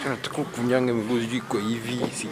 Nataka kunyange miguu sijui iko hivi si.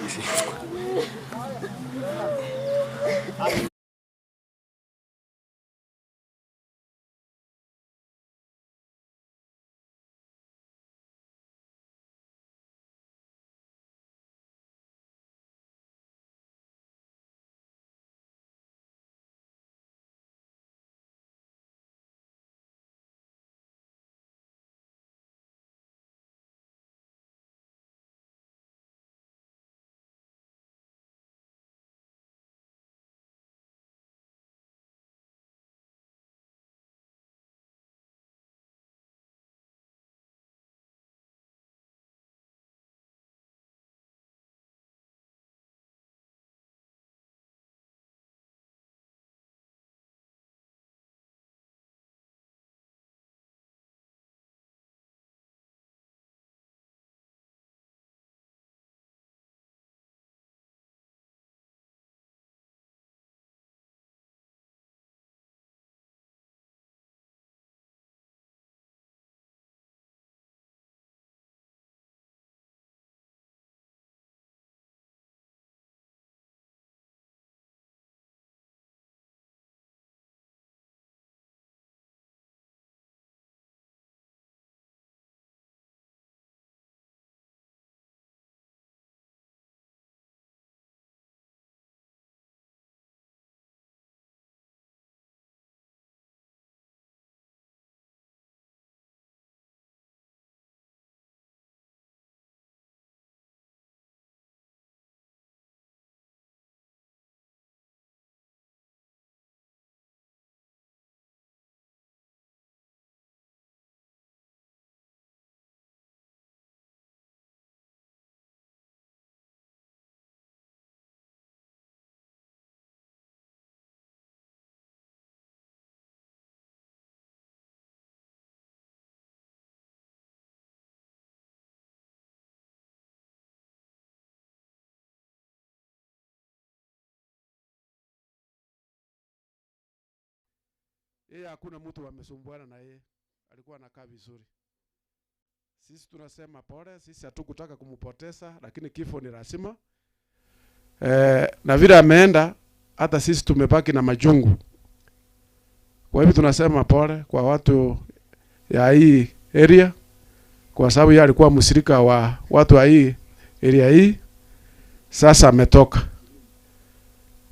Yeye hakuna mtu amesumbuana na yeye, alikuwa anakaa vizuri. Sisi tunasema pole, sisi hatukutaka kumpoteza, lakini kifo ni lazima. Na vile ameenda, hata sisi tumebaki na majungu. Kwa hivyo tunasema pole kwa watu ya hii area, kwa sababu yeye alikuwa mshirika wa watu wa hii area hii, sasa ametoka.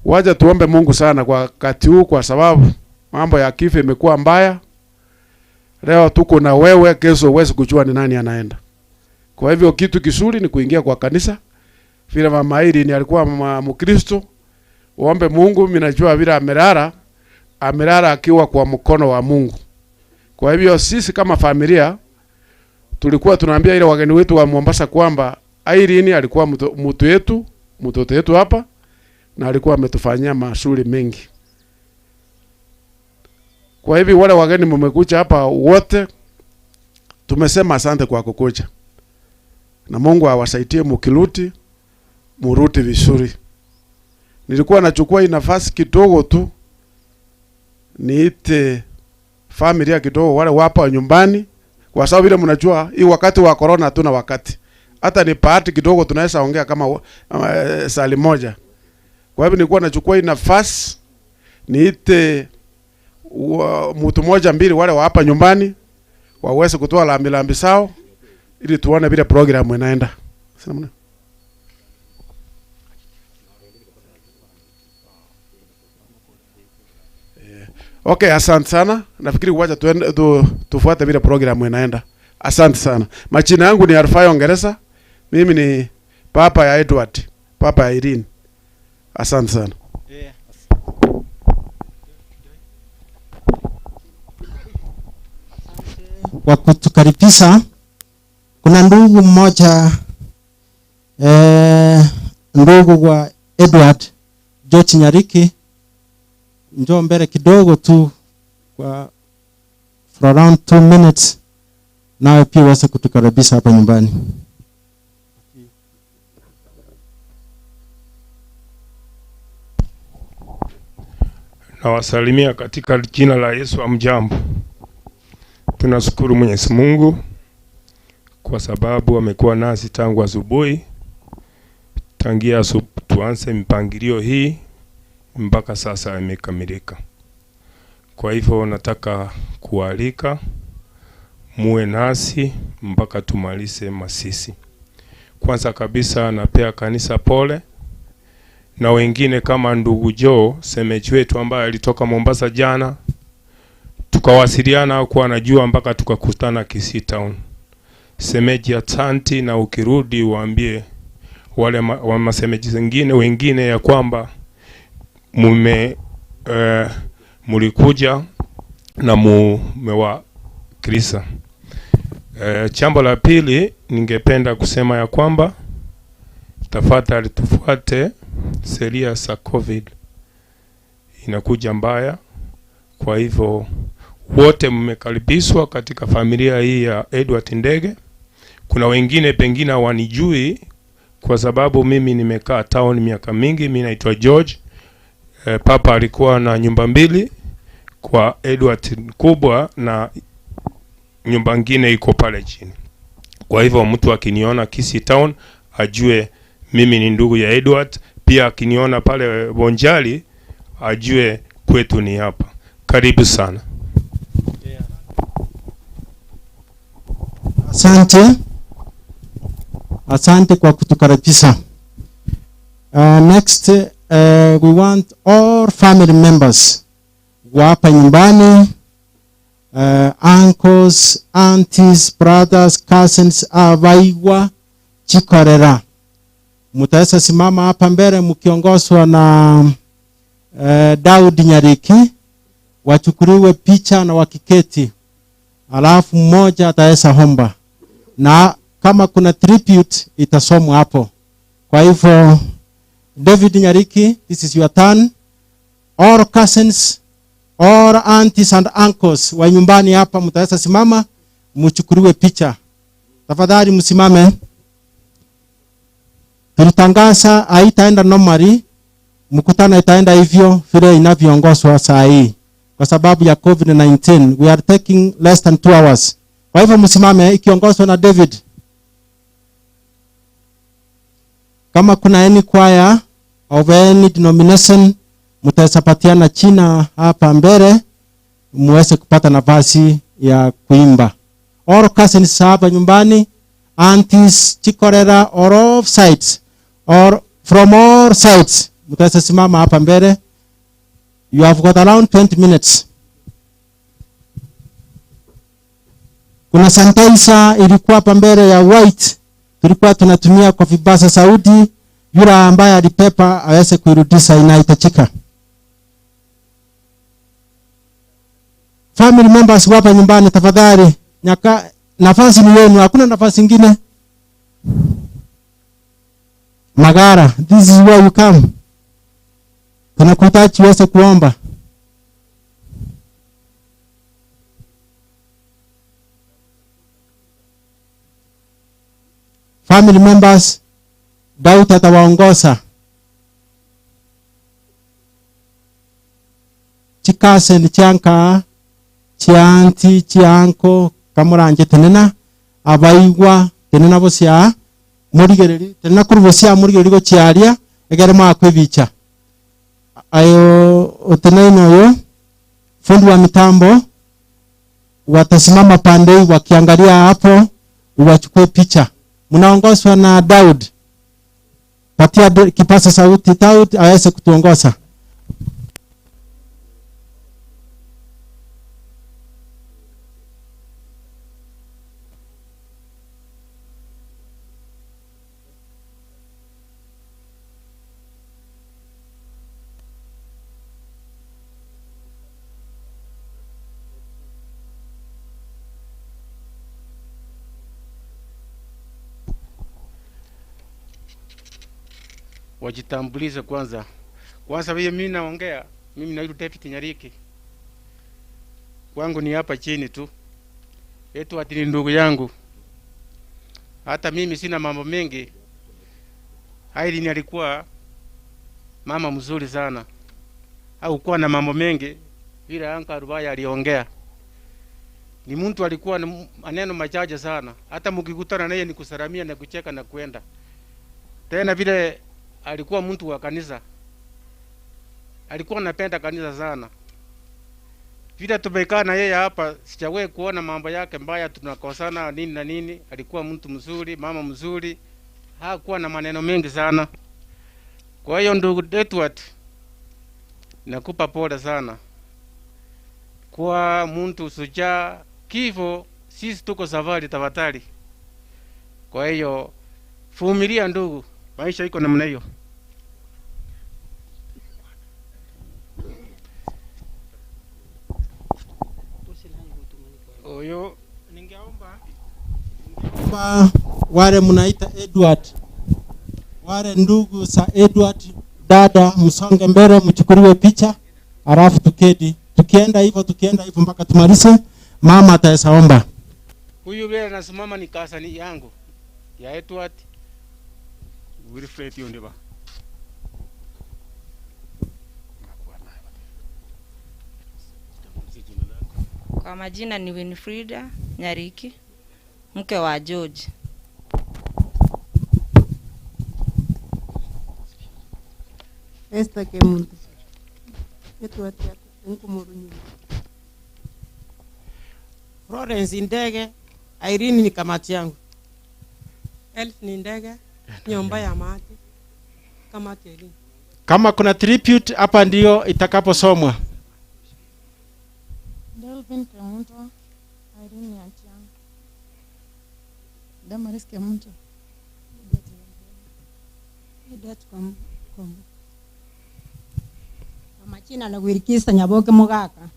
Wacha tuombe Mungu sana kwa wakati huu, kwa sababu mambo ya kifo imekuwa mbaya. Leo tuko na wewe, kesho huwezi kujua ni nani anaenda. Kwa hivyo kitu kizuri ni kuingia kwa kanisa. Vile mama Irene alikuwa Mkristo, uombe Mungu. Mimi najua vile amelala, amelala akiwa kwa mkono wa Mungu. Kwa hivyo sisi kama familia tulikuwa tunaambia ile wageni wetu wa Mombasa kwamba Irene alikuwa mtu wetu, mtoto wetu hapa, na alikuwa ametufanyia mazuri mengi. Kwa hivyo wale wageni mmekuja hapa wote, tumesema asante kwa kukuja. Na Mungu awasaidie mkiruti, muruti vizuri. Nilikuwa nachukua hii nafasi kidogo tu niite familia kidogo wale wapa nyumbani, kwa sababu vile mnajua hii wakati wa corona hatuna wakati. Hata ni bahati kidogo tunaweza ongea kama sali moja. Kwa hivyo nilikuwa nachukua hii nafasi niite mtu moja mbili wale wa hapa nyumbani waweze kutoa lambi lambi sao ili tuone vile program inaenda. Sina mna. Okay, asante sana. Nafikiri wacha tufuate vile program inaenda. Asante sana. Majina yangu ni Alfayo Ongereza. Mimi ni papa ya Edward, papa ya Irene. Asante sana. Kwa kutukaribisha, kuna ndugu mmoja, ndugu wa Edward George Nyariki, njoo mbele kidogo tu kwa for around 2 minutes, nawe pia uweze kutukaribisha hapa nyumbani. Nawasalimia katika jina la Yesu. Amjambo. Tunashukuru Mwenyezi Mungu kwa sababu amekuwa nasi tangu asubuhi, tangia tuanze mpangilio hii mpaka sasa imekamilika. Kwa hivyo nataka kualika muwe nasi mpaka tumalize masisi. Kwanza kabisa napea kanisa pole na wengine kama ndugu Joe semeji wetu ambaye alitoka Mombasa jana, tukawasiliana kwa anajua mpaka tukakutana Kisii Town. Semeji asanti, na ukirudi waambie wale wa masemeji wengine ya kwamba mulikuja na mumewakilisha. Jambo la pili ningependa kusema ya kwamba tafadhali tufuate sheria za COVID, inakuja mbaya. Kwa hivyo wote mmekaribishwa katika familia hii ya Edward Ndege. Kuna wengine pengine hawanijui kwa sababu mimi nimekaa town miaka mingi. Mimi naitwa George. Papa alikuwa na nyumba mbili kwa Edward kubwa na nyumba nyingine iko pale chini. Kwa hivyo mtu akiniona Kisii Town ajue mimi ni ndugu ya Edward. Pia akiniona pale Bonjali ajue kwetu ni hapa. Karibu sana. Asante. Asante kwa kutukaribisha. Next, we want all family members wa hapa nyumbani, uncles, aunties, brothers, cousins, abaiwa chikorera. Mutaweza simama hapa mbele mkiongozwa na Daudi Nyariki, wachukuliwe picha na wakiketi. Alafu mmoja ataweza homba, na kama kuna tribute itasomwa hapo. Kwa hivyo David Nyariki, this is your turn. All cousins, all aunties and uncles wa nyumbani hapa mtaweza simama mchukuliwe picha. Tafadhali msimame. Tulitangaza haitaenda normally, mkutano itaenda hivyo vile inavyoongozwa saa hii. Kwa sababu ya COVID-19, we are taking less than 2 hours. Kwa hivyo msimame ikiongozwa na David. Kama kuna any choir of any denomination, mtaweza patiana china hapa mbele muweze kupata nafasi ya kuimba. All cousins hapa nyumbani, aunties, chikorera, or all sides, or from all sides, mtaweza simama hapa mbele. You have got around 20 minutes. Kuna sanitizer ilikuwa hapa mbele ya white, tulikuwa tunatumia kwa vibasa sauti. Yule ambaye alipepa aweze kuirudisha, inahitajika. Family members hapa nyumbani tafadhali, nafasi ni yenu, hakuna nafasi nyingine. Magara, this is where you come. Tunakuhitaji uweze kuomba. Family members, Daud atawaongoza. Chikase ni chanka, chianti, chianko, kamuranje tenena, abaigwa, tenena bosia, murigereri, tenena kurubosia murigereri go chiaria, egere makwebicha. Ayo otenaino yo, fundi wa mitambo, watasimama pande wakiangalia hapo, wachukue picha. Mnaongozwa na Daud. Patia kipasa sauti Daud aweze kutuongoza. Wajitambulize kwanza. Kwanza vile mimi naongea, mimi naitwa David Nyariki. Kwangu ni hapa chini tu. Edward ni ndugu yangu. Hata mimi sina mambo mengi. Irene alikuwa mama mzuri sana. Hakuwa na mambo mengi vile Anka Rubaya aliongea. Ni mtu alikuwa na maneno machache sana. Hata mkikutana naye ni kusalamia na kucheka na kwenda. Tena vile alikuwa mtu wa kanisa. Alikuwa anapenda kanisa sana. Vile tumekaa na yeye hapa, sijawahi kuona mambo yake mbaya, tunakosana nini na nini. Alikuwa mtu mzuri, mama mzuri. Hakuwa na maneno mengi sana. Kwa hiyo ndugu Edward, nakupa pole sana. Kwa mtu sujaa kifo, sisi tuko safari tafadhali. Kwa hiyo vumilia ndugu, maisha iko namna hiyo. Oyo ningeomba wale mnaita Edward, wale ndugu sa Edward, dada, msonge mbele mchukuliwe picha, alafu tuketi. Tukienda hivyo mpaka tumalize. Mama ataesaomba. Huyu vile anasimama ni kasani yangu ya Edward Wilfred Yondiba. Kwa majina ni Winfrida Nyariki, mke wa George. Esther Kemuntu. Edward Nkumurunyu. Florence Ndege, Irene ni kamati yangu. Elf ni Ndege, nyumba ya mati. Kamati Irene. Kama kuna tribute hapa ndio itakaposomwa. Delvin Kemuntu, Irene ni anti yangu. Damaris Kemuntu. Edward Kombo. Machina na Wirikisa Nyaboke Mugaka.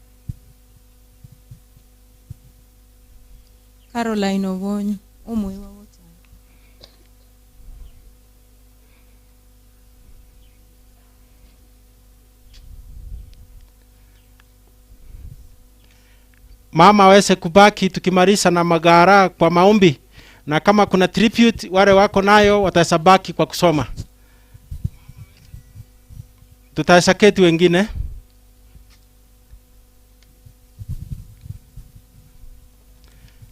Caroline Obonyo, umwe wa wote. Mama aweze kubaki tukimaliza na magara kwa maombi, na kama kuna tribute wale wako nayo watasabaki kwa kusoma. Tutasaketi wengine.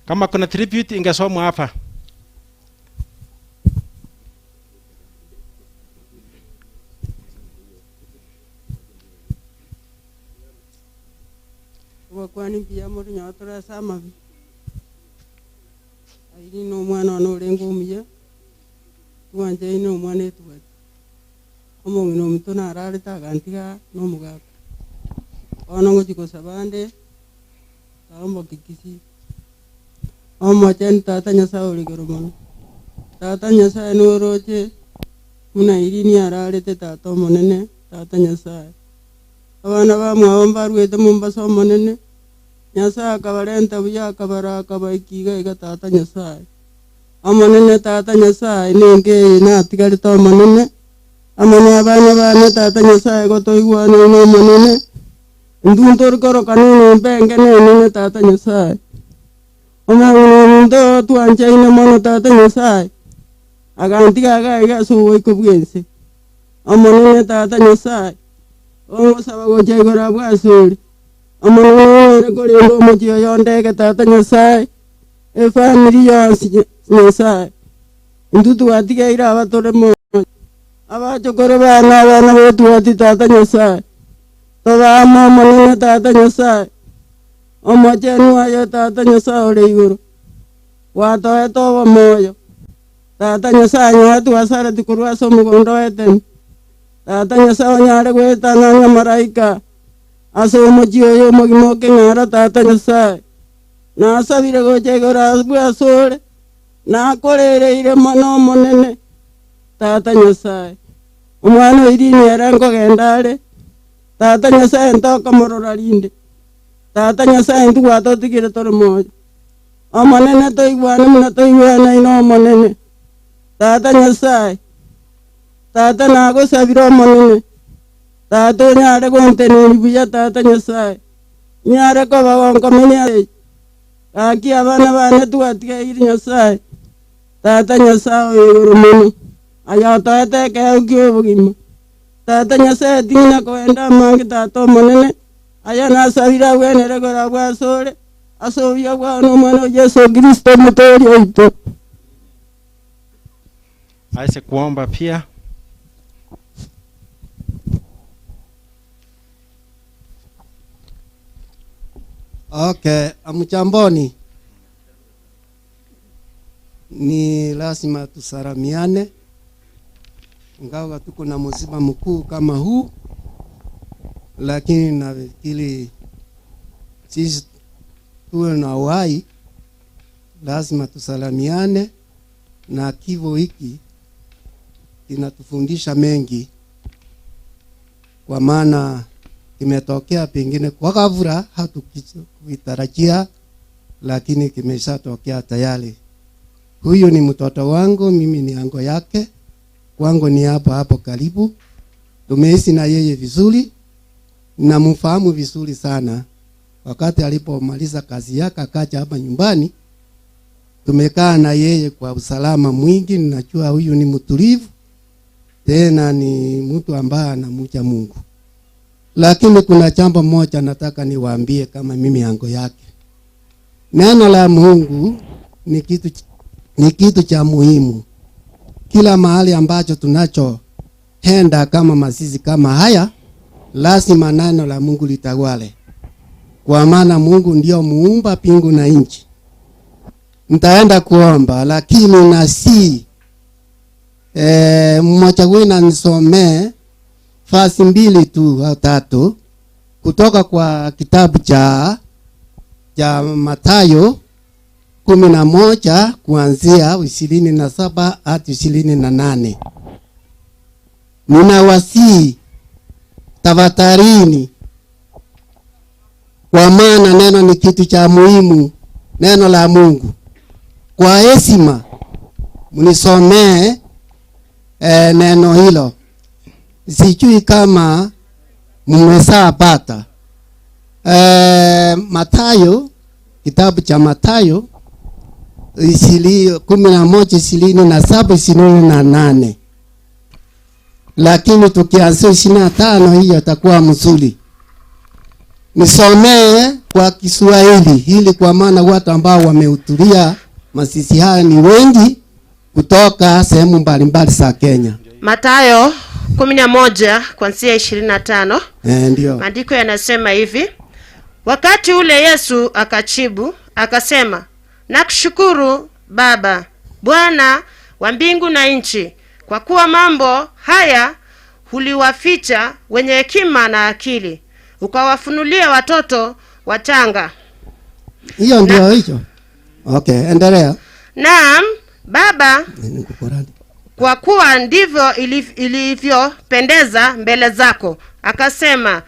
Kama kuna tribute ingesomwa hapa. Wakwani pia muri nyatora sama. Aini no mwana no lengo mia. Tuanje ino mwana etu. Omong'ina ominto nararete agantiga na omogaka. Bono ngochi kosaba nde, taombokikisi. Omocheni tata Nyasaye ore igoro mono. Tata Nyasaye noroche, buna Irene ararete tata omonene, tata Nyasaye. Abana bamwabo mbarwete mombasa omonene, Nyasaye akabarenta buya akabara akabaikiga iga tata Nyasaye. Omonene tata Nyasaye nenge eye natigarete omonene, amene abana bane tata Nyasaye gotoigwane na omonene, ntunto orikoroka nene mpenge nenene tata Nyasaye. Omong'ina ominto twanchaine mono tata Nyasaye, agantiga iga iga ase oboiko bwa ense. Omonene tata Nyasaye, ongosaba gocha igoro abwo ase ore. Omonene ore korenda omochie oyo ndege tata Nyasaye, efamiri yonsi Nyasaye. Intwe twatigaire aba tore moyo. Abachokoro bana abana betwati tata Nyasaye. Tobama omonene tata Nyasaye. Omochenu aye tata Nyasaye ore igoro. Gwatoete obomoyo. Tata Nyasaye nyowe twasareti korwa ase omogondo oetene. Tata Nyasaye onyare goetana ng'a maraika ase omochie oyo omogima okeng'ara tata Nyasaye. Nasabire gocha igoro abwo ase ore. Nakorereire mono omonene tata Nyasaye. Omwana Irene ere nkogenda are. Tata Nyasaye ntokomorora rinde. Tata Nyasaye ntibwatotigire tore moyo. Omonene toigwane muna toigwanaine omonene. Tata Nyasaye. Tata nagosabire omonene. Tata onyare gonteneni buya tata Nyasaye. Nyare koba gonkomenya gaki abana bane twatigaire Nyasaye tata Nyasaye oigoro mono aya otoete ekeo kia obogima tata Nyasaye ting'ina koenda amange tata omonene aya nasabire abwenere kora bwasore ase obuya bwao na omwana o Yesu Kristo omotori oito. Aweze kuomba pia. Okay, amchamboni. Ni lazima tusalamiane. Ingawa tuko na msiba mkuu kama huu, lakini nafikiri sisi tuwe na uhai, lazima tusalamiane, na kifo hiki kinatufundisha mengi, kwa maana kimetokea pengine kwa ghafla, hatukuitarajia, lakini kimeshatokea tayari. Huyu ni mtoto wangu, mimi ni ango yake, kwangu ni hapo hapo karibu. Tumeishi na yeye vizuri, namfahamu vizuri sana. Wakati alipomaliza kazi yake akaja hapa nyumbani, tumekaa na yeye kwa usalama mwingi. Ninajua huyu ni mtulivu, tena ni mtu ambaye anamcha Mungu. Lakini kuna jambo moja nataka niwaambie kama mimi ango yake. Neno la Mungu ni kitu cha muhimu. Kila mahali ambacho tunachoenda kama mazizi kama haya, lazima neno la Mungu litawale. Kwa maana Mungu ndio muumba mbingu na nchi. Nitaenda kuomba, lakini nasi mmoja wenu anisomee fasi 2 tu au 3 kutoka kwa kitabu cha Mathayo 11 kuanzia 27 hadi 28. Ninawasihi tafadhalini, kwa maana neno ni kitu cha muhimu, neno la Mungu. Kwa heshima mnisomee neno hilo. Sijui kama mmeshapata. Mathayo, kitabu cha Mathayo 11 27 28. Lakini tukianzia 25 hiyo itakuwa mzuri. Nisomee kwa Kiswahili ili kwa maana watu ambao wamehudhuria mazishi haya ni wengi kutoka sehemu mbalimbali za Kenya. Mathayo 11 kuanzia 25. Ndio. Maandiko yanasema hivi: wakati ule Yesu akajibu akasema, nakushukuru Baba, Bwana wa mbingu na nchi, kwa kuwa mambo haya uliwaficha wenye hekima na akili, ukawafunulia watoto wachanga. Hiyo ndio hicho. Okay, endelea. Naam, Baba, kwa kuwa ndivyo ilivyopendeza mbele zako. Akasema,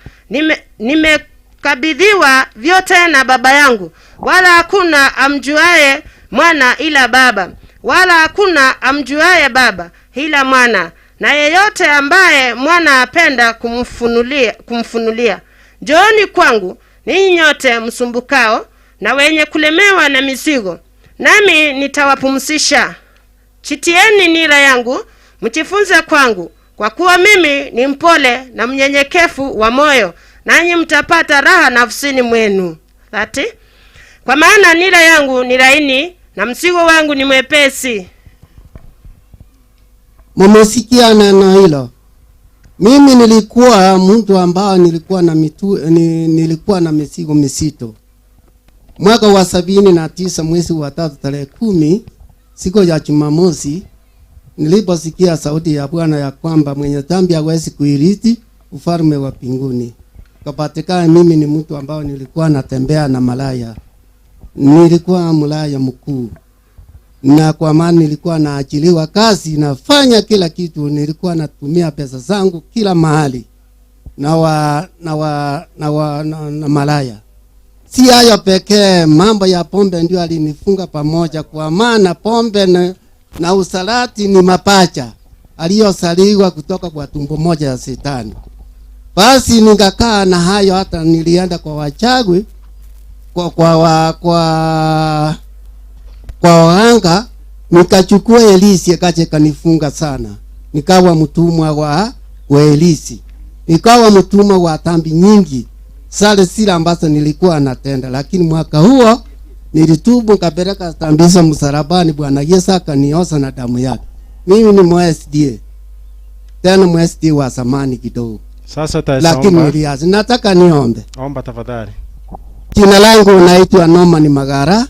nimekabidhiwa vyote na Baba yangu, wala hakuna amjuaye mwana ila Baba, wala hakuna amjuaye Baba ila Mwana, na yeyote ambaye Mwana apenda kumfunulia. Njooni kwangu ninyi nyote msumbukao na wenye kulemewa na mizigo, nami nitawapumzisha. Chitieni nira yangu, mjifunze kwangu, kwa kuwa mimi ni mpole na mnyenyekevu wa moyo, nanyi mtapata raha nafsini mwenu. 30. Kwa maana nira yangu ni laini na mzigo wangu ni mwepesi. Mmesikia neno hilo? Mimi nilikuwa mtu ambao nilikuwa na mizigo mizito. Mwaka wa 79 mwezi wa 3 tarehe 10, siku ya Jumamosi, niliposikia sauti ya Bwana ya kwamba mwenye dhambi hawezi kuirithi ufalme wa mbinguni. Kapatikana mimi ni mtu ambao nilikuwa natembea na malaya. Nilikuwa malaya mkuu. Na kwa maana nilikuwa naachiliwa kazi, nafanya kila kitu, nilikuwa natumia pesa zangu kila mahali na malaya. Si hayo pekee, mambo ya pombe ndio alinifunga pamoja, kwa maana pombe na usalati ni mapacha aliyosaliwa kutoka kwa tumbo moja ya shetani. Basi nikakaa na hayo, hata nilienda kwa wachagwi, kwa waganga, nikachukua elisi akaje kanifunga sana. Nikawa mtumwa wa elisi. Nikawa mtumwa wa dhambi nyingi. Sale sile ambazo nilikuwa natenda, lakini mwaka huo nilitubu, nikapeleka dhambi hizo msalabani. Bwana Yesu akaniosa na damu yake. Mimi ni MSDA. Tena MSDA wa zamani kidogo. Sasa lakini nilianza. Nataka niombe. Omba tafadhali. Jina langu naitwa Norman Magara.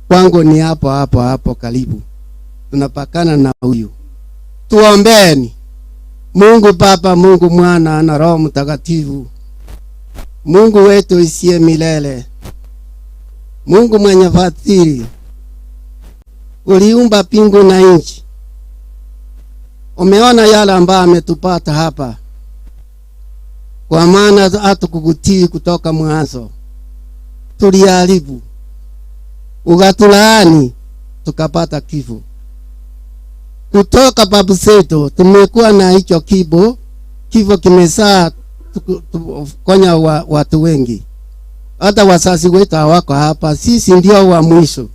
Kwangu ni hapo hapo hapo karibu. Tunapakana na huyu. Tuombeni. Mungu Baba, Mungu Mwana na Roho Mtakatifu. Mungu wetu isiye milele. Mungu mwenye fadhili. Uliumba mbingu na nchi. Umeona yale ambayo ametupata hapa. Kwa maana hatukukutii kutoka mwanzo. Tuliharibu. Ukatulaani tukapata kifo. Kutoka babu zetu tumekuwa na hicho kifo. Kifo kimezaa konya watu wengi. Hata wazazi wetu hawako hapa, sisi ndio wa mwisho.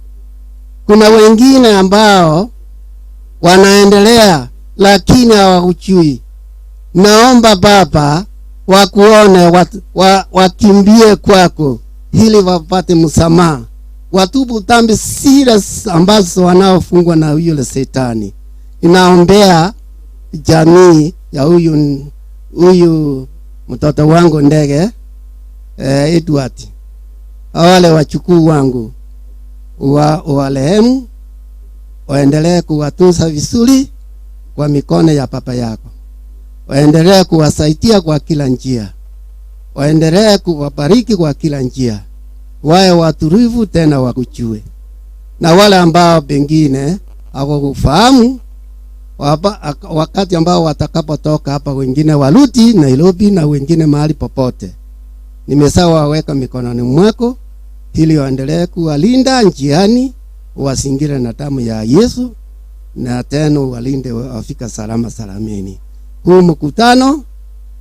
Kuna wengine ambao wanaendelea lakini hawakujui. Naomba Baba wakuone, wakimbie kwako ili wapate msamaha. Watubu dhambi zile ambazo wanaofungwa na yule shetani. Ninaombea jamii ya huyu mtoto wangu Ndege, Edward, wale wachukuu wangu warehemu, waendelee kuwatunza vizuri kwa mikono ya baba yako, waendelee kuwasaidia kwa kila njia, waendelee kuwabariki kwa kila njia, wawe watulivu tena wakujue. Na wale ambao pengine hawakufahamu, wakati ambao watakapotoka hapa, wengine warudi Nairobi na wengine mahali popote, nimesawaweka mikononi mwako ili waendelee kuwalinda njiani, wasingire na damu ya Yesu, na tena walinde wafika salama salamini. Huu mkutano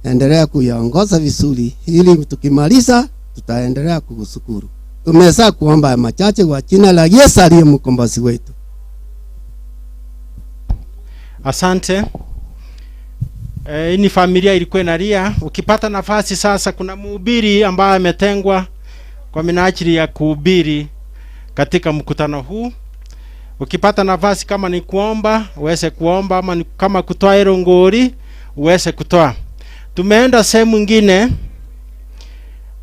endelea kuyaongoza vizuri, ili tukimaliza tutaendelea kukushukuru. Tumeweza kuomba machache kwa jina la Yesu aliye mkombozi wetu. Asante. Ni familia ilikuwa inalia. Ukipata nafasi sasa, kuna mhubiri ambaye ametengwa kwa minajili ya kuhubiri katika mkutano huu. Ukipata nafasi, kama ni kuomba uweze kuomba, ama ni kama kutoa erongori uweze kutoa. Tumeenda sehemu nyingine.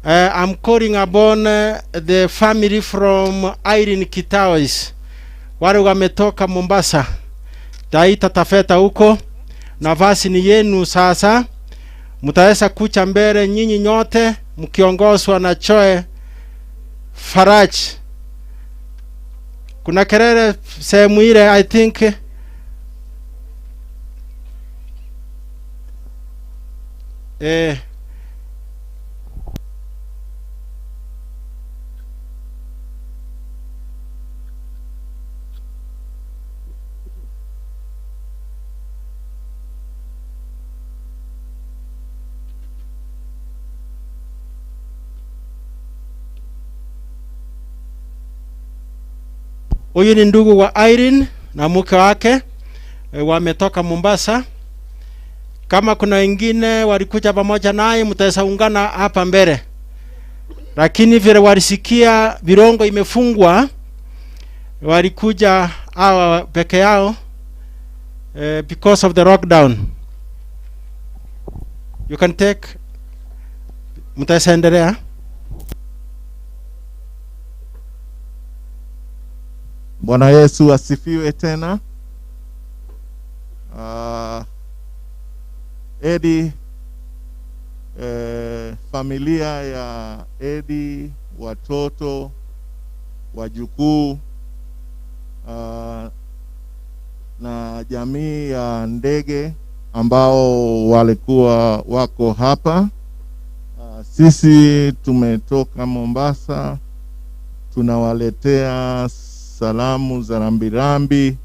I'm calling upon the family from Irene Kitawis. Wale wametoka Mombasa. Taita Tafeta huko. Nafasi ni yenu sasa. Mtaweza kucha mbele nyinyi nyote mkiongozwa na Choe Faraj. Kuna kelele sehemu ile, I think. Huyu ni ndugu wa Irene na mke wake, wametoka Mombasa. Kama kuna wengine walikuja pamoja naye, mtaweza ungana hapa mbele. Lakini vile walisikia Virongo imefungwa, walikuja hawa peke yao, because of the lockdown. You can take, mtaweza endelea. Bwana Yesu asifiwe tena. Edi, familia ya Edi, watoto, wajukuu, na jamii ya Ndege ambao walikuwa wako hapa. Sisi tumetoka Mombasa, tunawaletea salamu za rambirambi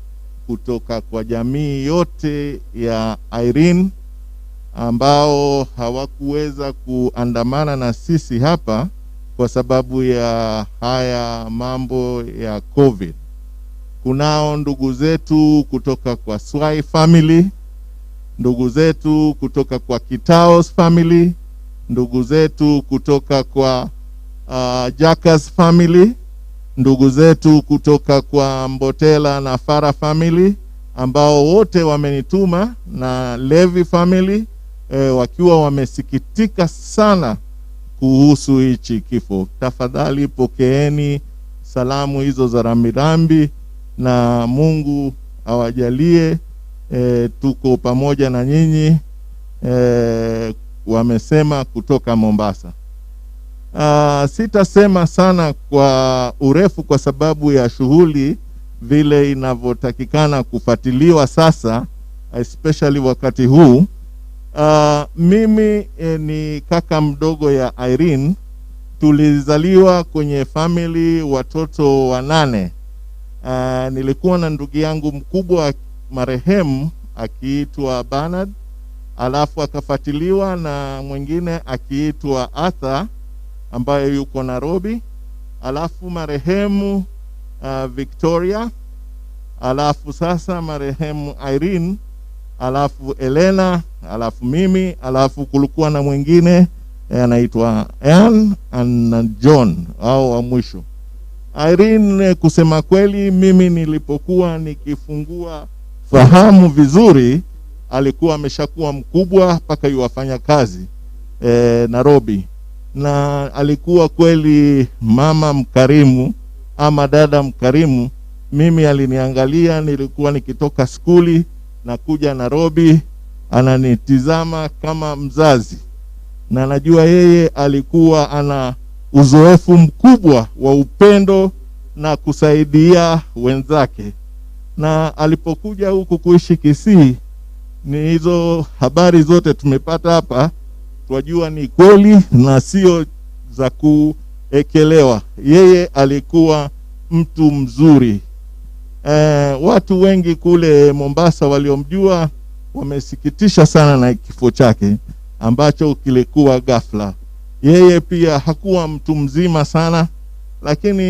kutoka kwa jamii yote ya Irene. ambao hawakuweza kuandamana na sisi hapa kwa sababu ya haya mambo ya COVID. Kunao ndugu zetu kutoka kwa Swai family, ndugu zetu kutoka kwa Kitaos family, ndugu zetu kutoka kwa Jakas family, ndugu zetu kutoka kwa Mbotela na Fara family, ambao wote wamenituma, na Levi family, wakiwa wamesikitika sana kuhusu hichi kifo. Tafadhali pokeeni salamu hizo za rambirambi na Mungu awajalie. Tuko pamoja na nyinyi, wamesema kutoka Mombasa. Sitasema sana kwa urefu kwa sababu ya shughuli vile inavyotakikana kufuatiliwa sasa, especially wakati huu. Mimi ni kaka mdogo ya Irene. Tulizaliwa kwenye family watoto 8. Nilikuwa na ndugu yangu mkubwa marehemu akiitwa Bernard, alafu akafuatiliwa na mwingine akiitwa Arthur ambaye yuko Nairobi, alafu marehemu Victoria, alafu sasa marehemu Irene, alafu Elena, alafu mimi, alafu kulikuwa na mwingine anaitwa Ann and John au wa mwisho. Irene, kusema kweli, mimi nilipokuwa nikifungua fahamu vizuri alikuwa ameshakuwa mkubwa mpaka yuwafanya kazi Nairobi, na alikuwa kweli mama mkarimu ama dada mkarimu. Mimi aliniangalia, nilikuwa nikitoka skuli na kuja Nairobi, ananitizama kama mzazi, na najua yeye alikuwa ana uzoefu mkubwa wa upendo na kusaidia wenzake. Na alipokuja huku kuishi Kisii, ni hizo habari zote tumepata hapa, twajua ni kweli na sio za kuekelewa. Yeye alikuwa mtu mzuri. Watu wengi kule Mombasa waliomjua wamesikitisha sana na kifo chake ambacho kilikuwa ghafla. Yeye pia hakuwa mtu mzima sana, lakini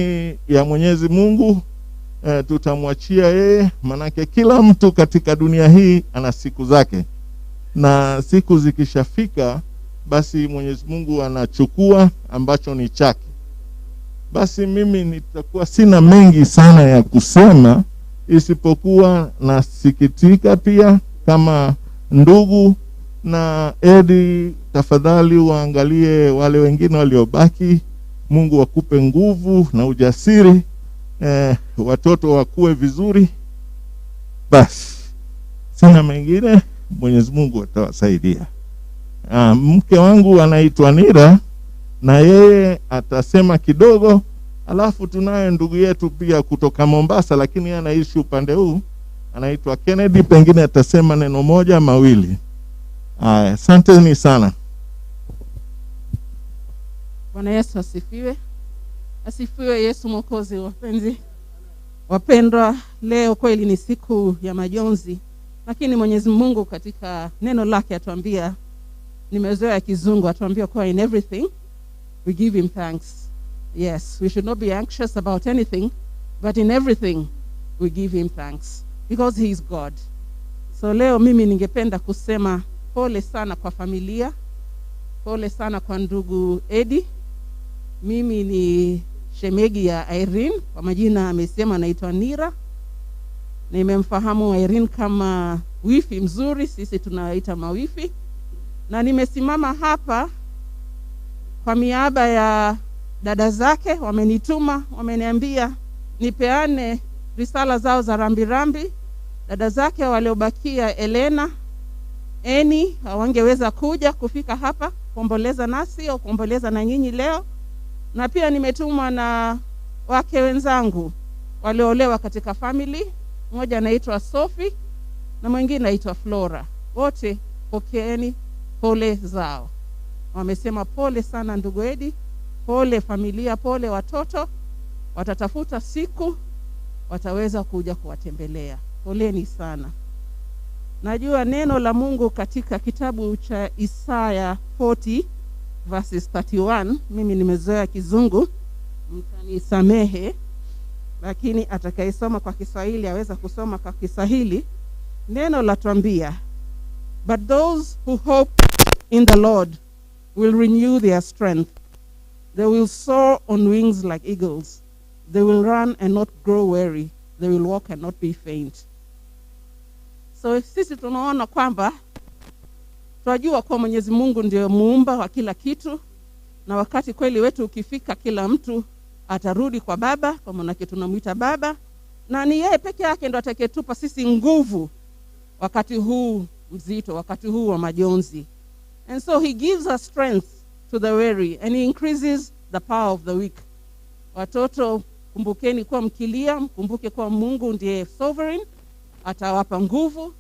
ya Mwenyezi Mungu tutamwachia yeye, manake kila mtu katika dunia hii ana siku zake, na siku zikishafika basi Mwenyezi Mungu anachukua ambacho ni chake. Basi mimi nitakuwa sina mengi sana ya kusema, isipokuwa nasikitika pia kama ndugu. Na Edi, tafadhali waangalie wale wengine waliobaki. Mungu akupe nguvu na ujasiri, watoto wakue vizuri. Basi sina mengine, Mwenyezi Mungu atawasaidia. Mke wangu anaitwa Nira, na yeye atasema kidogo. Alafu tunaye ndugu yetu pia kutoka Mombasa, lakini anaishi upande huu, anaitwa Kennedy, pengine atasema neno moja mawili. Haya, asanteni sana. Bwana Yesu asifiwe. Asifiwe Yesu Mwokozi. Wapenzi wapendwa, leo kweli ni siku ya majonzi, lakini Mwenyezi Mungu katika neno lake atuambia, nimezoea Kizungu, atuambia kwa in everything we give him thanks. Yes, we should not be anxious about anything, but in everything we give him thanks because he is God. So leo mimi ningependa kusema pole sana kwa familia, pole sana kwa ndugu Eddie. Mimi ni shemegi ya Irene, kwa majina amesema anaitwa Nira. Nimemfahamu Irene kama wifi mzuri, sisi tunaita mawifi. Na nimesimama hapa kwa miaba ya dada zake, wamenituma, wameniambia nipeane risala zao za rambirambi. Dada zake waliobakia, Elena, Eni, hawangeweza kuja kufika hapa kuomboleza nasi au kuomboleza na nyinyi leo. Na pia nimetumwa na wake wenzangu walioolewa katika family, mmoja anaitwa Sophie na mwingine anaitwa Flora. Wote pokeeni pole zao. Wamesema pole sana ndugu Edi, pole familia, pole watoto. Watatafuta siku wataweza kuja kuwatembelea. Poleni sana. Najua neno la Mungu katika kitabu cha Isaya 40 verses 31. Mimi nimezoea Kizungu, mtanisamehe, lakini atakayesoma kwa Kiswahili aweza kusoma kwa Kiswahili. Neno latuambia, "But those who hope in the Lord will renew their strength. They will soar on wings like eagles. They will run and not grow weary. They will walk and not be faint." So sisi tunaona kwamba tunajua kuwa Mwenyezi Mungu ndio muumba wa kila kitu, na wakati kweli wetu ukifika, kila mtu atarudi kwa Baba, kwa maanake tunamuita Baba, na ni yeye peke yake ndo atakayetupa sisi nguvu wakati huu mzito, wakati huu wa majonzi. And so he gives us strength to the weary and he increases the power of the weak. Watoto, kumbukeni kuwa mkilia, mkumbuke kuwa Mungu ndiye sovereign, atawapa nguvu,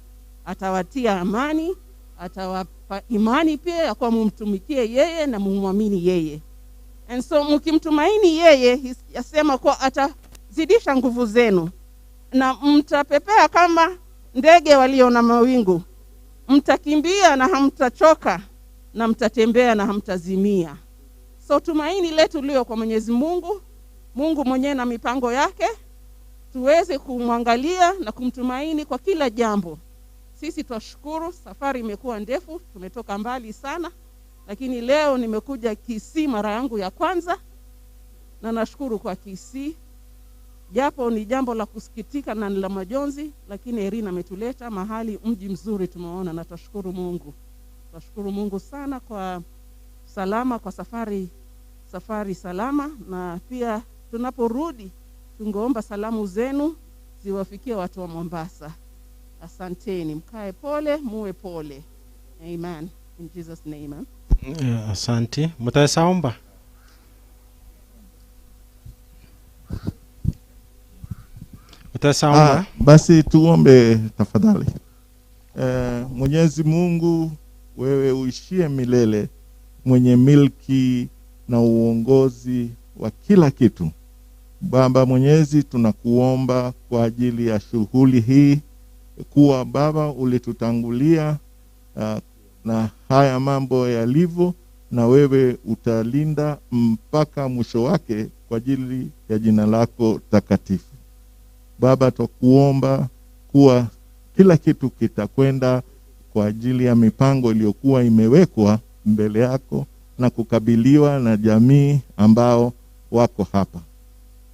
atawatia amani, atawapa imani pia ya kuwa mumtumikie yeye na mumwamini yeye. And so mkimtumaini yeye, yasema kuwa atazidisha nguvu zenu na mtapepea kama ndege walio na mawingu, mtakimbia na hamtachoka, na mtatembea na hamtazimia. So tumaini letu lio kwa Mwenyezi Mungu, Mungu mwenyewe na mipango yake, tuweze kumwangalia na kumtumaini kwa kila jambo. Sisi twashukuru, safari imekuwa ndefu, tumetoka mbali sana, lakini leo nimekuja Kisii mara yangu ya kwanza, na nashukuru kwa Kisii. Japo ni jambo la kusikitika na ni la majonzi, lakini Irene ametuleta mahali mji mzuri tumeona, na twashukuru Mungu. Twashukuru Mungu sana kwa salama, kwa safari salama, na pia tunaporudi tungeomba salamu zenu ziwafikie watu wa Mombasa. Asanteni, mkae pole, muwe pole. Amen. In Jesus name. Asante. Mutaweza omba? Mutaweza omba? Basi tuombe tafadhali. Mwenyezi Mungu, wewe uishie milele, mwenye milki na uongozi wa kila kitu. Baba Mwenyezi, tunakuomba kwa ajili ya shughuli hii, kuwa Baba ulitutangulia na haya mambo yalivyo, na wewe utalinda mpaka mwisho wake kwa ajili ya jina lako takatifu. Baba, twakuomba kuwa kila kitu kitakwenda kwa ajili ya mipango iliyokuwa imewekwa mbele yako na kukabiliwa na jamii ambao wako hapa.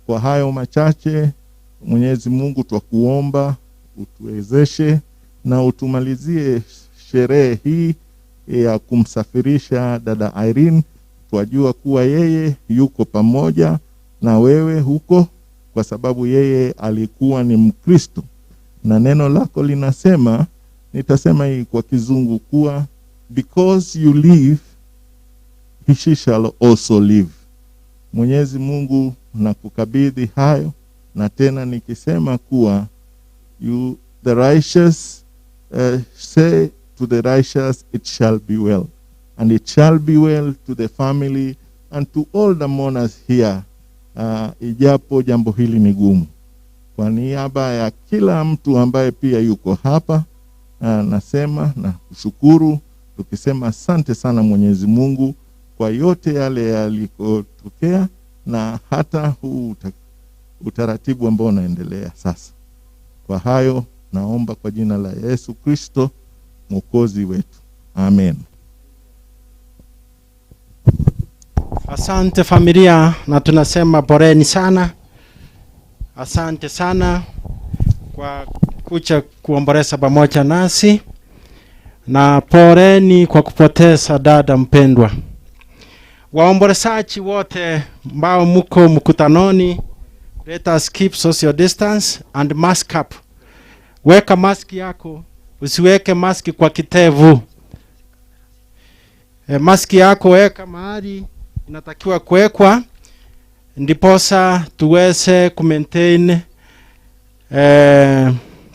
Kwa hayo machache, Mwenyezi Mungu, twakuomba utuwezeshe na utumalizie sherehe hii ya kumsafirisha dada Irene. Twajua kuwa yeye yuko pamoja na wewe huko, kwa sababu yeye alikuwa ni Mkristo, na neno lako linasema, nitasema hii kwa Kizungu, kuwa because you live, she shall also live. Mwenyezi Mungu, nakukabidhi hayo, na tena nikisema kuwa you the righteous, say to the righteous it shall be well, and it shall be well to the family and to all the mourners here, ijapo jambo hili ni gumu. Kwa niaba ya kila mtu ambaye pia yuko hapa, nasema na kushukuru, tukisema asante sana Mwenyezi Mungu kwa yote yale yalikotokea na hata huu utaratibu ambao unaendelea sasa. Kwa hayo naomba kwa jina la Yesu Kristo Mwokozi wetu. Amen. Asante familia, na tunasema poleni sana. Asante sana kwa kuja kuomboleza pamoja nasi, na poleni kwa kupoteza dada mpendwa. Waombolezaji wote ambao mko mkutanoni, let us keep social distance and mask up. Weka maski yako, usiweke maski kwa kitevu. Maski yako weka mahali inatakiwa kuwekwa, ndiposa tuweze kumaintain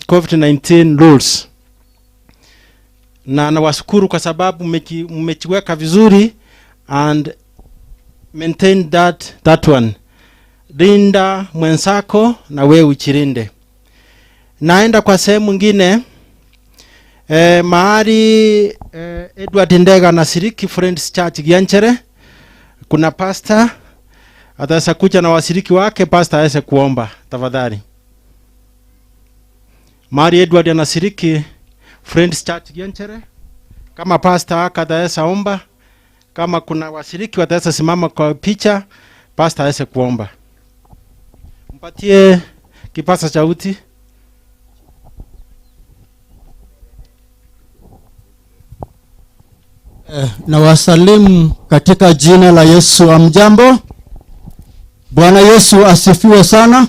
COVID-19 rules. Na nawashukuru kwa sababu mmejiweka vizuri and maintain that one. Linda mwenzako na wewe ujilinde. Naenda kwa sehemu nyingine. Mahali Edward Ndega anashiriki Friends Church Gianchere, kuna pastor ataweza kuja na washiriki wake, pastor aweze kuomba tafadhali. Mahali Edward anashiriki Friends Church Gianchere, kama pastor wake ataweza omba, kama kuna washiriki wataweza simama kwa picha, pastor aweze kuomba. Mpatie kipaza sauti. Na wasalimu katika jina la Yesu. Amjambo. Bwana Yesu asifiwe sana.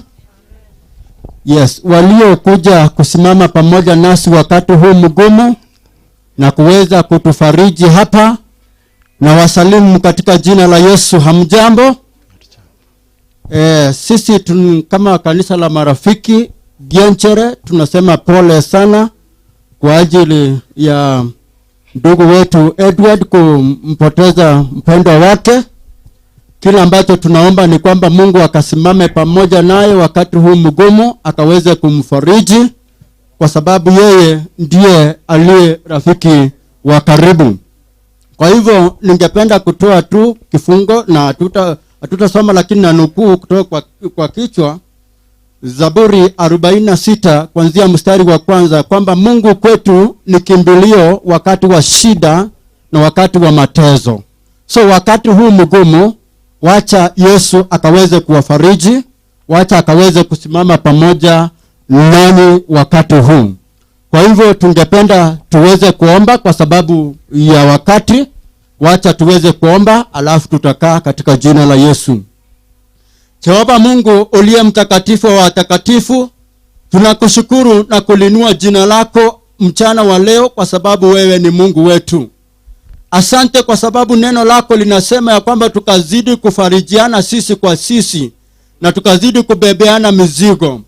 Yes, waliokuja kusimama pamoja nasi wakati huu mgumu na kuweza kutufariji hapa, na wasalimu katika jina la Yesu. Hamjambo. Sisi kama kanisa la Marafiki Gianchere tunasema pole sana kwa ajili ya ndugu wetu Edward kumpoteza mpendwa wake. Kila ambacho tunaomba ni kwamba Mungu akasimame pamoja naye wakati huu mgumu, akaweze kumfariji, kwa sababu yeye ndiye aliye rafiki wa karibu. Kwa hivyo ningependa kutoa tu kifungo na hatutasoma, lakini na nukuu kutoka kwa kichwa Zaburi 46 kuanzia mstari wa kwanza, kwamba Mungu kwetu ni kimbilio wakati wa shida na wakati wa mateso. So wakati huu mgumu, wacha Yesu akaweze kuwafariji, wacha akaweze kusimama pamoja nani wakati huu. Kwa hivyo tungependa tuweze kuomba kwa sababu ya wakati. Wacha tuweze kuomba, alafu tutakaa katika jina la Yesu. Jehova Mungu uliye mtakatifu wa watakatifu, tunakushukuru na kulinua jina lako mchana wa leo, kwa sababu wewe ni Mungu wetu. Asante kwa sababu neno lako linasema ya kwamba tukazidi kufarijiana sisi kwa sisi na tukazidi kubebeana mizigo.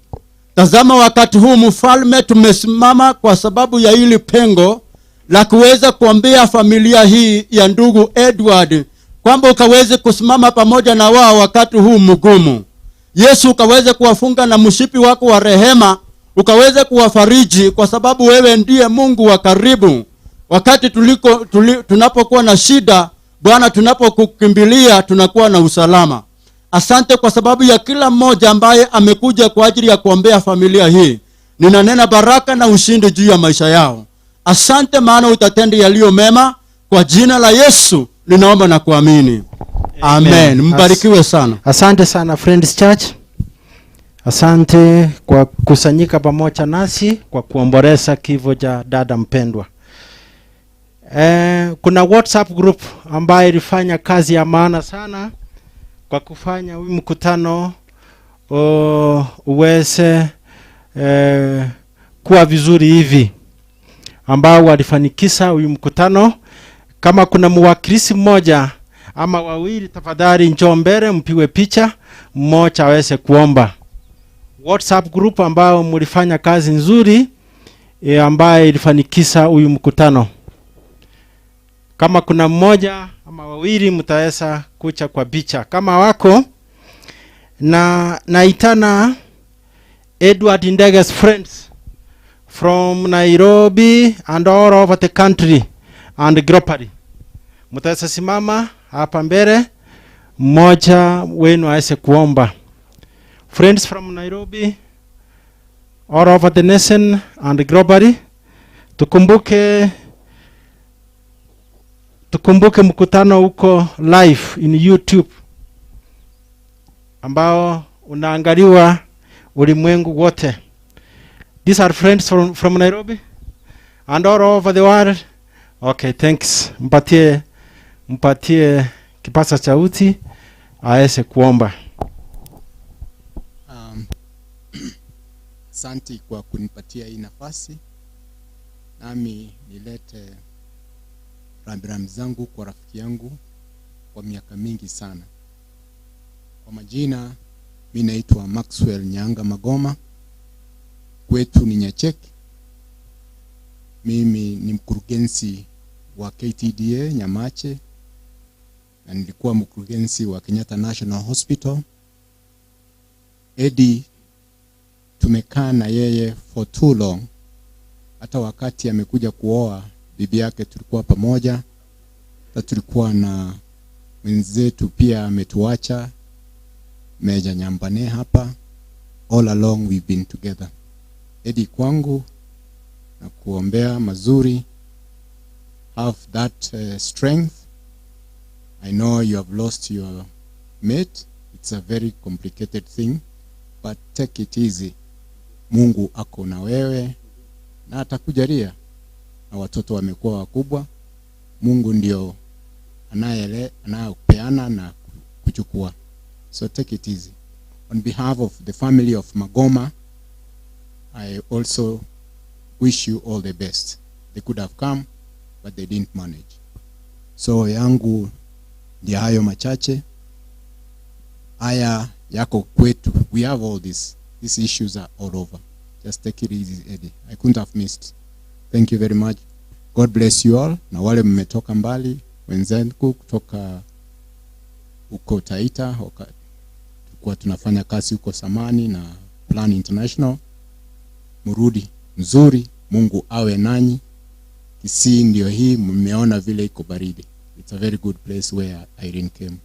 Tazama wakati huu mfalme, tumesimama kwa sababu ya hili pengo la kuweza kuambia familia hii ya ndugu Edward kwamba ukaweze kusimama pamoja na wao wakati huu mgumu. Yesu, ukaweze kuwafunga na mshipi wako wa rehema, ukaweze kuwafariji, kwa sababu wewe ndiye Mungu wa karibu. Wakati tunapokuwa na shida, Bwana, tunapokukimbilia tunakuwa na usalama. Asante kwa sababu ya kila mmoja ambaye amekuja kwa ajili ya kuombea familia hii. Ninanena baraka na ushindi juu ya maisha yao. Asante maana utatenda yaliyo mema. Kwa jina la Yesu ninaomba na kuamini. Amen. Mbarikiwe sana. Asante sana Friends Church. Asante kwa kusanyika pamoja nasi kwa kuomboleza kifo cha dada mpendwa. Kuna WhatsApp group ambayo ilifanya kazi ya maana sana kwa kufanya huu mkutano uweze kuwa vizuri hivi, ambao walifanikisha huyu mkutano. Kama kuna mwakilishi mmoja ama wawili, tafadhali njoo mbele mpigwe picha, mmoja aweze kuomba. WhatsApp group ambao mlifanya kazi nzuri ambayo ilifanikisha huyu mkutano. Kama kuna mmoja ama wawili mtaweza kucha kwa picha kama wako. Na naitana Edward Ndege's friends from Nairobi and all over the country and globally. Mtaweza simama hapa mbele, mmoja wenu aweze kuomba. Friends from Nairobi, all over the nation and globally. Tukumbuke mkutano huko live in YouTube ambao unaangaliwa ulimwengu wote. These are friends from Nairobi and all over the world. Okay, thanks. Mpatie kipaza sauti aweze kuomba. Asante kwa kunipatia hii nafasi. Nami nilete rambirambi zangu kwa rafiki yangu kwa miaka mingi sana. Kwa majina, mimi naitwa Maxwell Nyanga Magoma. Kwetu ni Nyachek. Mimi ni mkurugenzi wa KTDA Nyamache, na nilikuwa mkurugenzi wa Kenyatta National Hospital. Eddie tumekaa na yeye for too long. Hata wakati amekuja kuoa bibi yake tulikuwa pamoja. Hata tulikuwa na wenzetu pia ametuacha, Meja Nyambane hapa. All along we've been together. Eddie, kwangu na kuombea mazuri. Have that strength. I know you have lost your mate. It's a very complicated thing, but take it easy. Mungu ako na wewe na atakujalia, na watoto wamekuwa wakubwa. Mungu ndio anayepeana na kuchukua. So take it easy. On behalf of the family of Magoma, I also wish you all the best. They could have come, but they didn't manage. So yangu ndio hayo machache. Haya yako kwetu. We have all this. These issues are all over. Just take it easy, Eddie. I couldn't have missed. Thank you very much. God bless you all. Na wale mmetoka mbali, wenzangu kutoka huko Taita, tulikuwa tunafanya kazi huko Samani na Plan International. Murudi mzuri, Mungu awe nanyi. Kisii ndio hii, mmeona vile iko baridi. It's a very good place where Irene came.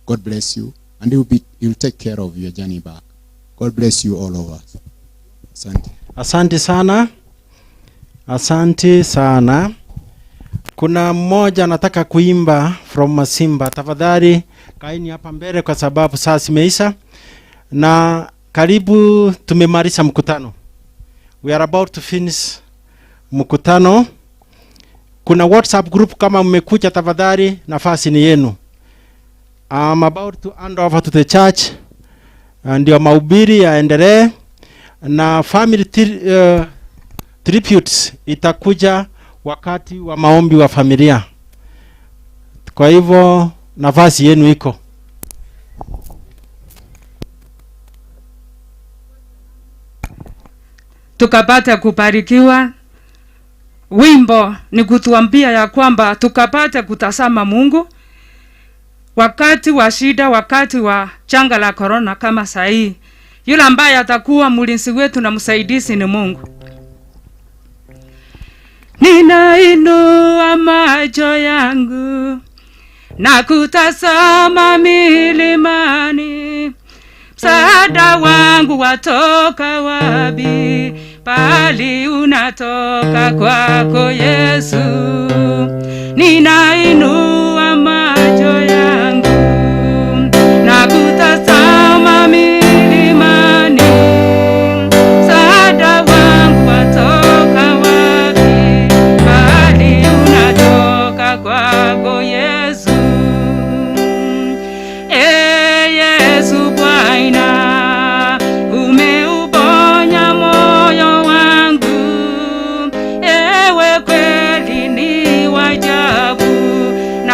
God bless you, and he'll take care of your journey back. God bless you all of us. Asante. Asante sana. Asante sana. Kuna mmoja anataka kuimba from Masimba. Tafadhali kaini hapa mbele kwa sababu saa zimeisha na karibu tumemaliza mkutano. We are about to finish mkutano. Kuna WhatsApp group, kama mmekuja tafadhali nafasi ni yenu. I'm about to hand over to the church. Ndio mahubiri yaendelee na family tributes itakuja wakati wa maombi wa familia. Kwa hivyo nafasi yenu iko. Tukapata kubarikiwa. Wimbo ni kutuambia ya kwamba tukapata kutazama Mungu wakati wa shida, wakati wa janga la corona kama sahi. Yule ambaye atakuwa mlinzi wetu na msaidizi ni Mungu. Ninainua macho yangu na kutazama milimani, msaada wangu watoka wapi? Pali unatoka kwako Yesu. Ninainua macho yangu na kutazama milimani, msaada wangu watoka wapi? Pali unatoka kwako Yesu. Yesu Bwana, umeuponya moyo wangu. Ewe kweli ni wajabu na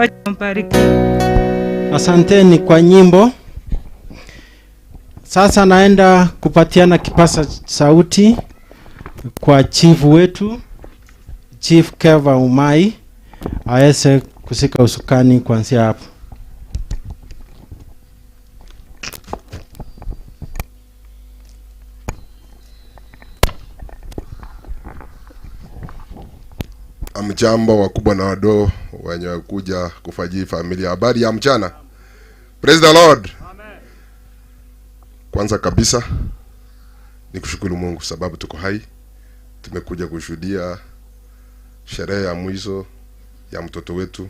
Wacha mbariki. Asanteni kwa nyimbo. Sasa naenda kupatiana kipasa sauti kwa chief wetu, Chief Keva Umai, aweze kushika usukani kuanzia hapo. Amjambo wakubwa na wadogo wenye kuja kufajii familia. Habari ya mchana. Praise the Lord. Amen. Kwanza kabisa ni kushukuru Mungu sababu tuko hai. Tumekuja kushuhudia sherehe ya mwisho ya mtoto wetu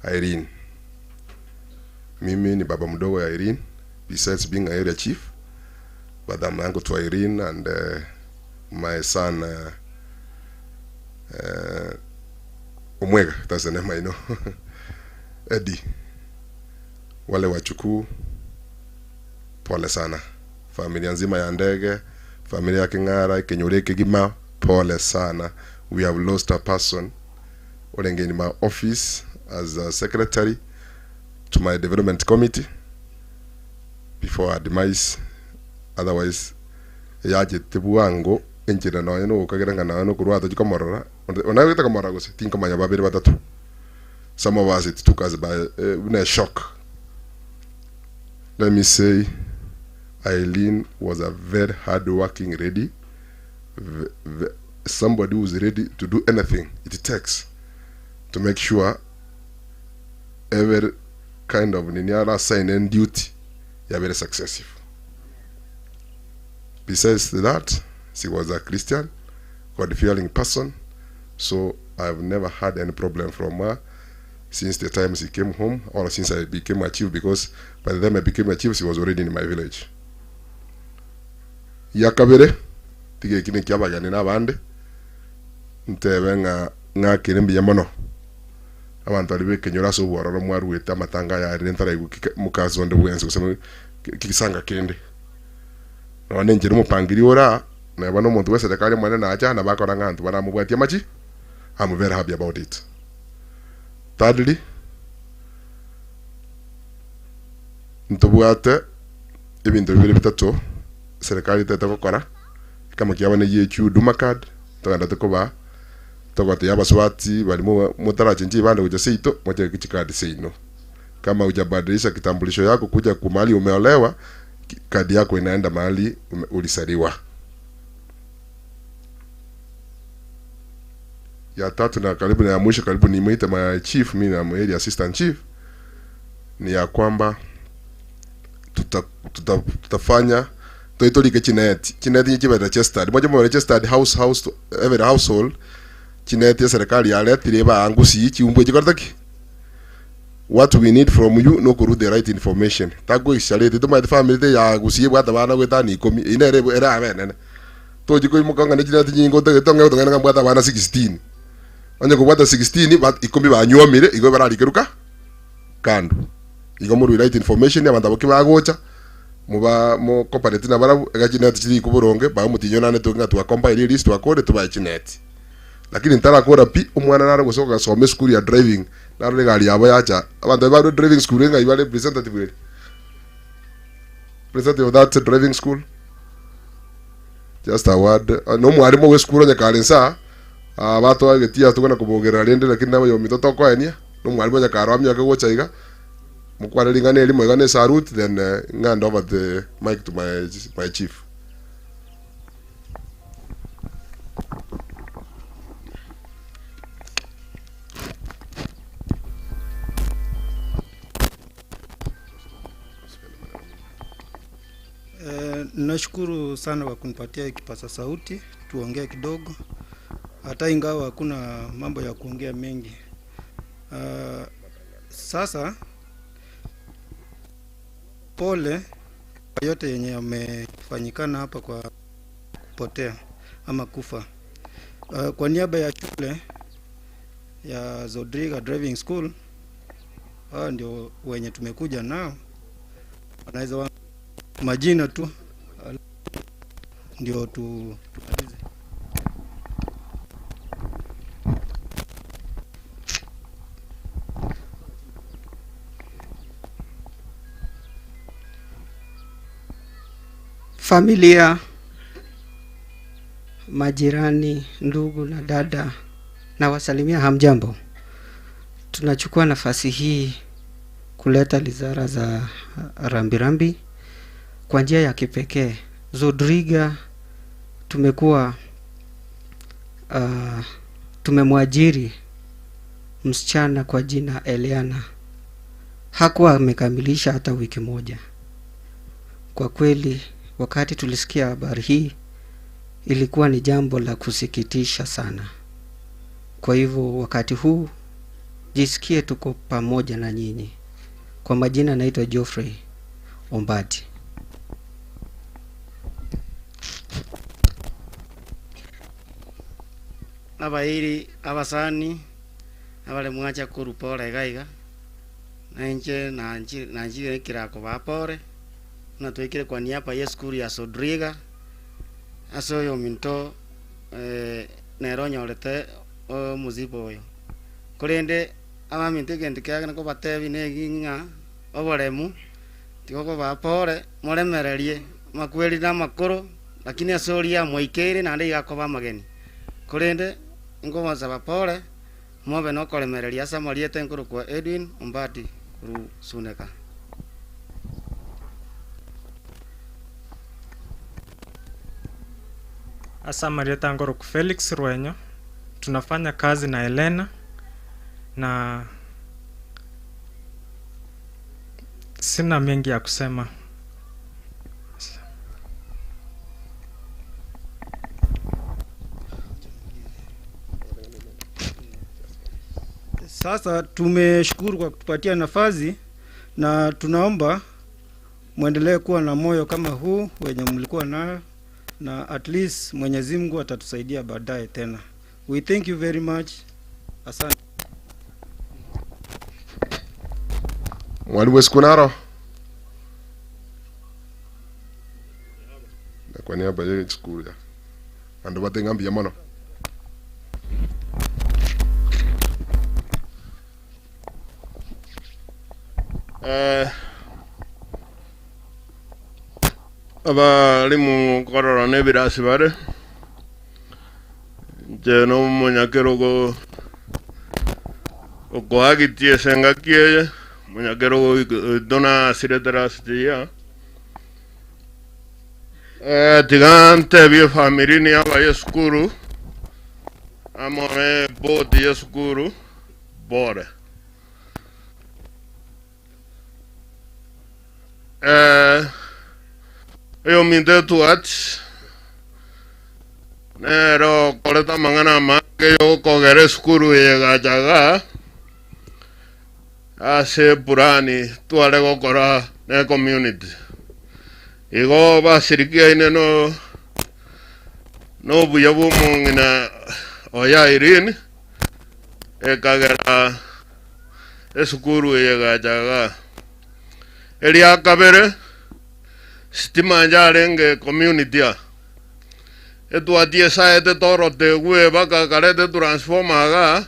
Irene. Mimi ni baba mdogo ya Irene, besides being a area chief, but I'm uncle to Irene and my son Omwega, that's the name I know. Eddie. Wale wachukuu, pole sana. Familia nzima ya Ndege, familia ya King'ara, Kenyore Kigima, pole sana. We have lost a person. Olenge in my office as a secretary to my development committee before her demise. Otherwise, yaje tibuango enjira nayo no kageranga nayo no kurwa tukamorora onawita kamora gose tinka manya babiri batatu. Some of us it took us by a shock. Let me say, Eileen was a very hard-working lady, somebody who is ready to do anything it takes to make sure every kind of ninyara sign and duty you are very successful. Besides that, she was a Christian, God-fearing person, so I've never had any problem from her since the time she came home or since I became a chief, because by the time I became a chief, she was already in my village. Yakabere, tige kine kiabagani na bande, ntebe nga ngakire mbiya mono. Abantu ali bekenyora so bwororo mwaruete amatanga ya rentara mukazo ndo bwenzi kusema kikisanga kende. Na nenjere mupangiri ora na bano muntu wese dakali mwana na acha na bakora ngantu baramubwatia machi. I'm very happy about it. Thirdly, ntobwate ibintu bibiri bitatu serikali tete gukora kama kiabane yechu duma card tuganda tukuba tugate yabaswati barimo mutarachinji bande kuja seito moja kichikadi seino. Kama hujabadilisha kitambulisho yako kuja kumali umeolewa, kadi yako inaenda mahali ulisaliwa. Ya tatu na karibu na ya mwisho, karibu nimuite my chief, mimi na area assistant chief, ni ya kwamba tutafanya toitolike chineti chineti chiba registered moja mo registered house house to every household chineti ya serikali ya letire ba angusi chiumbwe chikortaki. What we need from you no kuru the right information tago ishalete to my family ya gusi bwata bana gwetani 10 inere era abene toji ko mukanga ne chineti nyingo tetonga tongana bwata bana 16 onye kubwata 16 but 10 banywomire igo bararikeruka kando igo muri right information abantu bokibagocha muba mo cooperate na barabu gachineti chiri kuburonge ba mutinyonane tunga twa compile list twa code tuba chineti lakini ntara kora pi umwana naro gusoka some school ya driving naro gari yabo yacha abantu ba driving school nga ibale representative of that driving school just a word no mwarimu we school nyakarensa abato agetia tugona kubogera rende lakini nabo yo mitoto koenia no mwarimu nyakaro amya gocha iga mukware lingane elimo igane salute then ngand over the mic to my chief. Nashukuru sana kwa kunipatia kipaza sauti tuongee kidogo, hata ingawa hakuna mambo ya kuongea mengi. Sasa pole kwa yote yenye yamefanyikana hapa kwa kupotea ama kufa. Kwa niaba ya shule ya Zodriga Driving School, hao ndio wenye tumekuja nao, wanaweza majina tu ndio tumalize. Familia, majirani, ndugu na dada, na wasalimia hamjambo. Tunachukua nafasi hii kuleta lizara za rambirambi kwa njia ya kipekee. Zodriga tumekuwa tumemwajiri msichana kwa jina Eliana. Hakuwa amekamilisha hata wiki moja. Kwa kweli wakati tulisikia habari hii ilikuwa ni jambo la kusikitisha sana. Kwa hivyo wakati huu jisikie tuko pamoja na nyinyi. Kwa majina naitwa Geoffrey Ombati. Abairi abasani abale mwacha kurupora igaiga nainche nanjire kirako bapore na twikire kwa niaba ya skuru ya Sodriga aso yo minto nero nyorete muzibo oyo kurende abaminto egento kiagene kobatebi neginga oboremu tigoko bapore moremererie makweri na makoro lakini asoria moikeire nande igakoba mageni kurende ngomaza bapore mobe no koremereria samariete nkuru kwa Edwin Ombati kuru Suneka. Asamarieta ngoro ku Felix Rwenyo. Tunafanya kazi na Elena na sina mengi ya kusema. Sasa tumeshukuru kwa kutupatia nafasi na tunaomba muendelee kuwa na moyo kama huu wenye mlikuwa nayo, na at least Mwenyezi Mungu atatusaidia baadaye tena. We thank you very much. Asante. Mwalimu Eskunaro. Na kwa niaba ya skuru ya. Andu batenga mbia mono. Abalimu korora n'ebirasi bare nje n'omunyakerogo okoagitie esengaki eye munyakerogo dona sireterasitia tiga ntebie famiri ni aba yesukuru amone bodi yesukuru bore Eyo minte tuach nero koreta mangana mange yo kogere sukuru yegachaga ase purani tuare gokora ne community igo basirikia ine no no buya bumongina oya Irene ekagera esukuru yegachaga eria kabere sitima njarenge community ya etwatie saete torote gwe baka karete transformer ga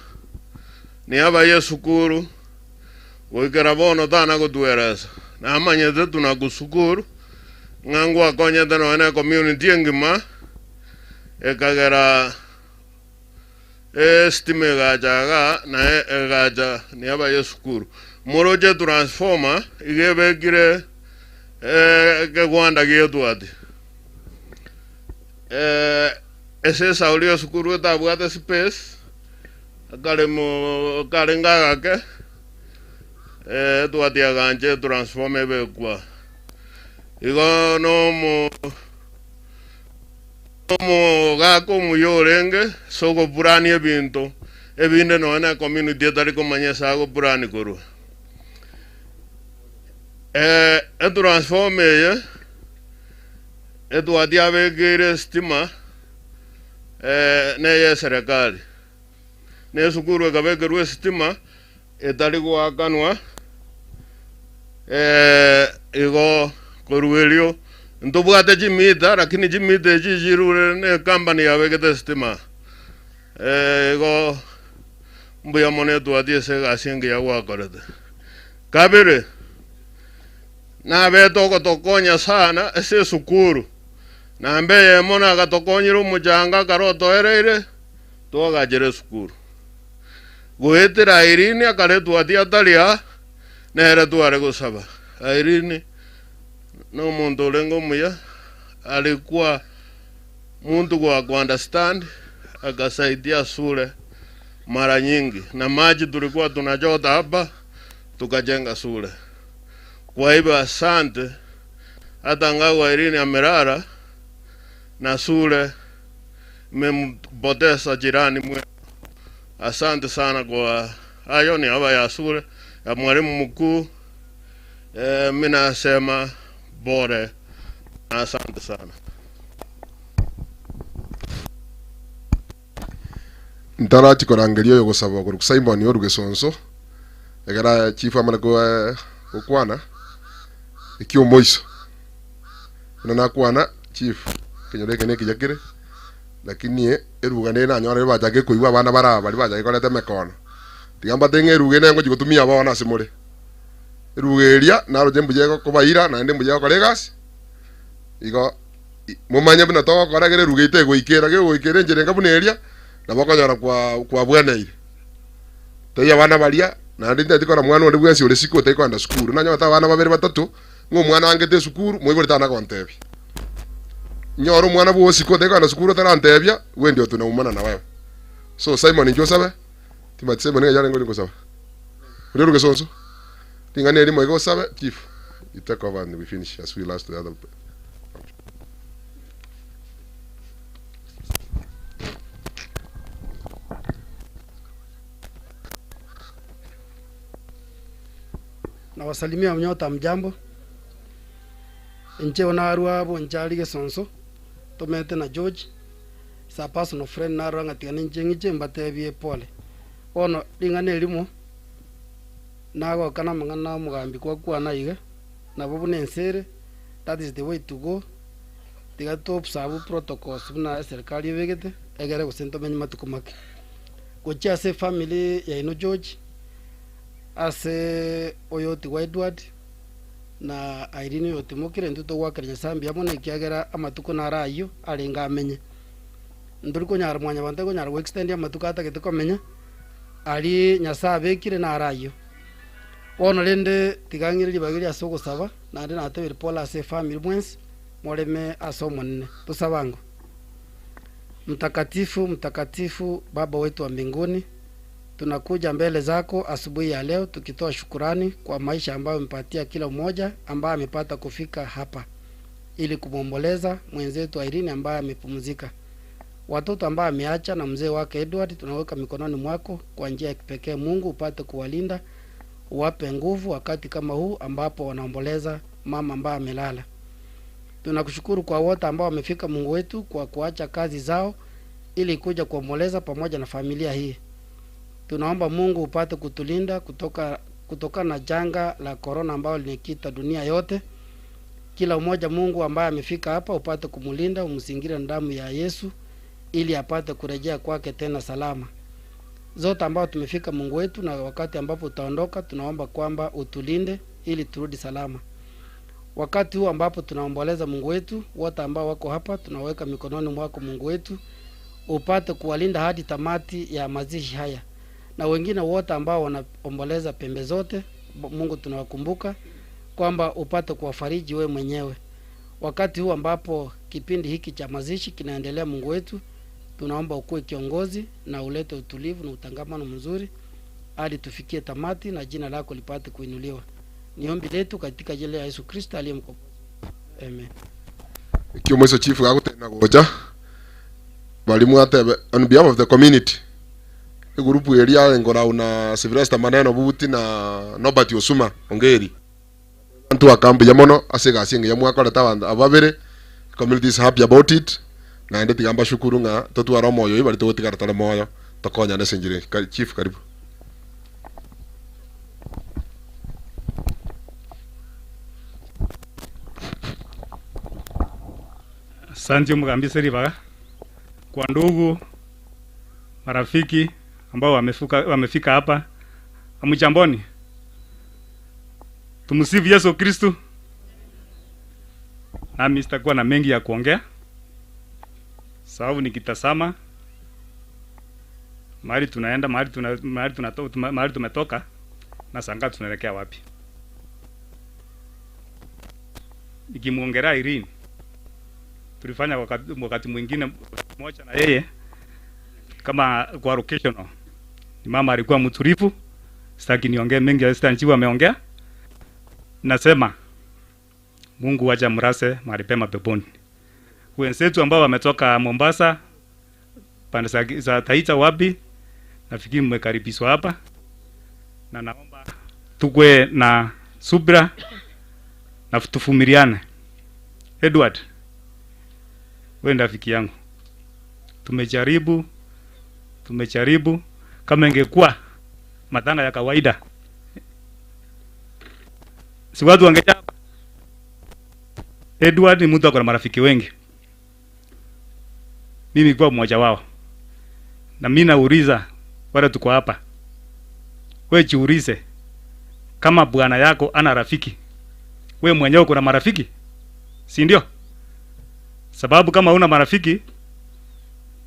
ni aba yesukuru goikera bono tana gotweresa namanyete tunakusukuru ng'angwa konyete noene community engima ekagera estima egachaga nae egacha ni aba yesukuru moroche transformer igebekire kegwanda gietu ati ese saulio sukuru etabwate space akaremo karenga gake twati aganche transform ebekwa igo no mo gako muyorenge soko purani ebinto ebinde no na community etari komanya sago purani koru transform eye etwati abekire stima neye serikali ne sukuru ekabekerwe stima etari gwakanwa igo koruelio ntobwate chimita lakini chimita echi chirure ne company yabekete stima igo mbuya mono etwati ase egasi engiya gwakorete kabere nabete ogotokonya sana ase esukuru Na mbeye mona agatokonyire omochanga karotoereire twagachere esukuru. Goetera Irene akare twatia taria nere tware gosaba. Irene no muntu orengo muya alikuwa muntu wa kuunderstand, akasaidia shule mara nyingi, na maji tulikuwa tunachota hapa tukajenga shule. Kwa hivyo asante, hata ngawa Irene amerara na shule imempoteza jirani mwe. Asante sana kwa hayo. Ni haba ya shule ya mwalimu mkuu, mimi nasema bore na asante sana. Ntarachi korangerio yo gosaba koru Simon yoruge sonso egera chief amana ko okwana ekio moiso na nakwana chief kenyoreke neki jakire lakini erugane na nyore bajage koiwa abana bara bari bajage korete mekono tigamba tenge eruge nengo jigutumia bona asimure erugeria naro jembuye kobaira naende mbuye koregas igo mumanye buna tokoragere eruge ite goikera ge goikera enjere ngabuneria na bakonyora kwa bweneire tei abana baria naende ntetikora mwana onde bwensi ore siko tekwenda sukuru nanyota abana babere batatu ng'o mwana angete sukuru moibore tana kontebia nyoro mwana bwo siko tekwenda sukuru tarantebia we ndio tunaumana na wewe. So Simon njosabe timati Simon yale ngoli ngosaba uri ruge sonso tingane elimo igosabe chief you take over and we finish as we last the other. Na wasalimia mnyota mjambo nche onarwa abo nchalige sonso tomete na George sa personal friend narwa ngatigane nche ngiche mbatebie pole ono lingane elimo nago kana mangana mugambi kwa kwana iga nabo bunensere. That is the way to go. Tiga to observe protocols buna serikali begete egere gusento menye matukumake gochia se family ya ino George ase oyoti wa Edward na Irene yoti mukire ntuto gwakira nyasambi amone kiagera amatuko narayo arenga amenye nduri konyara mwanya bante konyara go extend amatuko atagete komenya ari nyasabe kire narayo ono rende tigangire libagiri asoko saba nande natebere pola ase family mwensi moreme asomonne tusabango. Mtakatifu mtakatifu Baba wetu wa mbinguni, tunakuja mbele zako asubuhi ya leo tukitoa shukurani kwa maisha ambayo umepatia kila mmoja ambaye amepata kufika hapa ili kumwomboleza mwenzetu Irene ambaye amepumzika. Watoto ambao ameacha na mzee wake Edward tunaweka mikononi mwako kwa njia ya kipekee. Mungu upate kuwalinda, uwape nguvu wakati kama huu ambapo wanaomboleza mama ambaye amelala. Tunakushukuru kwa wote ambao wamefika Mungu wetu kwa kuacha kazi zao ili kuja kuomboleza pamoja na familia hii. Tunaomba Mungu upate kutulinda kutoka na janga la corona ambalo linakita dunia yote. Kila mmoja Mungu ambaye amefika hapa upate kumulinda, umzingire na damu ya Yesu ili apate kurejea kwake tena salama. Zote ambao tumefika Mungu wetu, na wakati ambapo utaondoka tunaomba kwamba utulinde ili turudi salama. Wakati huu ambapo tunaomboleza Mungu wetu, wote ambao wako hapa tunaweka mikononi mwako Mungu wetu, upate kuwalinda hadi tamati ya mazishi haya. Na wengine wote ambao wanaomboleza pembe zote, Mungu tunawakumbuka kwamba upate kuwafariji wewe mwenyewe. Wakati huu ambapo kipindi hiki cha mazishi kinaendelea Mungu wetu, tunaomba ukue kiongozi na ulete utulivu na utangamano mzuri hadi tufikie tamati na jina lako lipate kuinuliwa. Ni ombi letu katika jina la Yesu Kristo aliye mkombozi. Amen. Kiongozi chief agutena goja balimu atebe on behalf of the community igrupu eria ngora una Sylvester Maneno Buti na Norbert Osuma ongeri antu akambu yamono asega singe yamwakoreta abantu ababere. Community is happy about it na ndi tigamba shukuru nga totwara moyo ibali totigara tare moyo tokonya nesenjire. Chief karibu. Asante Mugambi Ribaga kwa ndugu marafiki ambao wamefika hapa. Amujamboni. Tumsifu Yesu Kristo. Nami sitakuwa na mengi ya kuongea. Sababu nikitazama mahali tunaenda, mahali tumetoka na sanga tunaelekea wapi. Nikimuongelea Irene, tulifanya wakati mwingine mmoja na yeye kama kwa locational. Ni mama alikuwa mtulivu, sitaki niongee mengi, sitaki ameongea. Nasema Mungu acha mrase mahali pema peponi. Wenzetu ambao wametoka Mombasa, pande za Taita wapi, nafikiri mmekaribishwa hapa. Na naomba tukue na subira na tuvumiliane. Edward, wewe rafiki yangu, tumejaribu. Kama ingekuwa matanga ya kawaida, si watu wangeja. Edward ni mtu akona marafiki wengi, mimi kwa mmoja wao. Na mimi nauliza wale tuko hapa, wewe jiulize, kama bwana yako ana rafiki, wewe mwenyewe uko na marafiki, si ndio? Sababu kama huna marafiki,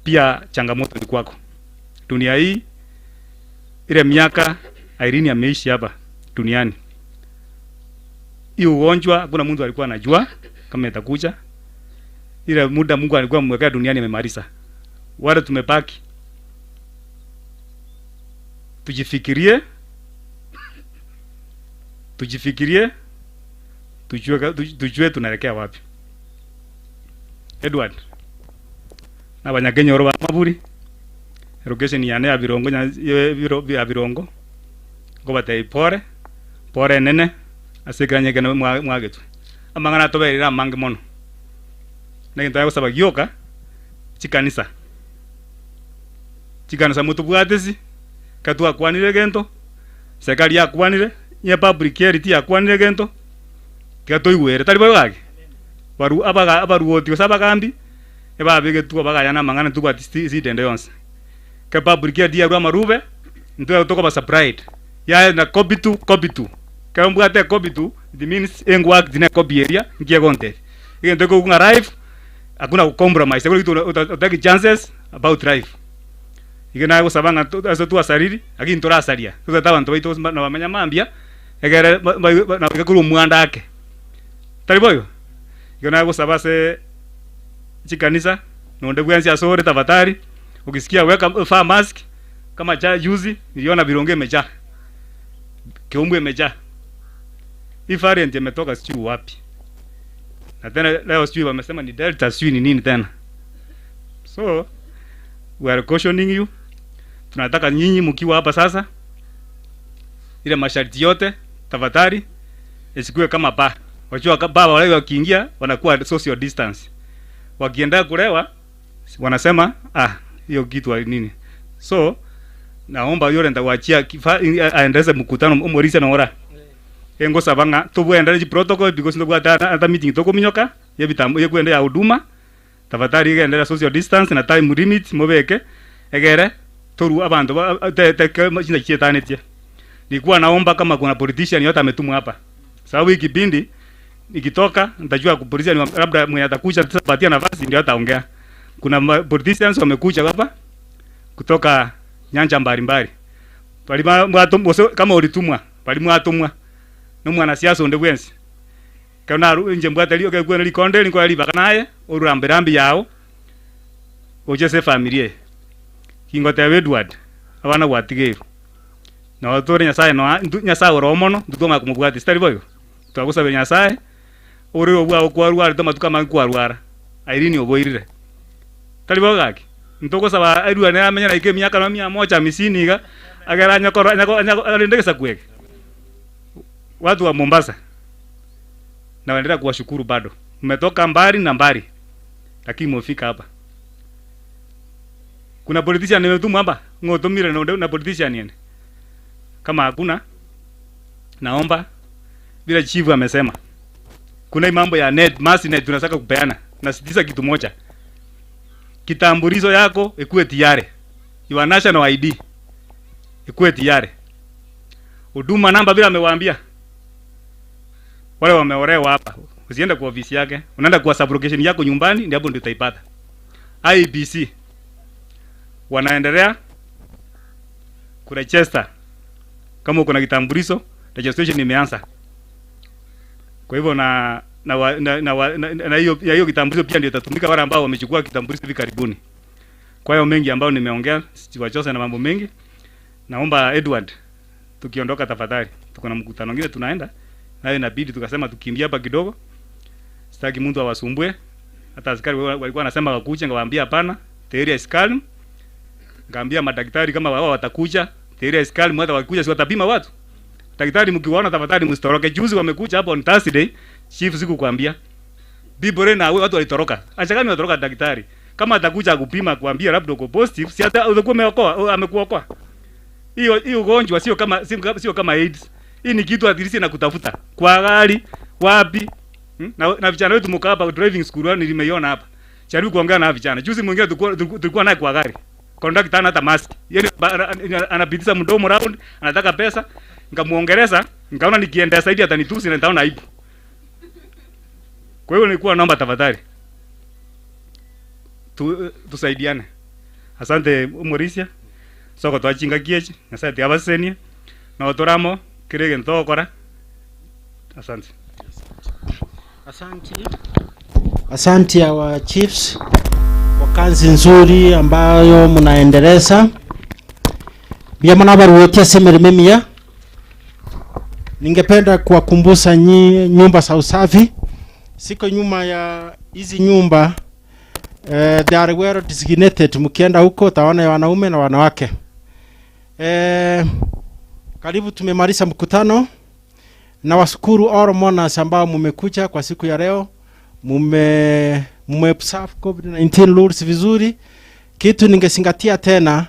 pia changamoto ni kwako. Dunia hii, ile miaka Irene ameishi hapa duniani, hii ugonjwa hakuna mtu alikuwa anajua kama itakuja. Ile muda Mungu alikuwa amemwekea duniani amemaliza. Wale tumebaki, tujifikirie, tujue tunaelekea wapi. Edward, na Abanyakenya oro ba maburi, location yane ya Birongo, ya Birongo ngobatei pore pore nene asikiranye kene mwagetwe amang'ana toberera amange mono. Negento yagosaba gioka chikanisa mutubwatesi katwakwanire gento, serikali yakwanire, nye public health yakwanire gento, tiga toigwere tari boyo gaki baru abaga abaruoti gose abagambi ebabegetwa bagayana amang'ana tubwati sidende yonse ke public health yarwa amarube ntwe tokoba supplied ya na copy tu kambwate copy tu, it means engwa dine copy area ngie konte igento ko arrive hakuna compromise kule kitu utaki chances about life. Igena gusabanga aso tu asariri lakini torasaria tutata abantu baitu na bamenya mambia egere na kuru mwanda ake tari boyo. Igena gusaba se chikanisa nonde bwansi asore tabatari, ukisikia weka vaa mask kama cha juzi niliona Birongo imejaa, Kiumbu imejaa. Hii variant imetoka sijui wapi. Na tena leo sijui wamesema ni Delta sijui ni nini tena. So we are cautioning you. Tunataka nyinyi mkiwa hapa sasa, ile masharti yote tafadhali isikuwe kama ba. Wajua baba wale wakiingia wanakuwa social distance. Wakienda kulewa wanasema hiyo kitu nini. So naomba yule ndawaachia aendeleze mkutano umorisa na ora. Engo sabanga tubwenda protocol because ndobwata ata meeting tokominyoka yebitambo yekwenda ya huduma tafadhali igendera social distance na time limit mobeke egere toru abantu te china chietanetie. Nilikuwa naomba kama kuna politician yote ametumwa hapa, sababu hiki kipindi nikitoka nitajua politician labda mwenye atakuja tutapatia nafasi ndio ataongea. Kuna politicians wamekuja hapa kutoka nyanja mbalimbali. Kama ulitumwa, balimwatumwa no mwanasiasa onde bwensi kana nje mbwate liyo ke likonde liko liba kanaye oruramberambi yao ojese familia kingote Edward abana gwatigeru na watore Nyasaye no Nyasaye oromono ndutoma kumubwati stari boyo twagusabira Nyasaye uri obwa kwarwara tomatuka mangi kwarwara Irene oboirire tari boyo gaki ntogosaba Edward na amenya ike miaka na 150 iga agera nyakoro nyako arendegesa kwege. Watu wa Mombasa na waendelea kuwashukuru bado. Mmetoka mbali na mbali, lakini mmefika hapa. Kuna politician nimetumwa hapa, ngotomire na politician yene. Kama hakuna, naomba bila chief amesema. Kuna mambo ya net, mass net tunataka kupeana. Na sitisa kitu moja. Kitambulisho yako ikuwe tayari. Your national ID ikuwe tayari. Huduma namba bila amewaambia. Wale wameolewa hapa, usiende kwa ofisi yake, unaenda kwa sublocation yako nyumbani, ndipo ndio utaipata. IEBC wanaendelea kuregister. Kama uko na kitambulisho, registration imeanza. Kwa hivyo na na na na, na, na hiyo hiyo kitambulisho pia ndio itatumika wale ambao wamechukua kitambulisho hivi karibuni. Kwa hiyo mengi ambayo nimeongea, siwachose na mambo mengi. Naomba Edward, tukiondoka tafadhali, tuko na mkutano mwingine tunaenda nayo, inabidi tukasema tukimbia hapa kidogo. Sitaki mtu awasumbue. Hata askari walikuwa wanasema wakuja, ngawaambia hapana, the area is calm. Ngaambia madaktari kama wao watakuja, the area is calm, hata wakikuja si watapima watu. Daktari mkiwaona tafadhali msitoroke. Juzi wamekuja hapo on Thursday, chief sikukwambia. Bibore na watu walitoroka. Acha gani watoroka daktari? Kama atakuja kupima kuambia labda uko positive, si hata utakuwa umeokoa, amekuokoa. Hiyo hiyo ugonjwa sio kama AIDS. Hii ni kitu adirisi na kutafuta. Kwa gari, wapi? Na vijana wetu mko hapa driving school nilimeiona hapa. Jaribu kuongea na vijana. Juzi mwingine tulikuwa naye kwa gari. Conductor hana hata mask. Yeye anapitisha mdomo round, anataka pesa. Nikamuongeleza, nikaona nikienda zaidi atanitusi na nitaona aibu. Kwa hiyo nilikuwa naomba tafadhali tusaidiane. Asante Morisia. Soko twachinga kiechi, Nyasaye tiabasenie. Na otoramo kirege ntokora. Asante. Asante. Asante our chiefs kwa kazi nzuri ambayo mnaendeleza. Byamana baruotia semereme mia. Ningependa kuwakumbusha nyumba za usafi. Siko nyuma ya hizi nyumba, they are well designated. Mkienda huko utaona ya wanaume na wanawake. Karibu tumemaliza mkutano na washukuru all mourners ambao mumekuja kwa siku ya leo. Mume observe COVID-19 rules vizuri. Kitu ningezingatia tena,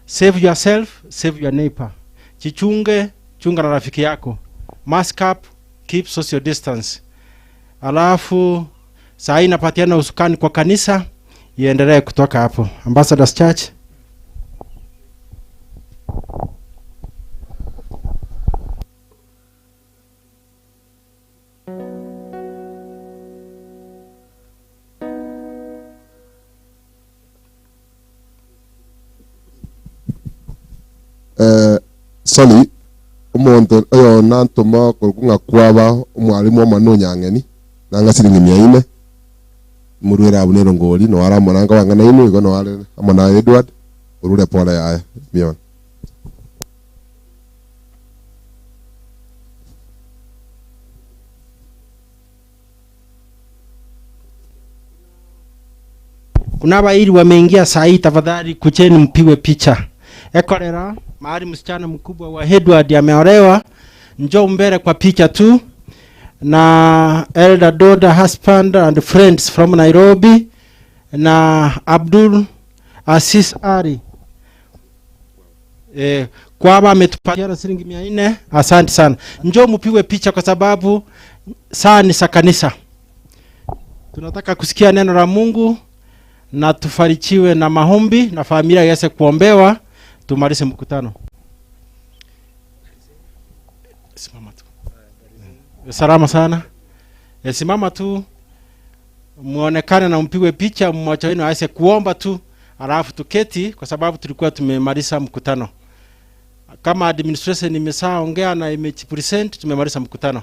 save yourself, save your neighbor. Jichunge, chunga na rafiki yako. Mask up, keep social distance. Alafu saa hii napatiana usukani kwa kanisa iendelee kutoka hapo. Ambassadors Church. Sorry, omonto oyo nantoma korokwa kwaba omwalimu omwana onyang'eni nanga siringi 400 murwera abu nerongori no aramona wang'ana inu igo no are amo na Edward orure pole yaye miona. Kuna waili wameingia saa hii, tafadhali kucheni mpigwe picha. Ekorera mahali msichana mkubwa wa Edward ameolewa, njoo mbele kwa picha tu. Na Elder Doda husband and friends from Nairobi na Abdul Aziz Ali. Kwaba ametupatia shilingi 400. Asante sana. Njoo mpigwe picha kwa sababu saa ni za kanisa. Tunataka kusikia neno la Mungu na tufarichiwe na maombi na familia iweze kuombewa, tumalize mkutano. Simama tu. Salama sana. Simama tu, muonekane na mpigwe picha, mmoja wenu aweze kuomba tu, alafu tuketi kwa sababu tulikuwa tumemaliza mkutano. Kama administration imeshaongea na imepresent, tumemaliza mkutano.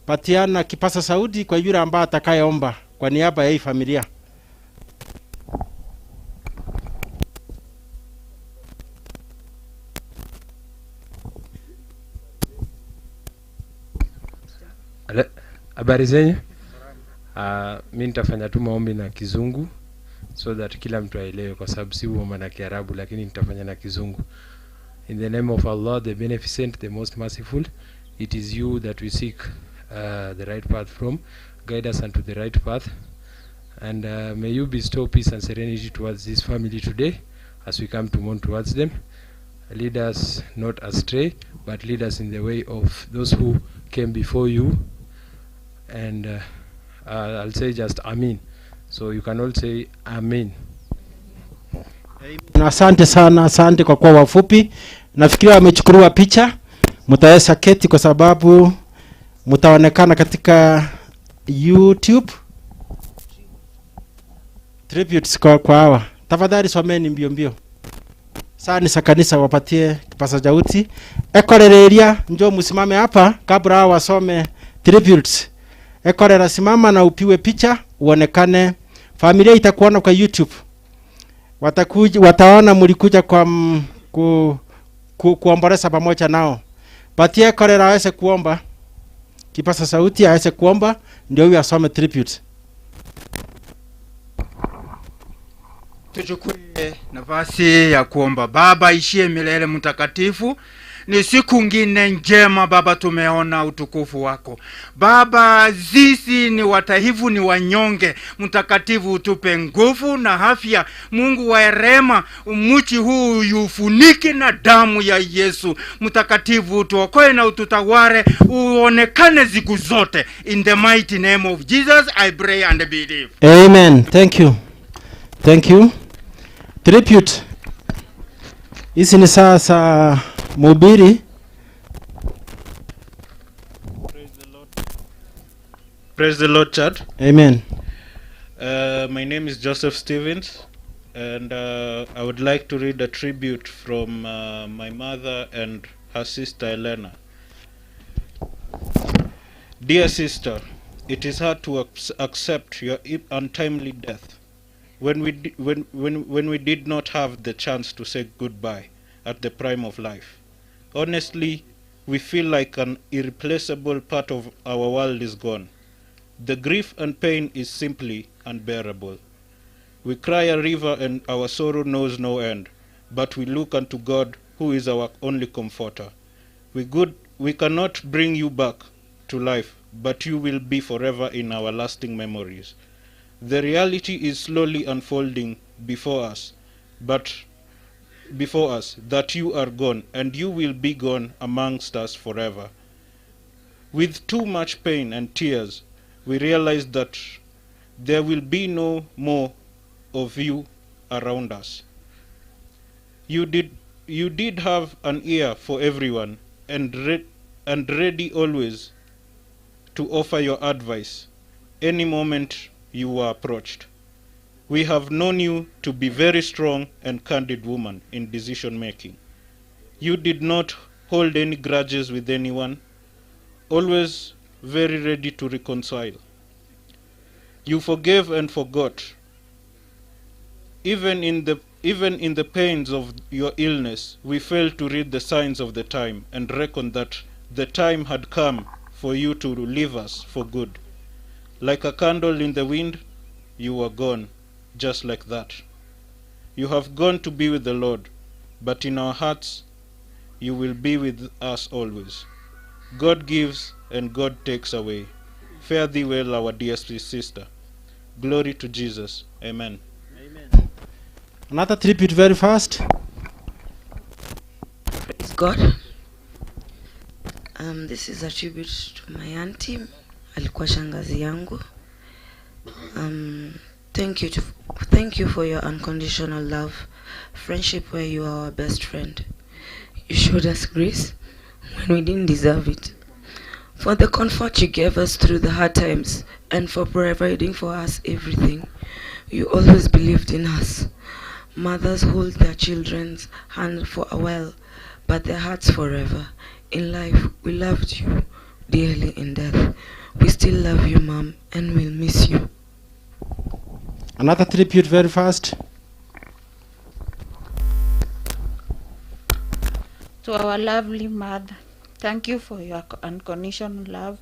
Patiana kipasa sauti kwa yule ambaye atakayeomba kwa niaba ya hii familia. Habari zenyu? Mi nitafanya tu maombi na Kizungu so that kila mtu aelewe, kwa sababu si uomba na Kiarabu, lakini nitafanya na Kizungu. In the name of Allah, the Beneficent, the Most Merciful, it is you that we seek the right path from. Guide us unto the right path, and may you bestow peace and serenity towards this family today as we come to mourn towards them. Lead us not astray, but lead us in the way of those who came before you. And I'll say just Amen. So you can all say Amen. Na asante sana, asante kwa kuwa wafupi. Nafikiria wamechukuliwa picha. Mtaweza keti kwa sababu mtaonekana katika YouTube. Tributes kwa hawa. Tafadhali someni mbio mbio. Saa ni za kanisa, wapatie kipaza sauti. Ekorereria, njoo msimame hapa kabla hawa wasome tributes. Ekorera, simama na upiwe picha uonekane. Familia itakuona kwa YouTube. Watakuja, wataona mlikuja kwa kuomboleza pamoja nao. Patie Ekorera aweze kuomba. Kipaza sauti aweze kuomba ndio huyu asome tribute. Tuchukue nafasi ya kuomba. Baba ishie milele mtakatifu, ni siku ngine njema Baba, tumeona utukufu wako Baba. Sisi ni wataifu, ni wanyonge. Mtakatifu, utupe nguvu na afya. Mungu wa rehema, mchi huu ufunike na damu ya Yesu. Mtakatifu, utuokoe na ututaware, uonekane siku zote. In the mighty name of Jesus I pray and believe. Amen. Thank you. Thank you. Tribute. Hizi ni saa za mhubiri. Praise the Lord, Chad. Amen. My name is Joseph Stevens, and I would like to read a tribute from my mother and her sister Elena. Dear sister, it is hard to accept your untimely death when we did not have the chance to say goodbye at the prime of life. Honestly, we feel like an irreplaceable part of our world is gone. The grief and pain is simply unbearable. We cry a river and our sorrow knows no end, but we look unto God, who is our only comforter. We cannot bring you back to life, but you will be forever in our lasting memories. The reality is slowly unfolding before us, that you are gone, and you will be gone amongst us forever. With too much pain and tears, we realize that there will be no more of you around us. You did have an ear for everyone, and ready always to offer your advice any moment you were approached. We have known you to be very strong and candid woman in decision making. You did not hold any grudges with anyone, always very ready to reconcile. You forgave and forgot. Even in the pains of your illness, we failed to read the signs of the time and reckon that the time had come for you to leave us for good. Like a candle in the wind, you were gone, just like that. You have gone to be with the Lord, but in our hearts, you will be with us always. God gives and God takes away. Fare thee well, our dear sister. Glory to Jesus. Amen. Amen. Another tribute very fast. Praise God. This is a tribute to my auntie. Alikuwa shangazi yangu. Thank you for your unconditional love, friendship where you are our best friend. You showed us grace when we didn't deserve it. For the comfort you gave us through the hard times and for providing for us everything. You always believed in us. Mothers hold their children's hand for a while, but their hearts forever. In life, we loved you dearly. In death, we still love you, Mom, and we'll miss you. Another tribute very fast. To our lovely mother, thank you for your unconditional love,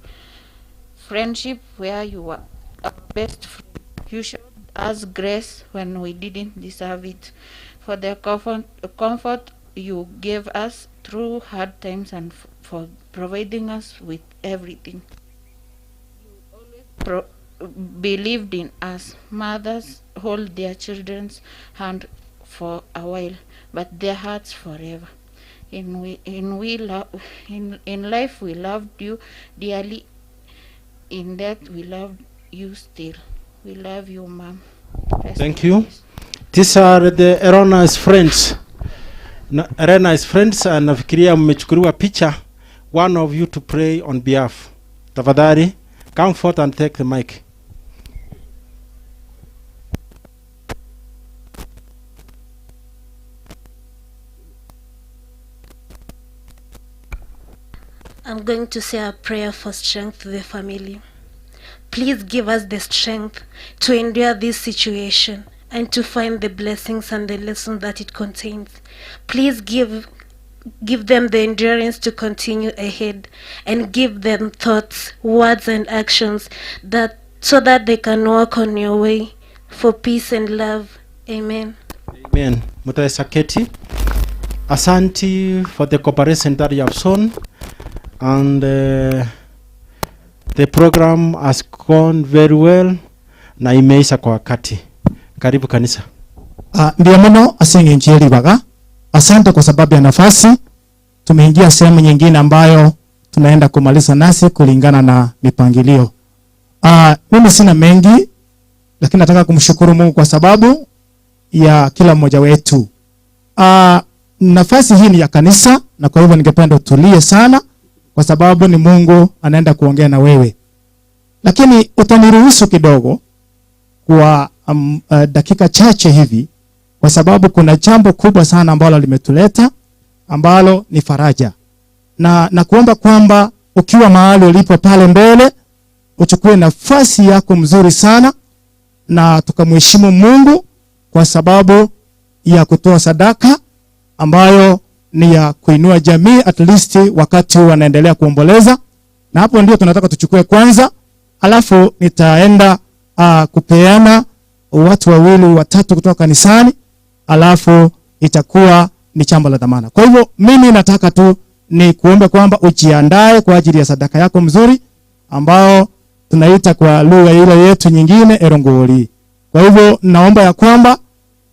friendship where you were our best friend. You showed us grace when we didn't deserve it. For the comfort you gave us through hard times and for providing us with everything. You always believed in us. Mothers hold their children's hand for a while, but their hearts forever. In life we loved you dearly. In death we love you still. We love you, Mom. Rest. Thank you. These are the Erona's friends. Erona's friends, and nafikiria mmechukuliwa picha. One of you to pray on behalf. Tafadhali, come forth and take the mic. I'm going to say a prayer for strength to the family. Please give us the strength to endure this situation and to find the blessings and the lessons that it contains. Please give them the endurance to continue ahead and give them thoughts, words, and actions that so that they can walk on your way for peace and love. Amen. Amen. Mutaweza keti. Asante for the cooperation that you have shown, and the program has gone very well na imeisha kwa wakati. Karibu kanisa. Ndiyo mno asinge njeri baga. Asante kwa sababu ya nafasi. Tumeingia sehemu nyingine ambayo tunaenda kumaliza nasi kulingana na mipangilio. Mimi sina mengi, lakini nataka kumshukuru Mungu kwa sababu ya kila mmoja wetu. Nafasi hii ni ya kanisa, na kwa hivyo ningependa utulie sana kwa sababu ni Mungu anaenda kuongea na wewe. Lakini utaniruhusu kidogo kwa dakika chache hivi, kwa sababu kuna jambo kubwa sana ambalo limetuleta, ambalo ni faraja. Na kuomba kwamba ukiwa mahali ulipo pale mbele, uchukue nafasi yako mzuri sana na tukamheshimu Mungu kwa sababu ya kutoa sadaka ambayo ni ya kuinua jamii, at least wakati wanaendelea kuomboleza. Na hapo ndio tunataka tuchukue kwanza, alafu nitaenda kupeana watu wawili watatu kutoka kanisani, alafu itakuwa ni jambo la dhamana. Kwa hivyo mimi nataka tu ni kuombe kwamba ujiandae kwa ajili ya sadaka yako mzuri ambao tunaita kwa lugha ile yetu nyingine erongoli. Kwa hivyo naomba ya kwamba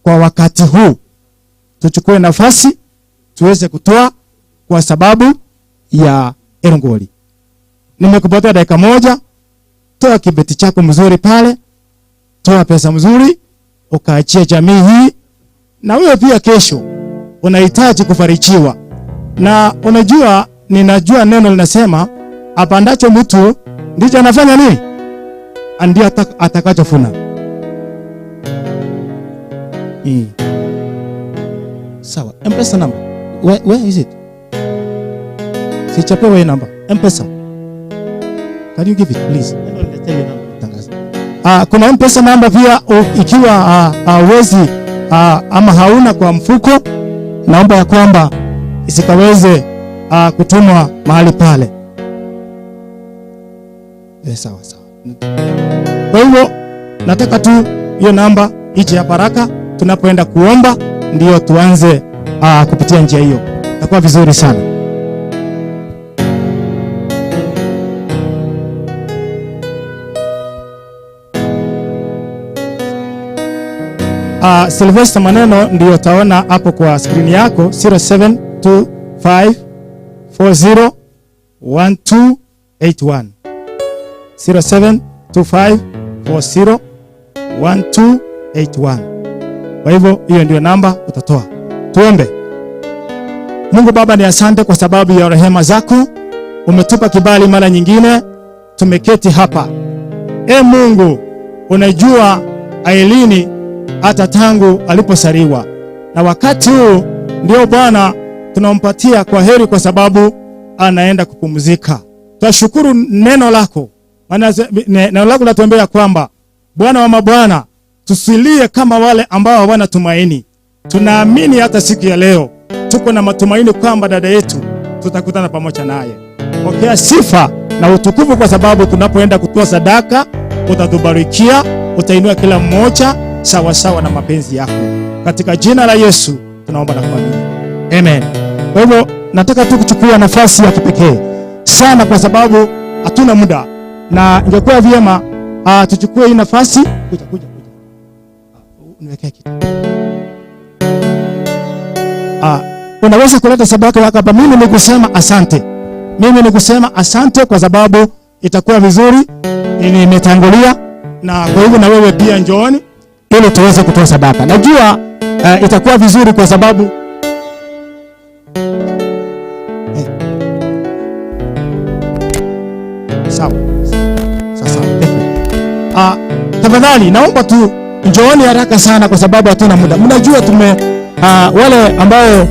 kwa wakati huu tuchukue nafasi tuweze kutoa kwa sababu ya erongoli. Nimekupatia dakika moja, toa kibeti chako mzuri pale, toa pesa mzuri, ukaachie jamii hii. Na wewe pia kesho unahitaji kufarijiwa. Na unajua, ninajua neno linasema apandacho mtu ndicho anafanya nini? Ndiyo atakachofuna. Sawa. M-Pesa number. Where is it? Sichapewa hii number. M-Pesa. Can you give it please? Kuna M-Pesa number pia ikiwa uwezi ama hauna kwa mfuko, naomba ya kwamba isikaweze kutumwa mahali pale. Sawa sawa. Kwa hivyo nataka tu hiyo namba ije ya baraka, tunapoenda kuomba ndio tuanze kupitia njia hiyo. Itakuwa vizuri sana. Sylvester Maneno ndio utaona hapo kwa screen yako, 0725401281. 0725401281. Kwa hivyo hiyo ndio namba utatoa. Tuombe. Mungu Baba, ni asante kwa sababu ya rehema zako. Umetupa kibali mara nyingine tumeketi hapa. Mungu, unajua Ailini hata tangu aliposaliwa. Na wakati huu ndio Bwana tunampatia kwa heri kwa sababu anaenda kupumzika. Tunashukuru neno lako. Maana neno lako linatuambia kwamba Bwana wa mabwana, tusilie kama wale ambao hawana tumaini. Tunaamini hata siku ya leo tuko na matumaini kwamba dada yetu tutakutana pamoja naye. Pokea sifa na utukufu kwa sababu tunapoenda kutoa sadaka utatubarikia, utainua kila mmoja sawa sawa na mapenzi yako. Katika jina la Yesu tunaomba na kuamini. Amen. Kwa hivyo nataka tu kuchukua nafasi ya kipekee sana kwa sababu hatuna muda, na ingekuwa vyema tuchukue hii nafasi. Kuja kuja kuja. Niwekee kitu. Unaweza kuleta sadaka yako hapa. Mimi nikusema asante. Mimi nikusema asante kwa sababu itakuwa vizuri, nimetangulia, na kwa hivyo na wewe pia njooni ili tuweze kutoa sadaka. Najua itakuwa vizuri kwa sababu sawa. Sasa tafadhali naomba tu njooni haraka sana kwa sababu hatuna muda. Mnajua tume wale ambao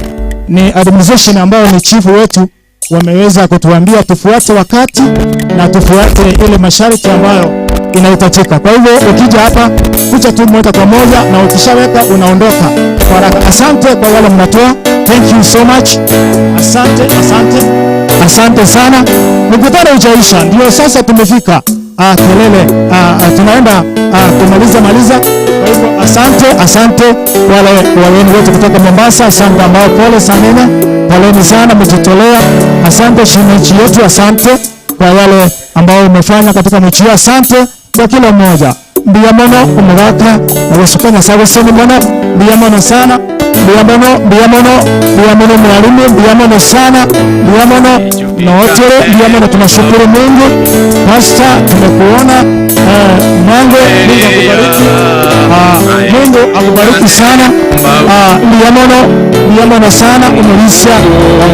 ni administration ambao ni chief wetu Wameweza kutuambia tufuate wakati na tufuate ile masharti ambayo inahitajika. Kwa hivyo ukija hapa kucha tu moja kwa moja, na ukishaweka unaondoka kwa haraka. Asante kwa wale mnatoa. Thank you so much. Asante, asante. Asante sana. Mkutano hujaisha. Ndio sasa tumefika kelele. Tunaenda kumaliza maliza. Kwa hivyo asante, asante wale wageni wetu kutoka Mombasa, asante ambao pole sana. Poleni sana mjitolea. Asante shemeji yetu, asante kwa wale ambao umefanya katika mchi. Asante kwa kila mmoja. Ndiyamono umewaka na wasukanya sawa sana mwana. Ndiyamono sana. Ndiyamono, ndiyamono, ndiyamono mwalimu, ndiyamono sana. Ndiyamono na wote, ndiyamono tunashukuru Mungu. Pastor tumekuona. Mungu akubariki. Mungu akubariki sana. Ndiyamono, ndiyamono sana umelisha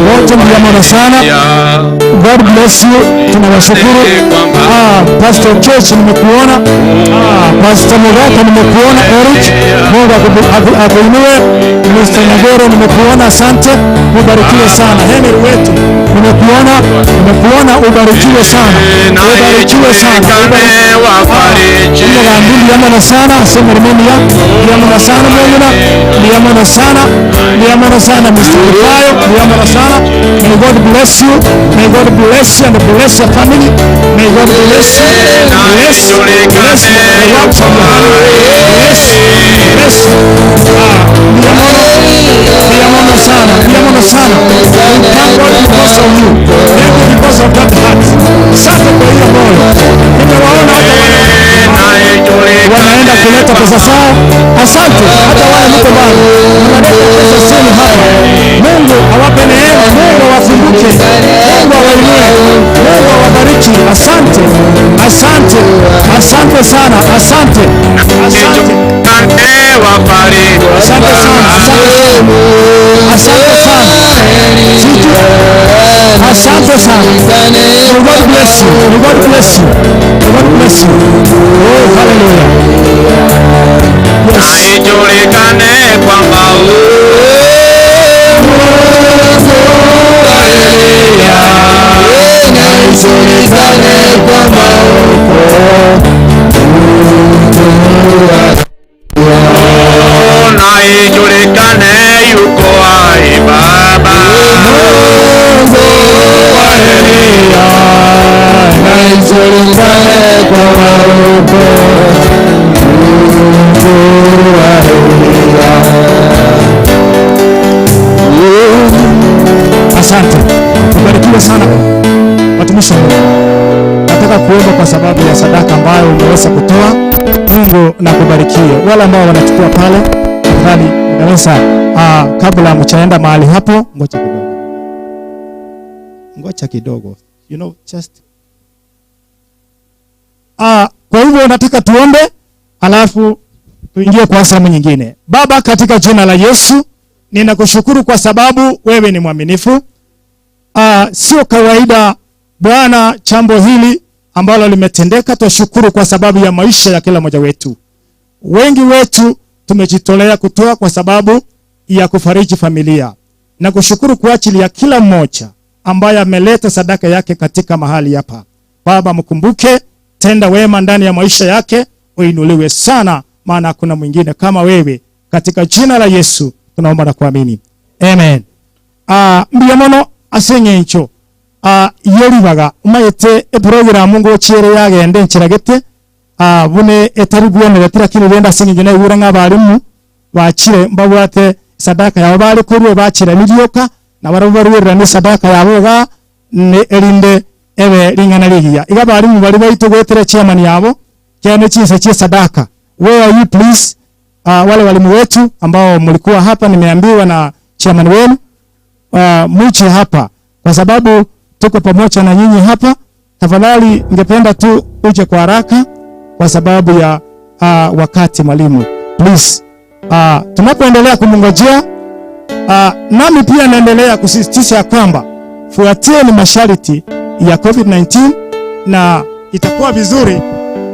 wote, ndiyamono sana. God bless you. Tunawashukuru. Pastor Church nimekuona. Pastor Mugaka nimekuona. Eric, Mungu akuinue. Mr. Nagoro nimekuona, asante. Ubarikiwe sana. Henry wetu nimekuona, nimekuona, ubarikiwe sana. Ubarikiwe sana. Ndiyamono sana, sema Romania. Ndiyamono sana Mwengina. Ndiyamono sana. Ndiyamono sana Mr. Lukayo. Ndiyamono sana. May God bless you. May God bless you and bless your family. May God bless you. Bless, bless the works of your hand. Bless, bless. Ndiyamono, ndiyamono sana, ndiyamono sana. We thank God because of you. Thank you because of that heart. Asante kwa hiyo moyo. Nimewaona hata wanaenda kuleta pesa zao. Asante hata wale mko bado mnaleta pesa zenu hapa. Mungu awape neema, Mungu awafunguke, Mungu awainue, Mungu awabariki. Asante, asante, asante sana, asante, asante. Asante sana, asante sana, asante sana. May God bless you. May God bless you. May God bless you. Oh, hallelujah. Yes. Ijulikane kwamba ijulikane kwamba na ijulikane yuko hai Baba. Mungu wa Elia, na ijulikane kwamba uko Mungu wa Elia. Asante. Ubarikiwe sana watumishi wa Mungu. Nataka kuomba kwa sababu ya sadaka ambayo umeweza kutoa. Mungu na kubarikie. Wale ambao wanachukua pale, tafadhali unaweza kabla mchaenda mahali hapo, ngoja kidogo. Ngoja kidogo. You know, just kwa hivyo nataka tuombe alafu tuingie kwa sehemu nyingine. Baba, katika jina la Yesu, ninakushukuru kwa sababu wewe ni mwaminifu. Sio kawaida Bwana jambo hili ambalo limetendeka. Twashukuru kwa sababu ya maisha ya kila mmoja wetu. Wengi wetu tumejitolea kutoa kwa sababu ya kufariji familia. Na kushukuru kwa ajili ya kila mmoja ambaye ameleta sadaka yake katika mahali hapa. Baba, mkumbuke, tenda wema ndani ya maisha yake, uinuliwe sana, maana hakuna mwingine kama wewe. Katika jina la Yesu tunaomba na kuamini. Amen. Mbiamono asengencho yeribaga umayete program ngo chere yagende nchiragete bune etaribwonere lakini renda asengencho na ibura ng'abarimu bachire mbabwate sadaka yabo bari kurwe bachira nirioka na barabarwira ni sadaka yabo ga ne erinde ebe ringana rigiya iga barimu bari baitu gwetere chairman yabo cyane chinsa chi sadaka. Where are you please? Wale walimu wetu ambao mlikuwa hapa, nimeambiwa na chairman wenu mwiche hapa kwa sababu tuko pamoja na nyinyi hapa. Tafadhali ningependa tu uje kwa haraka kwa sababu ya wakati mwalimu. Please. Tunapoendelea kumngojea, nami pia naendelea kusisitiza kwamba fuatieni masharti ya COVID-19 na itakuwa vizuri,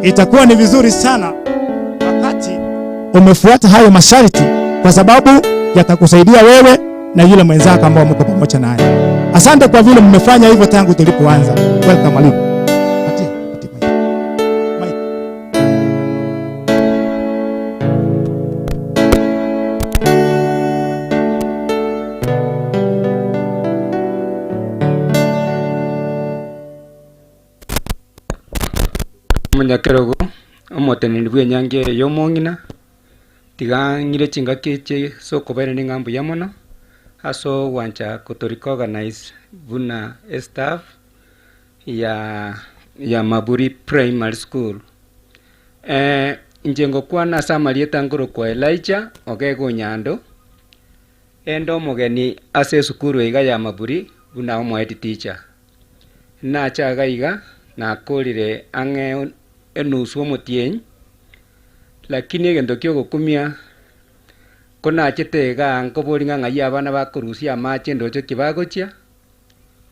itakuwa ni vizuri sana wakati umefuata hayo masharti, kwa sababu yatakusaidia wewe na yule mwenzako ambao mko pamoja naye. Asante kwa vile mmefanya hivyo tangu tulipoanza. Welcome mwalimu. Patie, patie mic. Mic. Omonyakerogo omoteneni bwa enyangi eye ya omong'ina tiga ng'ire chingaki echi ase okobaire na eng'ambu ya mono ase ogwancha kotorecognize buna estaff ya Maburi Primary School. Inche ngokwana ase amarieta nkorokwa Elijah Ogego Onyando, ende omogeni ase esukuru iga ya Maburi buna omohead teacher. Nachaga iga nakorire ang'e enusu omotienyi, lakini egento kia ogokumia konachete iga nkobori ng'a ng'ai abana bakorusia amache ndoche ki bagochia,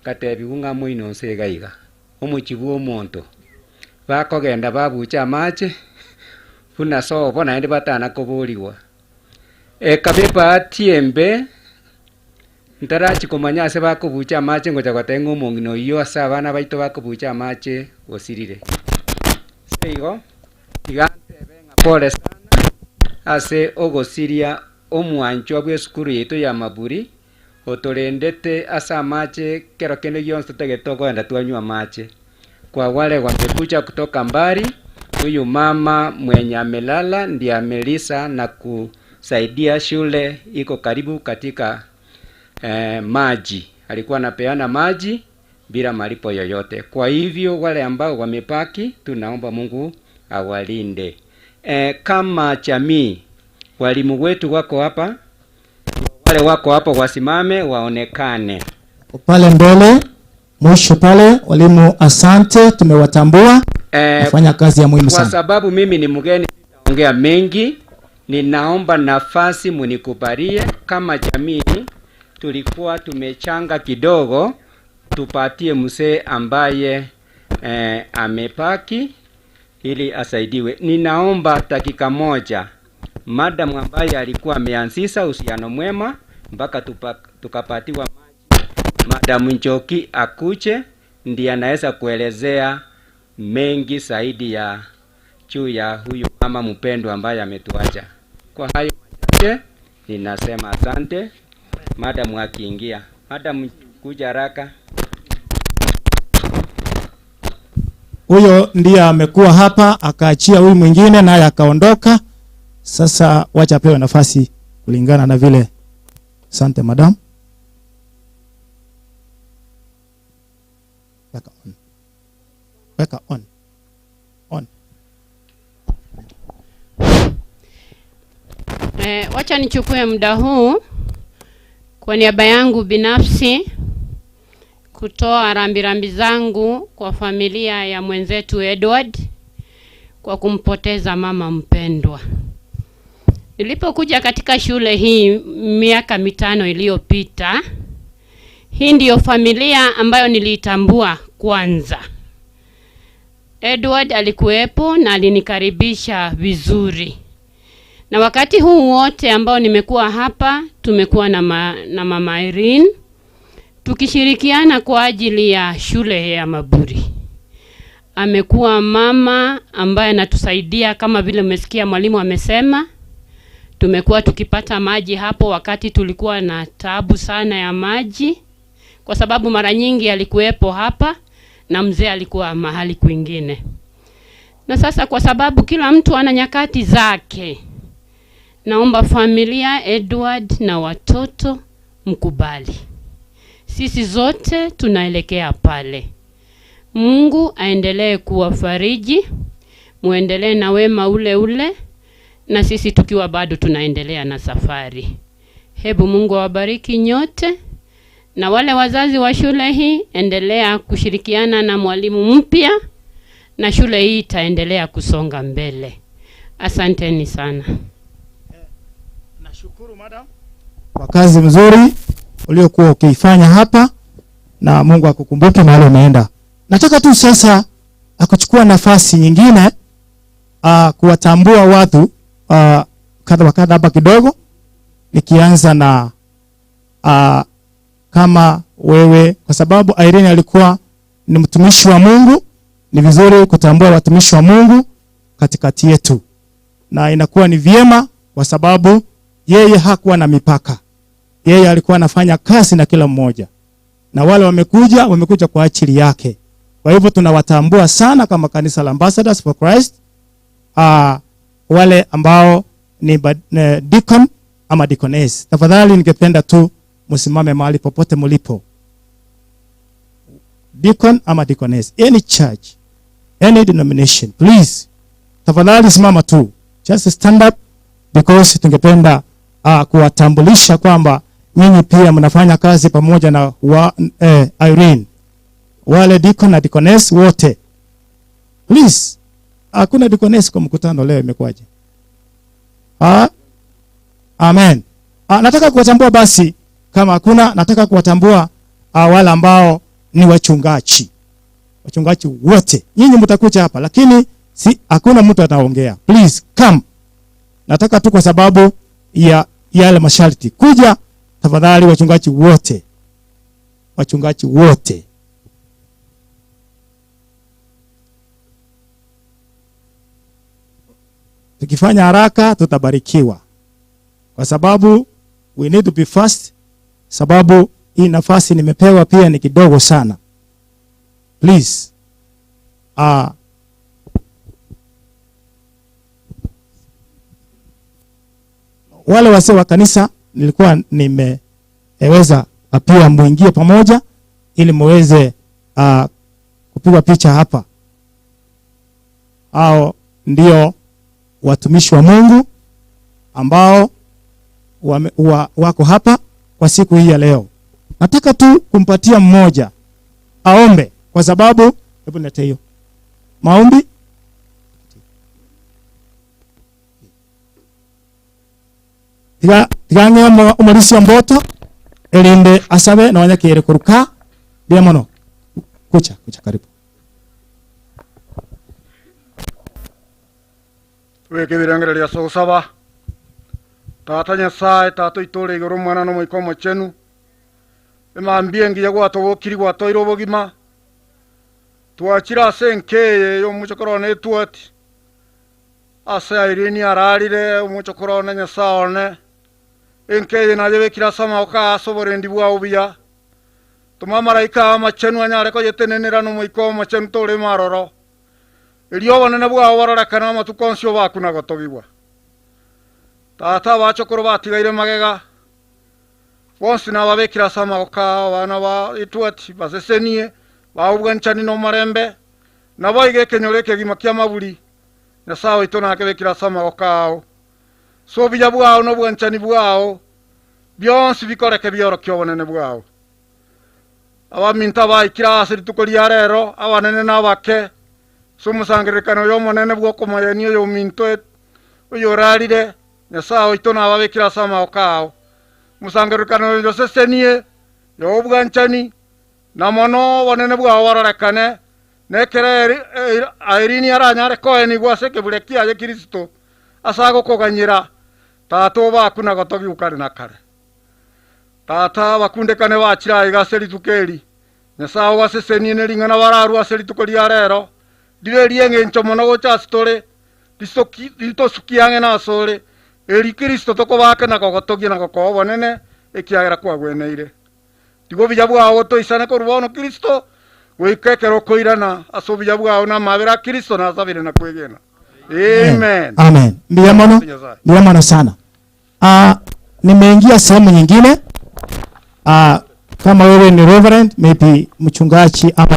ngatebiwa ng'a moino nse iga iga omochi bwa omonto bakogenda babucha amache buna sobo naende batana koboriwa. Ekaba ebahati embe ntarachi komanya ase bakobucha amache ngocha goteba ng'a omong'ina oyio ase abana baito bakobucha amache osirire. Ase igo tiga ntebe ng'a pole sana ase ogosiria omwanchwa bwa esukuru yaito ya Maburi otorendete ase amache kero kende gionsi totagete okoenda twanywa amache. Kwa wale wamekuja kutoka mbali, huyu mama mwenye amelala ndiye amelisa na kusaidia shule iko karibu katika maji. Alikuwa anapeana maji bila malipo yoyote. Kwa hivyo wale ambao wamepaki tunaomba Mungu awalinde. Kama jamii, walimu wetu wako hapa, wale wako hapo wasimame waonekane. Pale mbele mwisho pale, walimu asante, tumewatambua. Nafanya kazi ya muhimu Kwa sana. sababu mimi ni mgeni, sitaongea mengi. Ninaomba nafasi munikubalie. Kama jamii tulikuwa tumechanga kidogo, tupatie mzee ambaye amepaki ili asaidiwe. Ninaomba dakika moja, madam ambaye alikuwa ameanzisha uhusiano mwema mpaka tukapatiwa maji, Madam Njoki akuje, ndiye anaweza kuelezea mengi zaidi ya juu ya huyu mama mpendwa ambaye ametuacha. Kwa hayo machache ninasema asante. Madam akiingia, madam kuja haraka. Huyo ndiye amekuwa hapa akaachia huyu mwingine naye akaondoka. Sasa wacha apewe nafasi kulingana na vile. Asante madam. Weka on. Weka on. On. Wacha nichukue muda huu kwa niaba yangu binafsi kutoa rambirambi zangu kwa familia ya mwenzetu Edward kwa kumpoteza mama mpendwa. Nilipokuja katika shule hii miaka 5 iliyopita, hii ndiyo familia ambayo niliitambua kwanza. Edward alikuwepo na alinikaribisha vizuri. Na wakati huu wote ambao nimekuwa hapa, tumekuwa na Mama Irene tukishirikiana kwa ajili ya shule ya Maburi. Amekuwa mama ambaye anatusaidia kama vile umesikia mwalimu amesema. Tumekuwa tukipata maji hapo wakati tulikuwa na taabu sana ya maji, kwa sababu mara nyingi alikuwepo hapa na mzee alikuwa mahali kwingine. Na sasa kwa sababu kila mtu ana nyakati zake, naomba familia Edward na watoto mkubali. Sisi zote tunaelekea pale. Mungu aendelee kuwafariji, muendelee na wema ule ule, na sisi tukiwa bado tunaendelea na safari. Hebu Mungu awabariki nyote, na wale wazazi wa shule hii, endelea kushirikiana na mwalimu mpya, na shule hii itaendelea kusonga mbele. Asanteni sana. Nashukuru madam kwa kazi mzuri uliokuwa ukiifanya hapa, na Mungu akukumbuke mahali umeenda. Nataka tu sasa akuchukua nafasi nyingine kuwatambua watu kadha wa kadha hapa kidogo, nikianza na Kama wewe, kwa sababu Irene alikuwa ni mtumishi wa Mungu, ni vizuri kutambua watumishi wa Mungu katikati yetu. Na inakuwa ni vyema kwa sababu yeye hakuwa na mipaka. Yeye alikuwa anafanya kazi na kila mmoja. Na wale wamekuja kwa ajili yake. Kwa hivyo tunawatambua sana kama kanisa la Ambassadors for Christ, wale ambao ni deacon ama deaconess. Tafadhali ningependa tu msimame mahali popote mlipo. Deacon ama deaconess, any church, any denomination, please. Tafadhali simama tu. Just stand up, because tungependa kuwatambulisha kwamba nyinyi pia mnafanya kazi pamoja na Irene. Wale deacon na deaconess wote. Please. Hakuna deaconess kwa mkutano leo, imekuwaje? Amen. Nataka kuwatambua basi, kama hakuna, nataka kuwatambua wale ambao ni wachungaji. Wachungaji wote. Nyinyi mtakuja hapa, lakini si hakuna mtu ataongea. Please come. Nataka tu kwa sababu ya yale masharti. Kuja tafadhali wachungaji wote. Wachungaji wote. Tukifanya haraka tutabarikiwa. Kwa sababu we need to be fast, sababu hii nafasi nimepewa pia ni kidogo sana. Please. Wale wazee wa kanisa nilikuwa nimeweza pia muingie pamoja ili muweze kupigwa picha hapa. Hao ndio watumishi wa Mungu ambao wako hapa kwa siku hii ya leo. Nataka tu kumpatia mmoja aombe, kwa sababu hebu nilete hiyo maombi. Tigange omorisi wa mboto elinde asabe na wanyakere kuruka bia mono. Kucha karibu. Weke birangereria sosaba. Tata Nyasaye tata itore igoro mwana no moiko mochenu. Emambie ngiya gwatobokiri gwatoire obogima. Twachira ase enkeye yomochokoro ne twati. Ase Irene ararire omochokoro ne Nyasaye one. Enkeye najebekira ase amaoka ase oborendi bwao buya. Toma maraika amachenu anyare koyetenenera no moiko mochenu tore maroro. Erio obonene bwao bororekana amatuko onsi obakuna gotobigwa. Tata bachokoro batigaire magega. Bonsi nababekira ase amagoka abana ba itwati basesenie baubwanchani no marembe nabo iga ekenyoro ekegima kia maburi. Nyasaye oito nakebekira ase amagoka ao. So obuya bwao na obwanchani bwao bionsi bikoreke biorokia obonene bwao. Abaminto abaikire ase rituko ria rero abanene na abake so omosangererekano oyo omonene bwa okomayani oyo ominto oyo orarire. Nyasaye oito nababekire ase amagoka ao. Musangerekano oyo sesenie yobwanchani na mono bonene bwao bororekane nekere Irene aranyare koenigwa ase ekebure kiaye Kristo ase agokoganyera. Tata obakuna gotogi kare na kare. Tata bakundekane bachira iga ase rituko eri. Nyasaye obasesenie ne ring'ana bararwa ase rituko ria rero ribe rieng'encho mono gocha ase tore ritosukiang'e na ase ore eri Kristo tokobake na kogotogia na gokoa obonene ekiagera kwagweneire. Tigo buya bwao toisane korwa bono Kristo goika ekero koirana ase obuya bwao na amabera a Kristo nasabire na kwegena. Amen. Amen. Ndiyo mono sana. Nimeingia sehemu nyingine. Kama wewe ni reverend, maybe mchungaji ama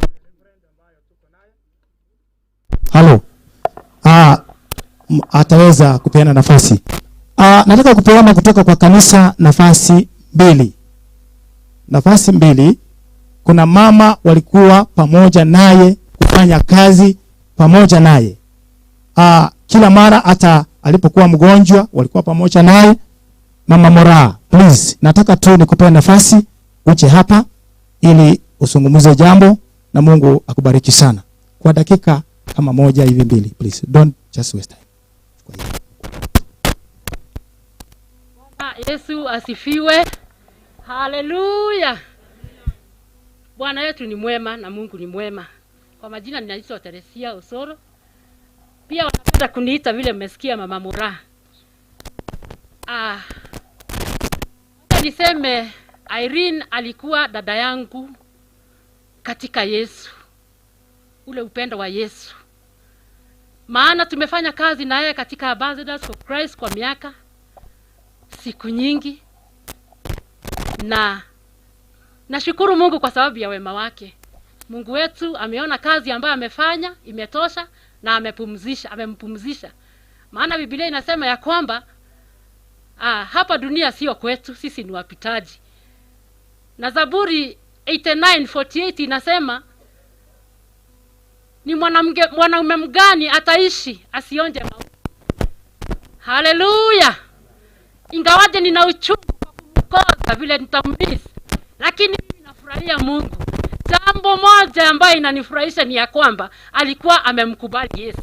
halo, ataweza kupeana nafasi. Nataka kupeana kutoka kwa kanisa nafasi mbili. Nafasi mbili. Kuna mama walikuwa pamoja naye kufanya kazi pamoja naye. Kila mara hata alipokuwa mgonjwa walikuwa pamoja naye. Mama Moraa, please, nataka tu nikupe nafasi uje hapa ili usungumuze jambo na Mungu akubariki sana. Kwa dakika kama moja hivi mbili, please. Don't just waste time. Yesu asifiwe. Haleluya. Bwana yetu ni mwema na Mungu ni mwema. Kwa majina ninaitwa Teresia Osoro. Pia wanapenda kuniita vile mmesikia Mama Mura. Niseme Irene alikuwa dada yangu katika Yesu. Ule upendo wa Yesu. Maana tumefanya kazi na yeye katika Ambassadors for Christ kwa miaka siku nyingi. Na nashukuru Mungu kwa sababu ya wema wake. Mungu wetu ameona kazi ambayo amefanya imetosha na amepumzisha, amempumzisha. Maana Biblia inasema ya kwamba hapa dunia sio kwetu, sisi ni wapitaji. Na Zaburi 89:48 inasema ni mwanaume mgani ataishi asionje mauti. Haleluya. Ingawaje nina uchungu kwa kumkosa vile nitammiss, lakini mimi nafurahia Mungu. Jambo moja ambayo inanifurahisha ni ya kwamba alikuwa amemkubali Yesu.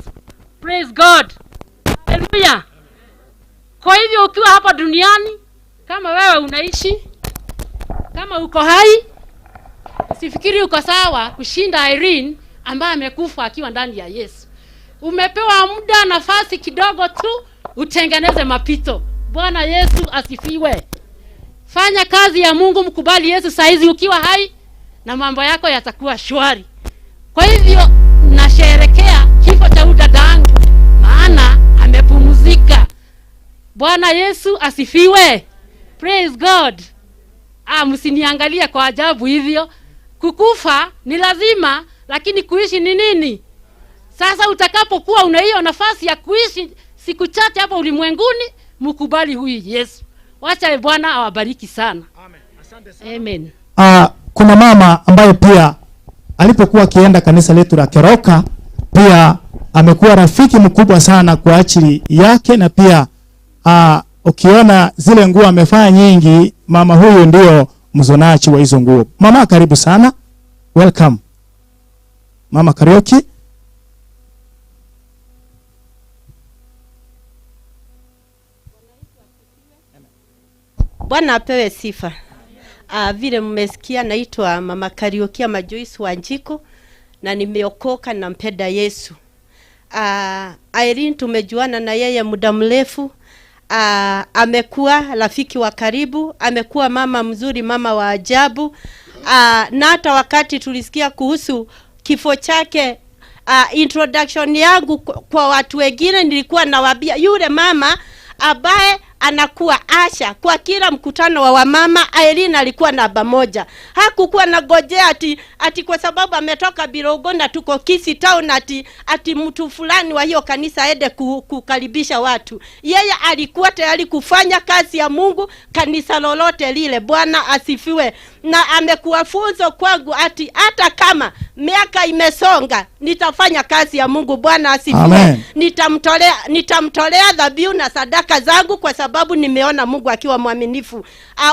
Praise God. Haleluya. Kwa hivyo ukiwa hapa duniani, kama wewe unaishi, kama uko hai, usifikiri uko sawa kushinda Irene ambaye amekufa akiwa ndani ya Yesu. Umepewa muda, nafasi kidogo tu utengeneze mapito. Bwana Yesu asifiwe. Fanya kazi ya Mungu, mkubali Yesu saizi ukiwa hai na mambo yako yatakuwa shwari. Kwa hivyo nasherehekea kifo cha dadangu maana amepumzika. Bwana Yesu asifiwe. Praise God. Msiniangalie kwa ajabu hivyo. Kukufa ni lazima, lakini kuishi ni nini? Sasa utakapokuwa una hiyo nafasi ya kuishi siku chache hapa ulimwenguni, mkubali huyu Yesu. Wacha Bwana awabariki sana. Amen. Asante sana. Amen. Kuna mama ambaye pia alipokuwa akienda kanisa letu la Keroka, pia amekuwa rafiki mkubwa sana kwa ajili yake, na pia ukiona zile nguo amefanya nyingi, mama huyu ndio mzonachi wa hizo nguo. Mama, karibu sana. Welcome. Mama Karaoke. Bwana apewe sifa. Vile mmesikia, naitwa Mama Karaoke ama Joyce Wanjiku na nimeokoka na mpenda Yesu. Irene tumejuana na yeye muda mrefu. Amekuwa rafiki wa karibu, amekuwa mama mzuri, mama wa ajabu. Na hata wakati tulisikia kuhusu kifo chake, introduction yangu kwa watu wengine nilikuwa nawaambia yule mama ambaye anakuwa Asha kwa kila mkutano wa wamama, Irene alikuwa namba moja. Hakukuwa nagojea ati kwa sababu ametoka Birogo na tuko Kisii town ati mtu fulani wa hiyo kanisa aende kukaribisha watu. Yeye alikuwa tayari kufanya kazi ya Mungu kanisa lolote lile. Bwana asifiwe. Na amekuwa funzo kwangu ati hata kama miaka imesonga nitafanya kazi ya Mungu. Bwana asifiwe. Nitamtolea dhabihu na sadaka zangu kwa sababu nimeona Mungu akiwa mwaminifu.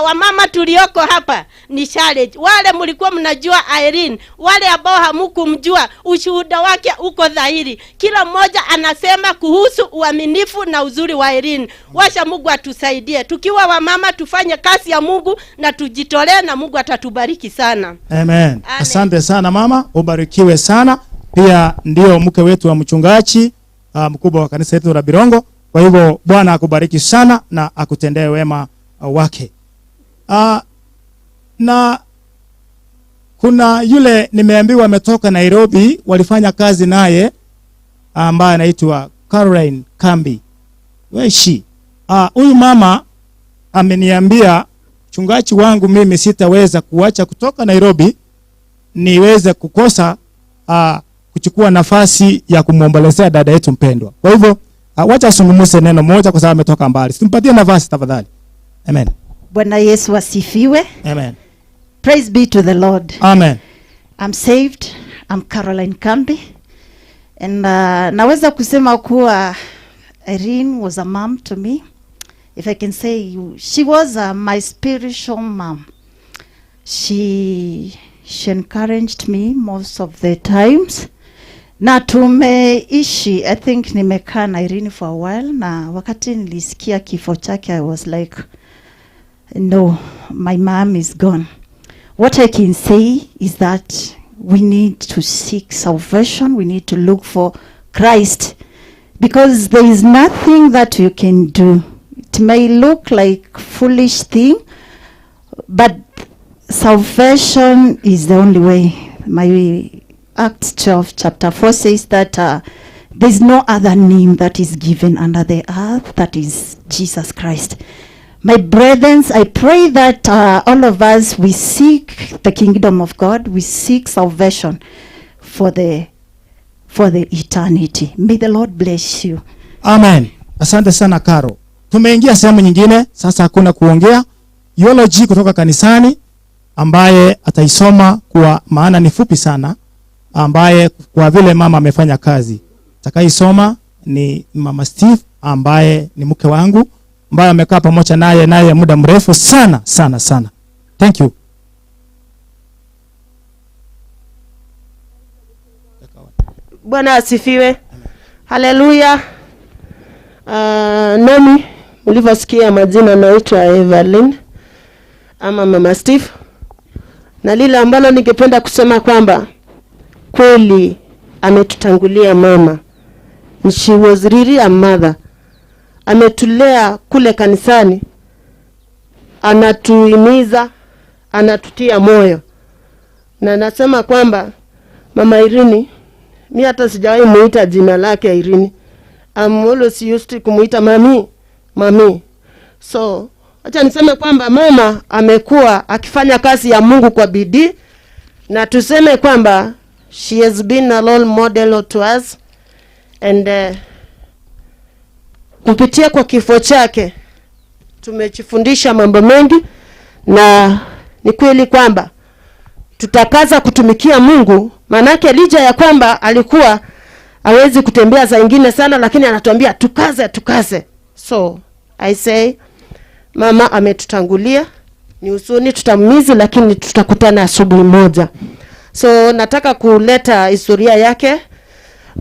Wamama tulioko hapa ni challenge. Wale mlikuwa mnajua Irene, wale ambao hamkumjua, ushuhuda wake uko dhahiri. Kila mmoja anasema kuhusu uaminifu na uzuri wa Irene. Washa Mungu atusaidie. Tukiwa wamama tufanye kazi ya Mungu na tujitolee, na Mungu atatubariki sana. Amen. Asante sana mama, ubarikiwe sana. Pia ndio mke wetu wa mchungaji mkubwa wa kanisa letu la Birongo. Kwa hivyo Bwana akubariki sana na akutendee wema wake. Na kuna yule nimeambiwa ametoka Nairobi, walifanya kazi naye ambaye anaitwa Caroline Kambi. Weshi. Huyu mama ameniambia, mchungaji wangu mimi sitaweza kuacha kutoka Nairobi niweze kukosa kuchukua nafasi ya kumuombolezea dada yetu mpendwa. Kwa hivyo wacha asungumuse neno moja kwa sababu ametoka mbali. Tumpatie nafasi tafadhali. Amen. Bwana Yesu asifiwe. Amen. Praise be to the Lord. Amen. I'm saved. I'm Caroline Kambi. And naweza kusema kuwa Irene was a mom to me. If I can say, she was my spiritual mom. She encouraged me most of the times. Na tumeishi, I think nimekaa na Irene for a while, na wakati nilisikia kifo chake I was like, no, my mom is gone. What I can say is that we need to seek salvation. We need to look for Christ, because there is nothing that you can do. It may look like foolish thing, but salvation is the only way. My Acts 12 chapter 4 says that there's no other name that is given under the earth, that is Jesus Christ. My brethren, I pray that all of us, we seek the kingdom of God, we seek salvation for the eternity. May the Lord bless you. Amen. Asante sana Karo. Tumeingia sehemu nyingine, sasa hakuna kuongea. Eulogy kutoka kanisani ambaye ataisoma kwa maana ni fupi sana, ambaye kwa vile mama amefanya kazi. Atakaisoma ni Mama Steve ambaye ni mke wangu, ambaye amekaa pamoja naye muda mrefu sana sana sana. Thank you. Bwana asifiwe. Haleluya. Nami mlivyosikia majina, naitwa Evelyn ama Mama Steve. Na lile ambalo ningependa kusema kwamba kweli ametutangulia mama. She was really a mother. Ametulea kule kanisani, anatuhimiza, anatutia moyo. Na nasema kwamba Mama Irene, mi hata sijawahi muita jina lake Irene. I'm always used to kumuita mami, mami. So, acha niseme kwamba mama amekuwa akifanya kazi ya Mungu kwa bidii, na tuseme kwamba she has been a role model to us, and kupitia kwa kifo chake tumejifundisha mambo mengi, na ni kweli kwamba tutakaza kutumikia Mungu. Manake licha ya kwamba alikuwa hawezi kutembea saa nyingine sana, lakini anatuambia tukaze, tukaze. So I say mama ametutangulia, ni huzuni, tutamizi, lakini tutakutana asubuhi moja. So nataka kuleta historia yake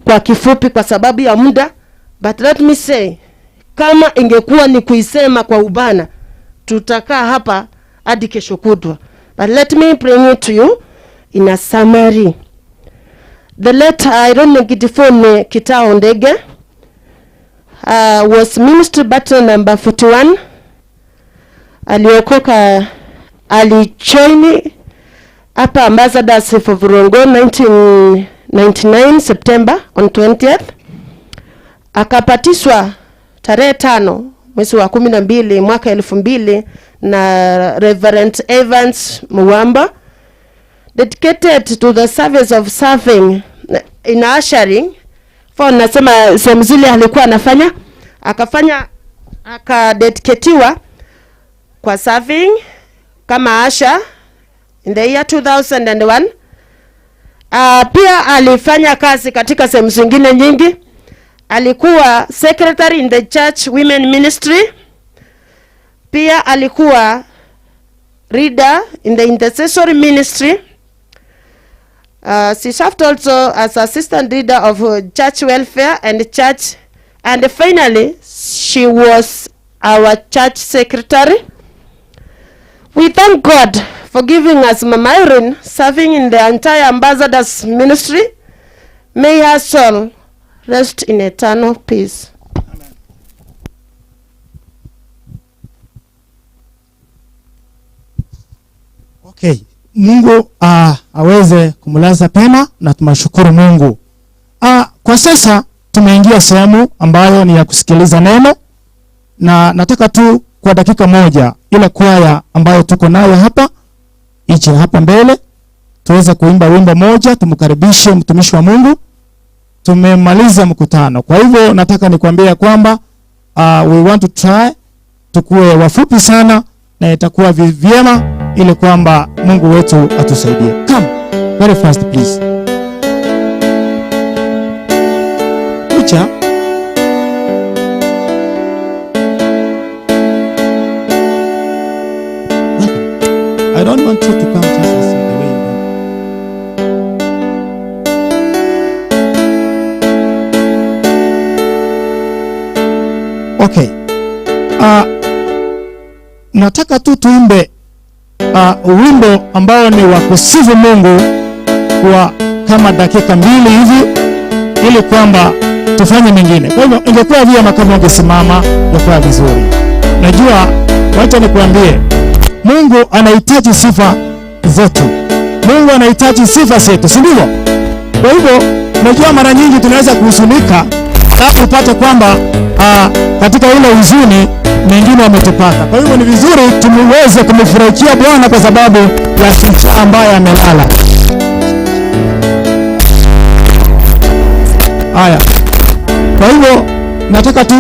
kwa kifupi kwa sababu ya muda, but let me say, kama ingekuwa ni kuisema kwa ubana, tutakaa hapa hadi kesho kutwa. But let me bring it to you in a summary. The late Irene Gitifone Kitao Ndege was ministry battle number 41. Aliokoka, alijoin hapa Ambassadors for Vurongo 1999 September on 20th. Akapatiswa tarehe 5 mwezi wa 12 mwaka 2000 na Reverend Evans Muwamba, dedicated to the service of serving in ushering. For nasema sehemu zile alikuwa anafanya, akafanya, akadedicatiwa kwa serving kama usher in the year 2001. Pia alifanya kazi katika sehemu zingine nyingi. Alikuwa secretary in the church women ministry. Pia alikuwa reader in the intercessory ministry. She served also as assistant leader of church welfare and church. And finally, she was our church secretary. We thank God for giving us Mama Irene, serving in the entire ambassadors ministry. May her soul rest in eternal peace. Amen. Okay. Mungu aweze kumlaza pema na tumashukuru Mungu. Kwa sasa tumeingia sehemu ambayo ni ya kusikiliza neno, na nataka tu kwa dakika moja ile kwaya ambayo tuko nayo hapa ije hapa mbele tuweze kuimba wimbo moja, tumkaribishe mtumishi wa Mungu. Tumemaliza mkutano. Kwa hivyo nataka nikwambie kwamba we want to try tukue wafupi sana na itakuwa vyema ili kwamba Mungu wetu atusaidie. Come very fast please. Kucha. I don't want you to come just as the way you are. Okay. Nataka tu tuimbe Wimbo ambao ni wa kusifu Mungu kwa kama dakika 2 hivi, ili kwamba tufanye mengine. Kwa hivyo ingekuwa vyema kama ungesimama, ingekuwa vizuri. Najua, wacha nikuambie, Mungu anahitaji sifa zetu. Mungu anahitaji sifa zetu, si ndivyo? Kwa hivyo najua mara nyingi tunaweza kuhuzunika, alafu upate kwamba katika ile huzuni mengine wametupata. Kwa hivyo ni vizuri tuweze kumfurahikia Bwana kwa sababu ya shujaa ambaye amelala. Haya. Kwa hivyo nataka tu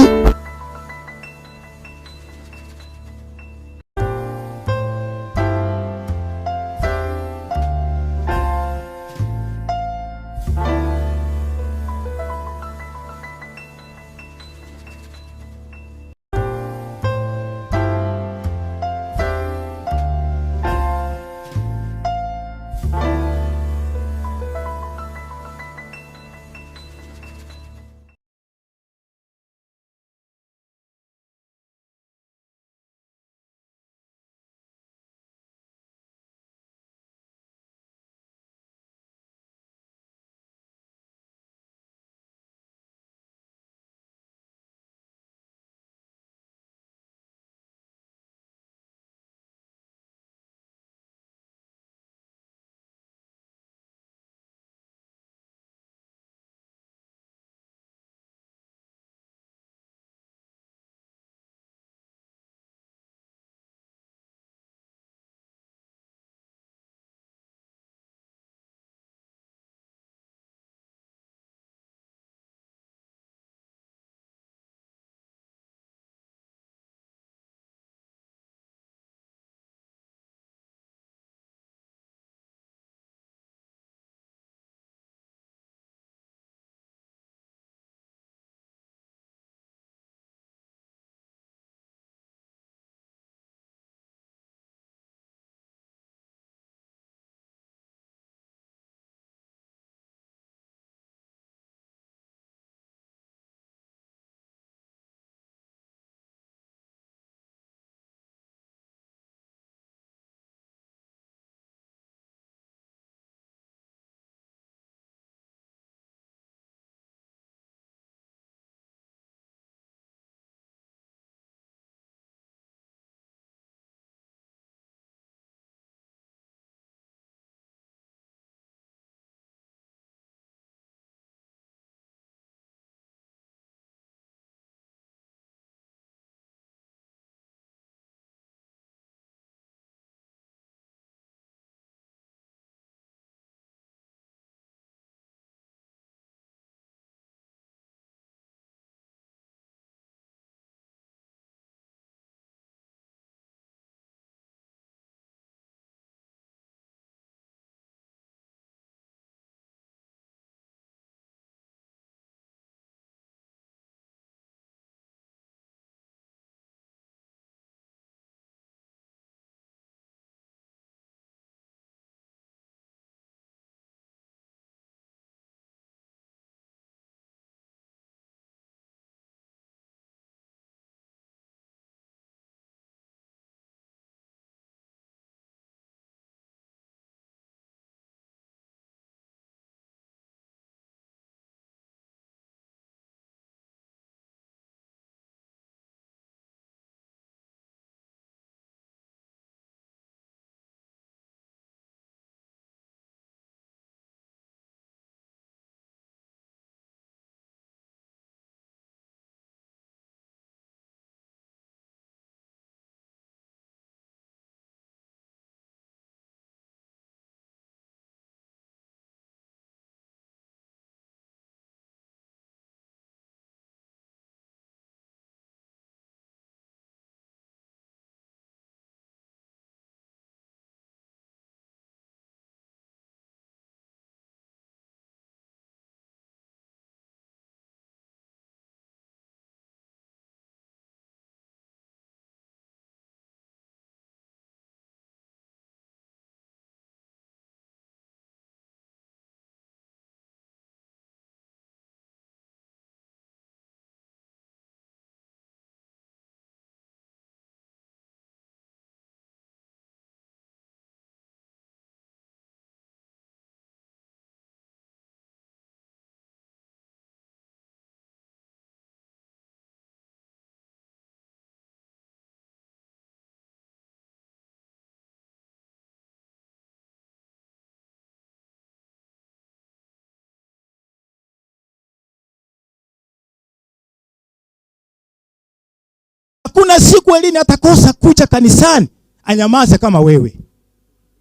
Hakuna siku Irene atakosa kuja kanisani anyamaze kama wewe.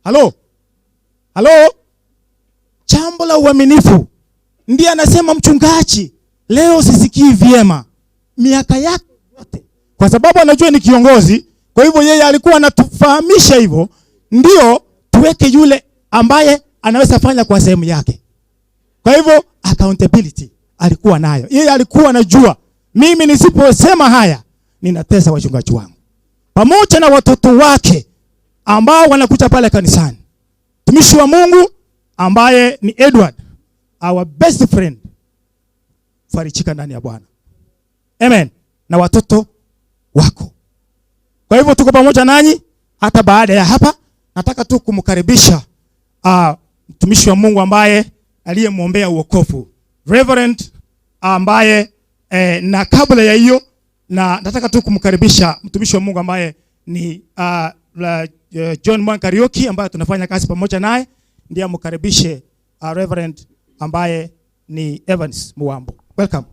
Halo? Halo? Jambo la uaminifu. Ndiye anasema mchungaji, leo sisikii vyema. Miaka yake yote. Kwa sababu anajua ni kiongozi, kwa hivyo yeye alikuwa anatufahamisha hivyo, ndio tuweke yule ambaye anaweza fanya kwa sehemu yake. Kwa hivyo accountability alikuwa nayo. Yeye alikuwa anajua mimi nisiposema haya ninatesa wachungaji wangu. Pamoja na watoto wake ambao wanakuja pale kanisani. Mtumishi wa Mungu ambaye ni Edward, our best friend, farijika ndani ya Bwana. Amen. Na watoto wako. Kwa hivyo tuko pamoja nanyi hata baada ya hapa. Nataka tu kumkaribisha mtumishi wa Mungu ambaye aliyemwombea wokovu, Reverend ambaye na kabla ya hiyo na nataka tu kumkaribisha mtumishi wa Mungu ambaye ni John Mwankarioki ambaye tunafanya kazi pamoja naye, ndiye amkaribishe Reverend ambaye ni Evans Muwambo. Welcome.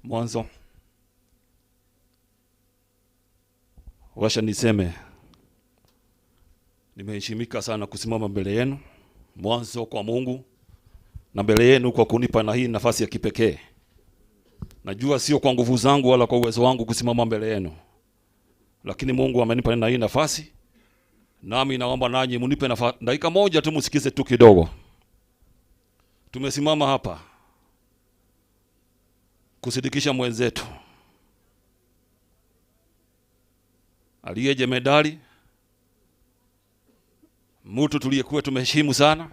Mwanzo, washa niseme nimeheshimika sana kusimama mbele yenu, mwanzo kwa Mungu na mbele yenu kwa kunipa na hii nafasi ya kipekee. Najua sio kwa nguvu zangu wala kwa uwezo wangu kusimama mbele yenu, lakini Mungu amenipa na hii nafasi, nami naomba nanyi munipe nafasi dakika moja tu, msikize tu kidogo. Tumesimama hapa kusidikisha mwenzetu aliye jemedari, mtu tuliyekuwa tumeheshimu sana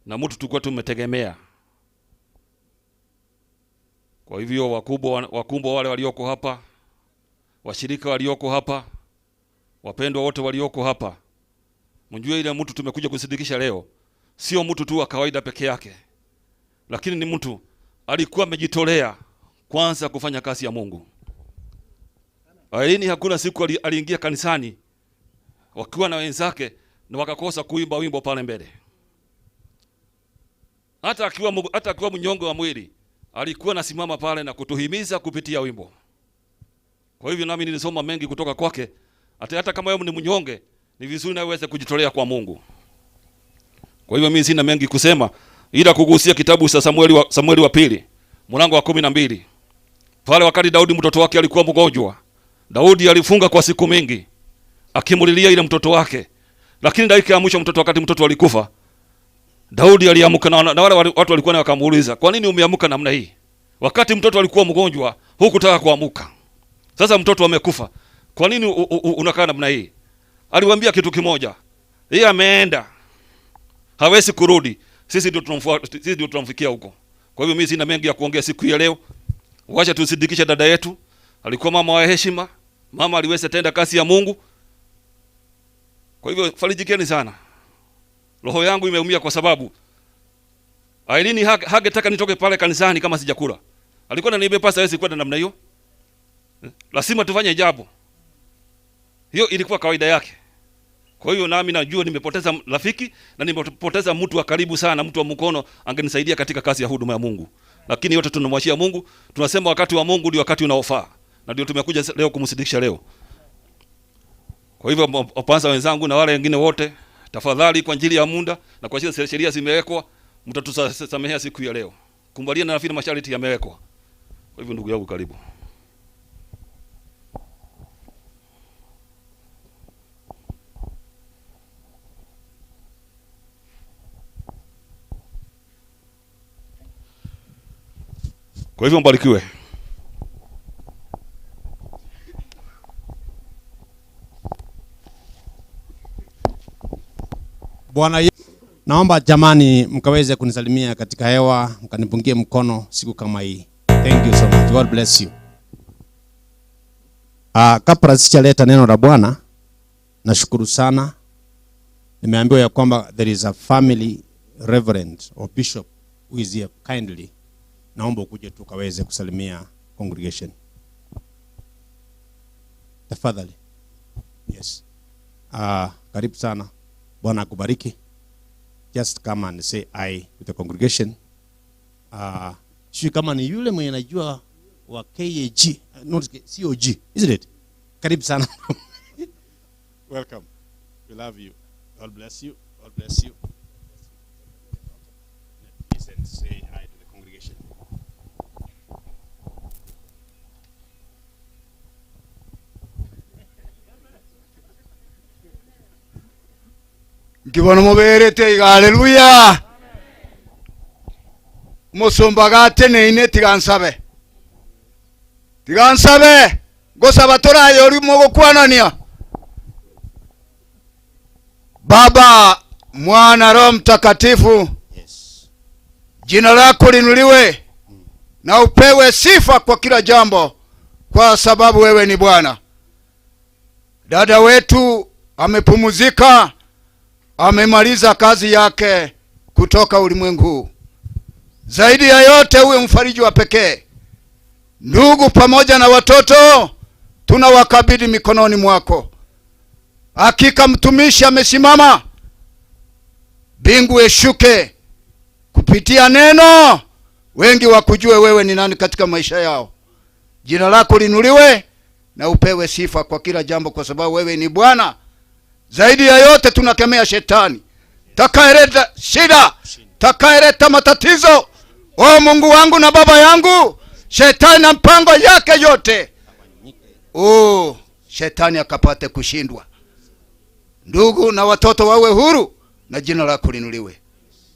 na mtu tulikuwa tumetegemea. Kwa hivyo wakubwa wale walioko hapa, washirika walioko hapa, wapendwa wote walioko hapa, mjue ile mtu tumekuja kusidikisha leo sio mtu tu wa kawaida peke yake, lakini ni mtu alikuwa amejitolea kwanza kufanya kazi ya Mungu. Irene hakuna siku aliingia kanisani wakiwa na wenzake na wakakosa kuimba wimbo pale mbele. Hata akiwa mnyonge wa mwili alikuwa anasimama pale na kutuhimiza kupitia wimbo. Kwa hivyo nami nilisoma mengi kutoka kwake. Hata kama wewe ni mnyonge, ni vizuri na uweze kujitolea kwa Mungu. Kwa hivyo mimi sina mengi kusema ila kugusia kitabu cha Samueli wa pili mlango wa 12. Pale wakati Daudi mtoto wake alikuwa mgonjwa, Daudi alifunga kwa siku mingi akimulilia ile mtoto wake. Lakini dakika ya mwisho mtoto, wakati mtoto alikufa, Daudi aliamka na wale watu walikuwa na wakamuuliza, kwa nini umeamka namna hii? Wakati mtoto alikuwa mgonjwa hukutaka kuamka. Sasa mtoto amekufa, kwa nini unakaa namna hii? Aliwaambia kitu kimoja, yeye ameenda, hawezi kurudi. Sisi ndio tunamfuata, sisi ndio tunamfikia huko. Kwa hivyo mimi sina mengi ya kuongea siku ya leo. Wacha tusidikishe dada yetu. Alikuwa mama wa heshima, mama aliweza tenda kazi ya Mungu. Kwa hivyo farijikeni sana. Roho yangu imeumia kwa sababu Irene hangetaka nitoke pale kanisani kama sijakula. Alikuwa ananiambia pasa hawezi kwenda namna hiyo. Lazima tufanye jambo. Hiyo ilikuwa kawaida yake. Kwa hiyo nami najua nimepoteza rafiki na nimepoteza mtu wa karibu sana, mtu wa mkono angenisaidia katika kazi ya huduma ya Mungu. Lakini yote tunamwachia Mungu. Tunasema wakati wa Mungu ndio wakati unaofaa. Na ndio tumekuja leo kumsidikisha leo. Kwa hivyo wapanza wenzangu na wale wengine wote, tafadhali kwa ajili ya muda na kwa ajili ya sheria zimewekwa, mtatusamehea siku ya leo. Kumbalia na rafiki masharti yamewekwa. Kwa hivyo ndugu yangu, karibu. Kwa hivyo mbarikiwe. Bwana Yesu, naomba jamani mkaweze kunisalimia katika hewa, mkanipungie mkono siku kama hii. Thank you so much. God bless you. Kabla sijaleta neno la Bwana, nashukuru sana. Nimeambiwa ya kwamba there is a family reverend or bishop who is here kindly. Naomba ukuje tu kaweze kusalimia congregation. Tafadhali. Yes. Karibu sana. Bwana akubariki. Just come and say hi to the congregation. Sijui kama ni yule mwenye najua wa KAG, not COG, isn't it? Karibu sana. Welcome. We love you. God bless you. God bless you. Please and say hi to the congregation. Ngibona muberete haleluya. Musumbaga teneine tigansabe. Tigansabe gosaba torayo urimo gukwanania. Baba, Mwana, Roho Mtakatifu. Yes. Jina lako linuliwe na upewe sifa kwa kila jambo, kwa sababu wewe ni Bwana. Dada wetu amepumzika, amemaliza kazi yake kutoka ulimwengu. Zaidi ya yote uwe mfariji wa pekee. Ndugu pamoja na watoto tunawakabidhi mikononi mwako. Hakika mtumishi amesimama, mbingu eshuke kupitia neno, wengi wakujue wewe ni nani katika maisha yao. Jina lako linuliwe na upewe sifa kwa kila jambo, kwa sababu wewe ni Bwana. Zaidi ya yote tunakemea shetani takayeleta shida, takayeleta matatizo. O Mungu wangu na Baba yangu, shetani na mpango yake yote, o shetani akapate kushindwa. Ndugu na watoto wawe huru na jina lako linuliwe.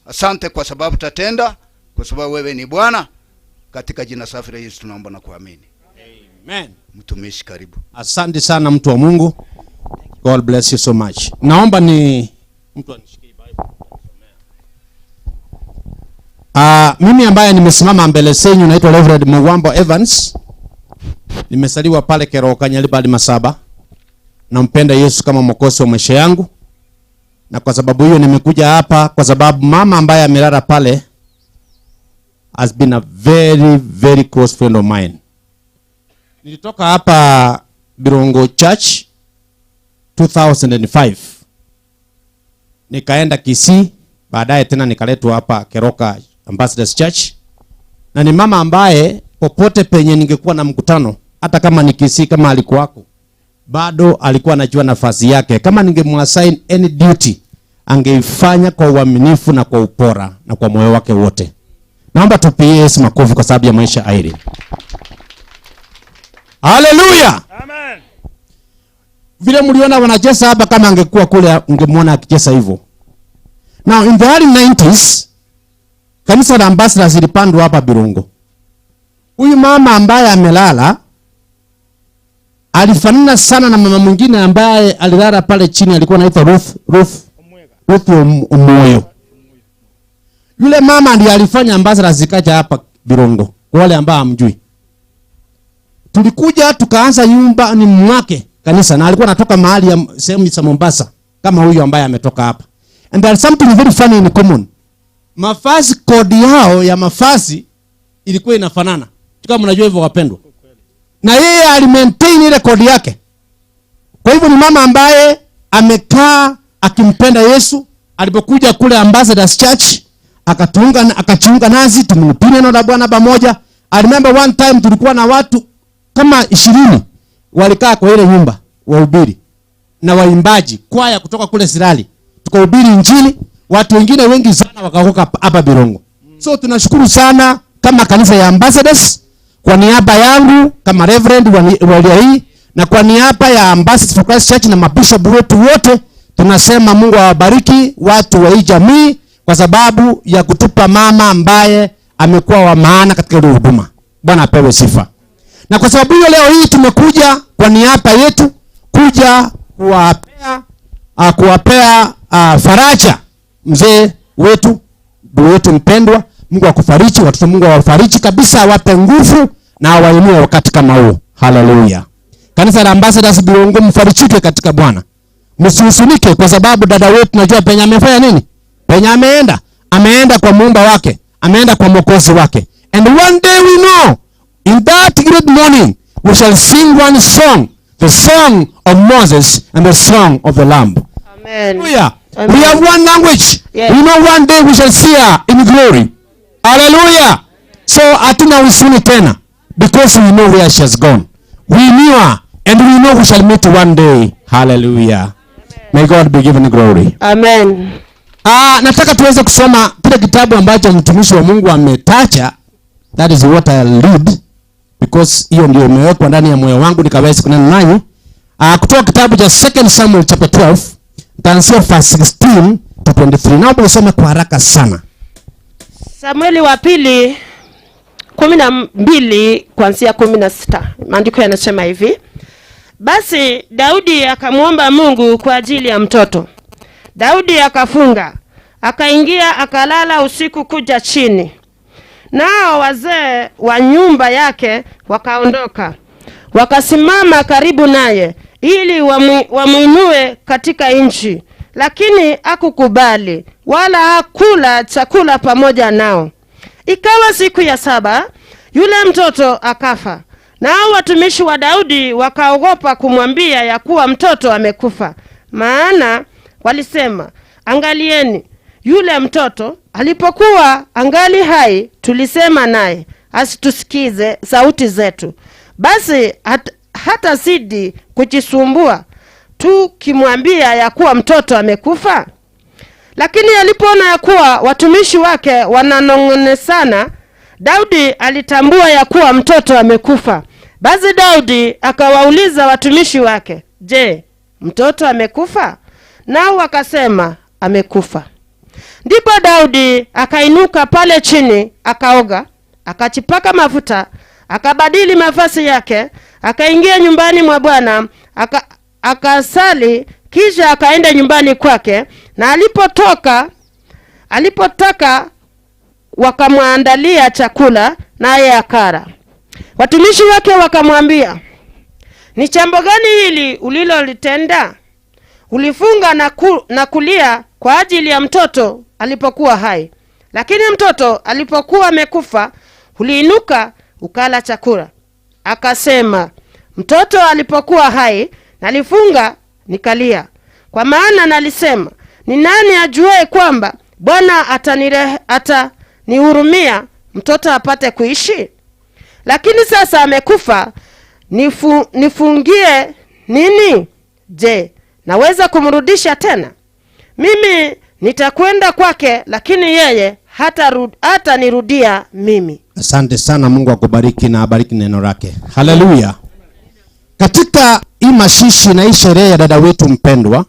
Asante kwa sababu tatenda, kwa sababu wewe ni Bwana. Katika jina safi la Yesu tunaomba na kuamini. Amen. Mtumishi karibu. Asante sana mtu wa Mungu. God bless you so much. Naomba ni mtu anishikie Bible. Mimi ambaye nimesimama mbele zenu naitwa Reverend Mwambo Evans. Nimesaliwa pale Keroka Nyalibali Masaba. Nampenda Yesu kama Mwokozi wa maisha yangu. Na kwa sababu hiyo nimekuja hapa kwa sababu mama ambaye amelala pale has been a very very close friend of mine. Nilitoka hapa Birongo Church 2005. Nikaenda Kisii, baadaye tena nikaletwa hapa Keroka Ambassadors Church. Na ni mama ambaye popote penye ningekuwa na mkutano, hata kama ni Kisii kama alikuwako, bado alikuwa anajua nafasi yake. Kama ningemwassign any duty, angeifanya kwa uaminifu na kwa upora na kwa moyo wake wote. Naomba tupigie Yesu makofi kwa sababu ya maisha Irene. Hallelujah. Amen. Vile mliona wanacheza hapa, kama angekuwa kule ungemwona akicheza hivyo. Now in the early 90s, kanisa la Ambassadors lilipandwa hapa Birongo. Huyu mama ambaye amelala alifanana sana na mama mwingine ambaye alilala pale chini, alikuwa anaitwa Ruth Omoyo. Yule mama ndiye alifanya Ambassadors zikaja hapa Birongo. Kwa wale ambao hamjui. Tulikuja tukaanza nyumba ni mwake kanisa, na alikuwa anatoka mahali ya sehemu za Mombasa kama huyu ambaye ametoka hapa. And there is something very funny in common. Mavazi, kodi yao ya mavazi ilikuwa inafanana. Kama mnajua hivyo wapendwa. Na yeye alimaintain ile kodi yake. Kwa hivyo ni mama ambaye amekaa akimpenda Yesu. Alipokuja kule Ambassadors Church akachiunga nazi, tumhubiri neno la Bwana pamoja. I remember one time tulikuwa na watu kama 20 walikaa kwa ile nyumba wahubiri na waimbaji kwaya kutoka kule Sirali. Tukahubiri injili, watu wengine wengi sana wakaokoka hapa Birongo. So tunashukuru sana kama kanisa ya Ambassadors, kwa niaba yangu kama Reverend wa hii na kwa niaba ya Ambassadors for Christ Church na mabishop wetu wote, tunasema Mungu awabariki watu wa hii jamii kwa sababu ya kutupa mama ambaye amekuwa wa maana katika ile huduma. Bwana apewe sifa. Na kwa sababu hiyo leo hii tumekuja kwa niaba yetu kuja kuwapea faraja mzee wetu, ndugu wetu mpendwa. Mungu akufariji, watoto Mungu awafariji kabisa, awape nguvu na awainue wakati kama huo. Hallelujah. Kanisa la Ambassadors Birongo, mfarijike katika Bwana. Msihuzunike kwa sababu dada wetu najua penye amefanya nini? Penye ameenda. Ameenda kwa muumba wake, ameenda kwa Mwokozi wake. And one day we know, in that great morning, we shall sing one song, the song of Moses and the song of the Lamb. Amen. Hallelujah. Amen. We have one language. Yes. We know one day we shall see her in glory. Hallelujah. So hatuna huzuni tena because we know where she has gone. We knew her and we know we shall meet one day. Hallelujah. May God be given glory. Amen. Nataka tuweze kusoma kile kitabu ambacho mtumishi wa Mungu ametaja. That is what I read because hiyo ndio imewekwa ndani ya moyo wangu nikaweza kunena nayo. Kutoka kitabu cha 2 Samuel chapter 12, nitaanzia verse 16 to 23. Naomba usome kwa haraka sana. Samueli wa pili 12 kuanzia 16. Maandiko yanasema hivi: Basi Daudi akamwomba Mungu kwa ajili ya mtoto. Daudi akafunga, akaingia akalala usiku kuja chini. Nao wazee wa nyumba yake wakaondoka, wakasimama karibu naye ili wamuinue katika nchi, lakini hakukubali wala hakula chakula pamoja nao. Ikawa siku ya 7 yule mtoto akafa. Nao watumishi wa Daudi wakaogopa kumwambia ya kuwa mtoto amekufa, maana walisema, angalieni, yule mtoto alipokuwa angali hai tulisema naye asitusikize sauti zetu. Basi hata zidi kujisumbua tukimwambia ya kuwa mtoto amekufa. Lakini alipoona ya kuwa watumishi wake wananong'onezana, Daudi alitambua ya kuwa mtoto amekufa. Basi Daudi akawauliza watumishi wake, je, mtoto amekufa? Nao wakasema, amekufa. Ndipo Daudi akainuka pale chini, akaoga, akachipaka mafuta, akabadili mavazi yake, akaingia nyumbani mwa Bwana, akasali, kisha akaenda nyumbani kwake. Na alipotaka wakamwandalia chakula, naye akala. Watumishi wake wakamwambia, ni jambo gani hili ulilolitenda? Ulifunga na kulia kwa ajili ya mtoto alipokuwa hai, lakini mtoto alipokuwa amekufa uliinuka ukala chakula. Akasema, mtoto alipokuwa hai nalifunga nikalia, kwa maana nalisema, ni nani ajuaye kwamba Bwana atanihurumia mtoto apate kuishi? Lakini sasa amekufa, nifungie nini? Je, naweza kumrudisha tena? Mimi nitakwenda kwake, lakini yeye hatanirudia mimi. Asante sana, Mungu akubariki na abariki neno lake. Haleluya. Katika hii mashishi na hii sherehe ya dada wetu mpendwa,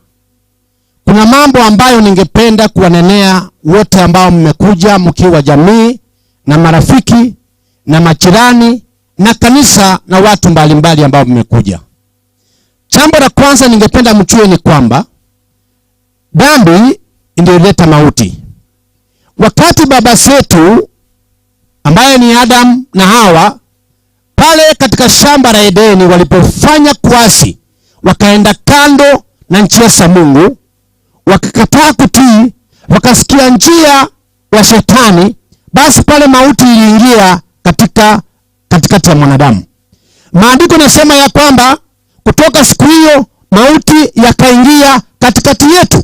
kuna mambo ambayo ningependa kuwanenea wote ambao mmekuja mkiwa jamii na marafiki na majirani na kanisa na watu mbalimbali ambao mmekuja. Jambo la kwanza ningependa mjue ni kwamba dhambi ndio ileta mauti. Wakati baba zetu ambaye ni Adam na Hawa pale katika shamba la Edeni walipofanya kuasi, wakaenda kando na njia za Mungu, wakakataa kutii, wakasikia njia ya shetani, basi pale mauti iliingia katika katikati ya mwanadamu. Maandiko nasema ya kwamba kutoka siku hiyo mauti yakaingia katikati yetu.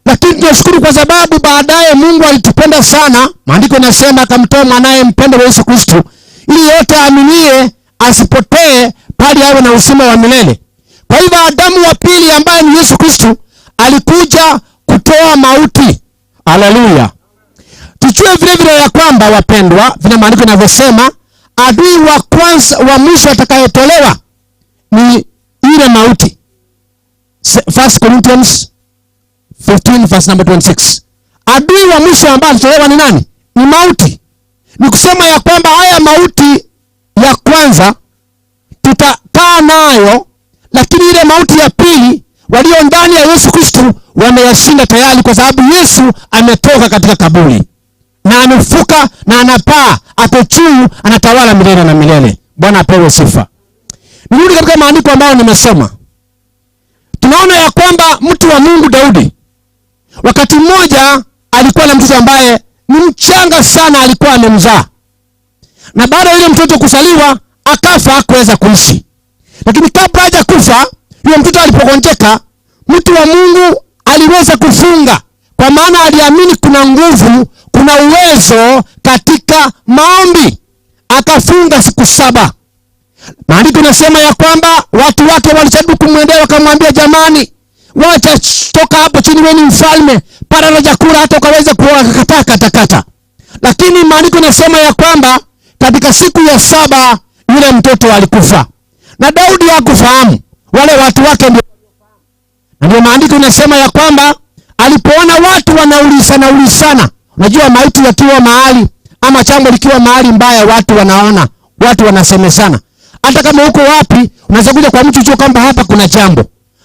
Lakini tunashukuru kwa sababu baadaye Mungu alitupenda sana. Maandiko nasema akamtoa mwanae mpendwa Yesu Kristo ili yote aaminie asipotee bali awe na uzima wa milele. Kwa hivyo Adamu wa pili ambaye ni Yesu Kristo alikuja kutoa mauti. Haleluya. Tujue vile vile ya kwamba wapendwa, vile maandiko yanavyosema, adui wa kwanza wa mwisho atakayetolewa ni ile mauti. 1 Corinthians 15 verse number 26. Adui wa mwisho ambaye alitolewa ni nani? Ni mauti. Ni kusema ya kwamba haya mauti ya kwanza tutakaa nayo, lakini ile mauti ya pili walio ndani ya Yesu Kristo wameyashinda tayari, kwa sababu Yesu ametoka katika kaburi na amefuka na anapaa, ako juu, anatawala milele na milele. Bwana apewe sifa. Nirudi katika maandiko ambayo nimesoma. Tunaona ya kwamba mtu wa Mungu Daudi wakati mmoja alikuwa na mtoto ambaye ni mchanga sana, alikuwa amemzaa. Na baada ya yule mtoto kuzaliwa akafa, hakuweza kuishi. Lakini kabla hajakufa, yule mtoto alipogonjeka, mtu wa Mungu Aliweza kufunga kwa maana aliamini kuna nguvu, kuna uwezo katika maombi. Akafunga siku 7. Maandiko yanasema ya kwamba watu wake walijaribu kumwendea wakamwambia, jamani, wacha toka hapo chini, wewe ni mfalme, para na chakula hata ukaweza kuoa. Katakata. Lakini maandiko yanasema ya kwamba katika siku ya 7 yule mtoto alikufa. Na Daudi hakufahamu, wale watu wake ndio. Ndio maandiko yanasema ya kwamba alipoona watu wanaulisana ulisana, unajua maiti yakiwa mahali ama chambo likiwa mahali mbaya, watu wanaona, watu wanasemesana. Hata kama uko wapi, unaweza kuja kwa mtu chuo kwamba hapa kuna jambo.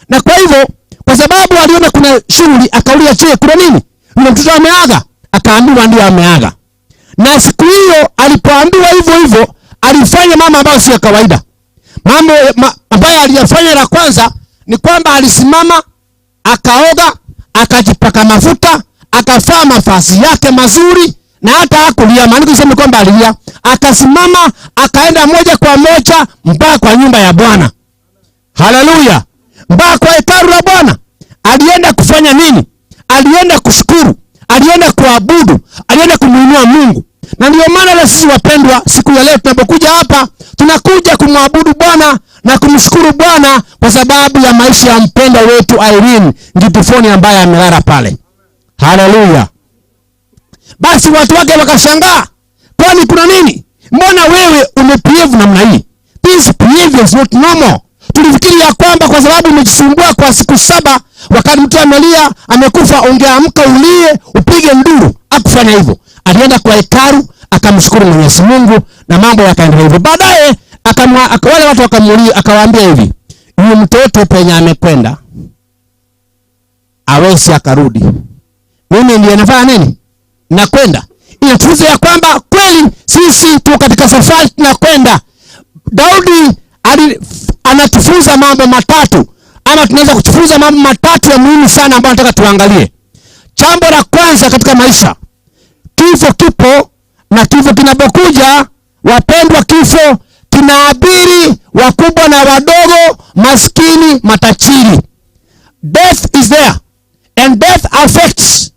Na kwa hivyo, kwa sababu aliona kuna shughuli, akauliza, "Che, kuna nini? Yule mtoto ameaga?" Akaambiwa ndio ameaga. Na siku hiyo alipoambiwa hivyo hivyo, alifanya mambo ambayo si ya kawaida. Mambo ambayo aliyafanya la kwanza ni kwamba alisimama, akaoga, akajipaka mafuta, akavaa mavazi yake mazuri, na hata hakulia. Maandiko yanasema kwamba alilia. Akasimama, akaenda moja kwa moja mpaka kwa nyumba ya Bwana. Haleluya. Mpaka kwa hekalu la Bwana. Alienda kufanya nini? Alienda kushukuru, alienda kuabudu, alienda kumuinua Mungu. Na ndio maana leo sisi wapendwa, siku ya leo tunapokuja hapa, tunakuja kumwabudu Bwana na kumshukuru Bwana kwa sababu ya maisha ya mpendwa wetu Irene Ngitufoni ambaye amelala pale. Haleluya. Basi watu wake wakashangaa, kwani kuna nini? Mbona wewe umebehave namna hii? This behavior is not normal. Tulifikiri ya kwamba kwa sababu umejisumbua kwa siku 7, wakati mtu amelia, amekufa, ungeamka ulie, upige nduru. Hakufanya hivyo. Alienda kwa hekalu, akamshukuru Mwenyezi Mungu na mambo yakaendelea hivyo. Baadaye wale watu wakamuuliza, akawaambia hivi, huyu mtoto penye amekwenda hawezi akarudi. Mimi ndiye nafanya nini? Nakwenda. Inatufunza ya kwamba kweli sisi tuko katika safari tunakwenda. Daudi anatufunza mambo matatu, ama tunaweza kujifunza mambo matatu ya muhimu sana ambayo nataka tuangalie. Jambo la kwanza katika maisha, kifo kipo, na kifo kinapokuja, wapendwa, kifo kinaabiri wakubwa na wadogo, maskini, matajiri. Death is there, and death affects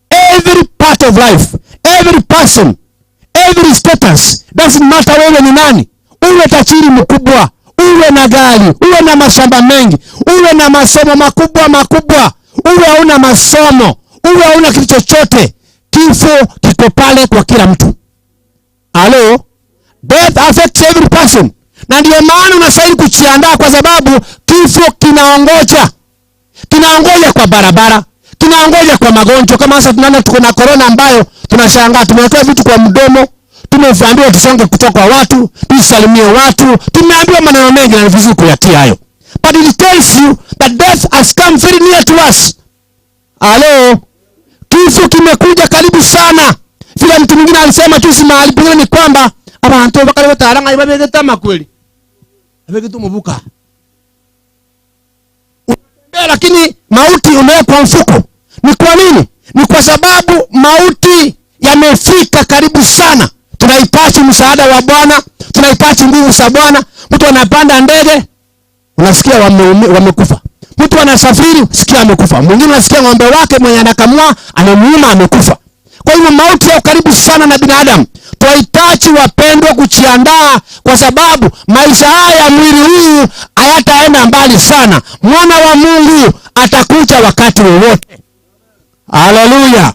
every part of life, every person, every status. Doesn't matter wewe ni nani, uwe tajiri mkubwa, uwe na gari, uwe na mashamba mengi, uwe na masomo makubwa makubwa, uwe hauna masomo, uwe hauna kitu chochote, kifo kiko pale kwa kila mtu. Hello? Death affects every person. Na ndio maana unastahili kujiandaa, kwa sababu kifo kinaongoja. Kinaongoja kwa barabara, kinaongoja kwa magonjwa. Kama sasa tunaona tuko na corona ambayo tunashangaa, tumewekewa vitu kwa mdomo, tumeambiwa tusonge kutoka kwa watu, tusalimie watu, tumeambiwa maneno mengi na ni vizuri kuyatia hayo. But it tells you that death has come very near to us. Hello? Kifo kimekuja karibu sana. Vile mtu mwingine alisema juzi mahali pengine ni kwamba abantu bakali bataranga ibabegeta makweli. Abegetu mubuka. Lakini mauti umewekwa mfuko. Ni kwa nini? Ni kwa sababu mauti yamefika karibu sana. Tunahitaji msaada wa Bwana, tunahitaji nguvu za Bwana. Mtu anapanda ndege, unasikia wamekufa. Mtu anasafiri, sikia amekufa. Mwingine unasikia ng'ombe wake mwenye anakamua anamuuma amekufa. Kwa hivyo mauti yao karibu sana na binadamu. Tunahitaji wapendwa kujiandaa, kwa sababu maisha haya mwili huu hayataenda mbali sana. Mwana wa Mungu atakuja wakati wowote. Haleluya.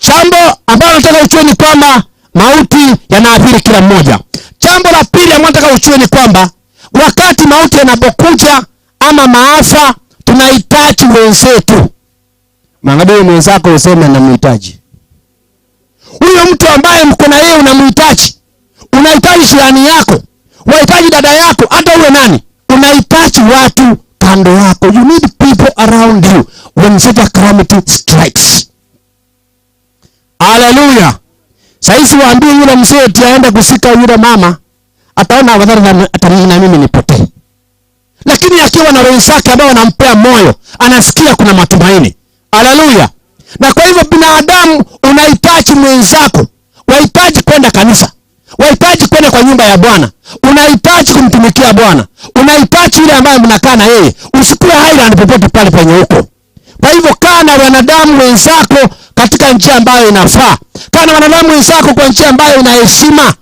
Jambo ambalo nataka ujue ni kwamba mauti yanaathiri kila mmoja. Jambo la pili ambalo nataka ujue ni kwamba wakati mauti yanapokuja ama maafa, tunahitaji wenzetu. Mwangalie mwenzako useme namhitaji. Huyo mtu ambaye mko na yeye unamhitaji. Unahitaji jirani yako, unahitaji dada yako, hata uwe nani. Unahitaji watu kando yako. You need people around you when such a calamity strikes. Hallelujah. Saizi waambie yule mzee eti aende kusika yule mama, ataona afadhali hata na mimi nipotee. Lakini akiwa na wenzake ambao wanampea moyo, anasikia kuna matumaini. Hallelujah. Na kwa hivyo binadamu unahitaji mwenzako, unahitaji kwenda kanisa, unahitaji kwenda kwa nyumba ya Bwana, unahitaji kumtumikia Bwana, unahitaji yule ambaye mnakaa na yeye. Usikuwe island popote pale penye huko. Kwa hivyo kaa na wanadamu wenzako katika njia ambayo inafaa. Kaa na wanadamu wenzako kwa njia ambayo ina heshima.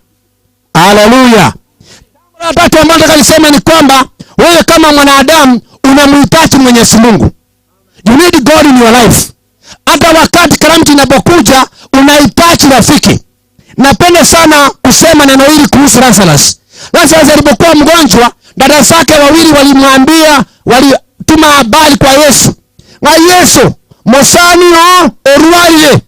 Haleluya. Jambo la tatu ambalo nataka niseme ni kwamba wewe kama mwanadamu unamhitaji Mwenyezi Mungu. You need God in your life. Hata wakati calamity inapokuja unahitaji rafiki. Napenda sana kusema neno hili kuhusu Lazarus. Lazarus alipokuwa mgonjwa, dada zake wawili walimwambia, walituma habari kwa Yesu. Na Yesu, mosani o orwaye.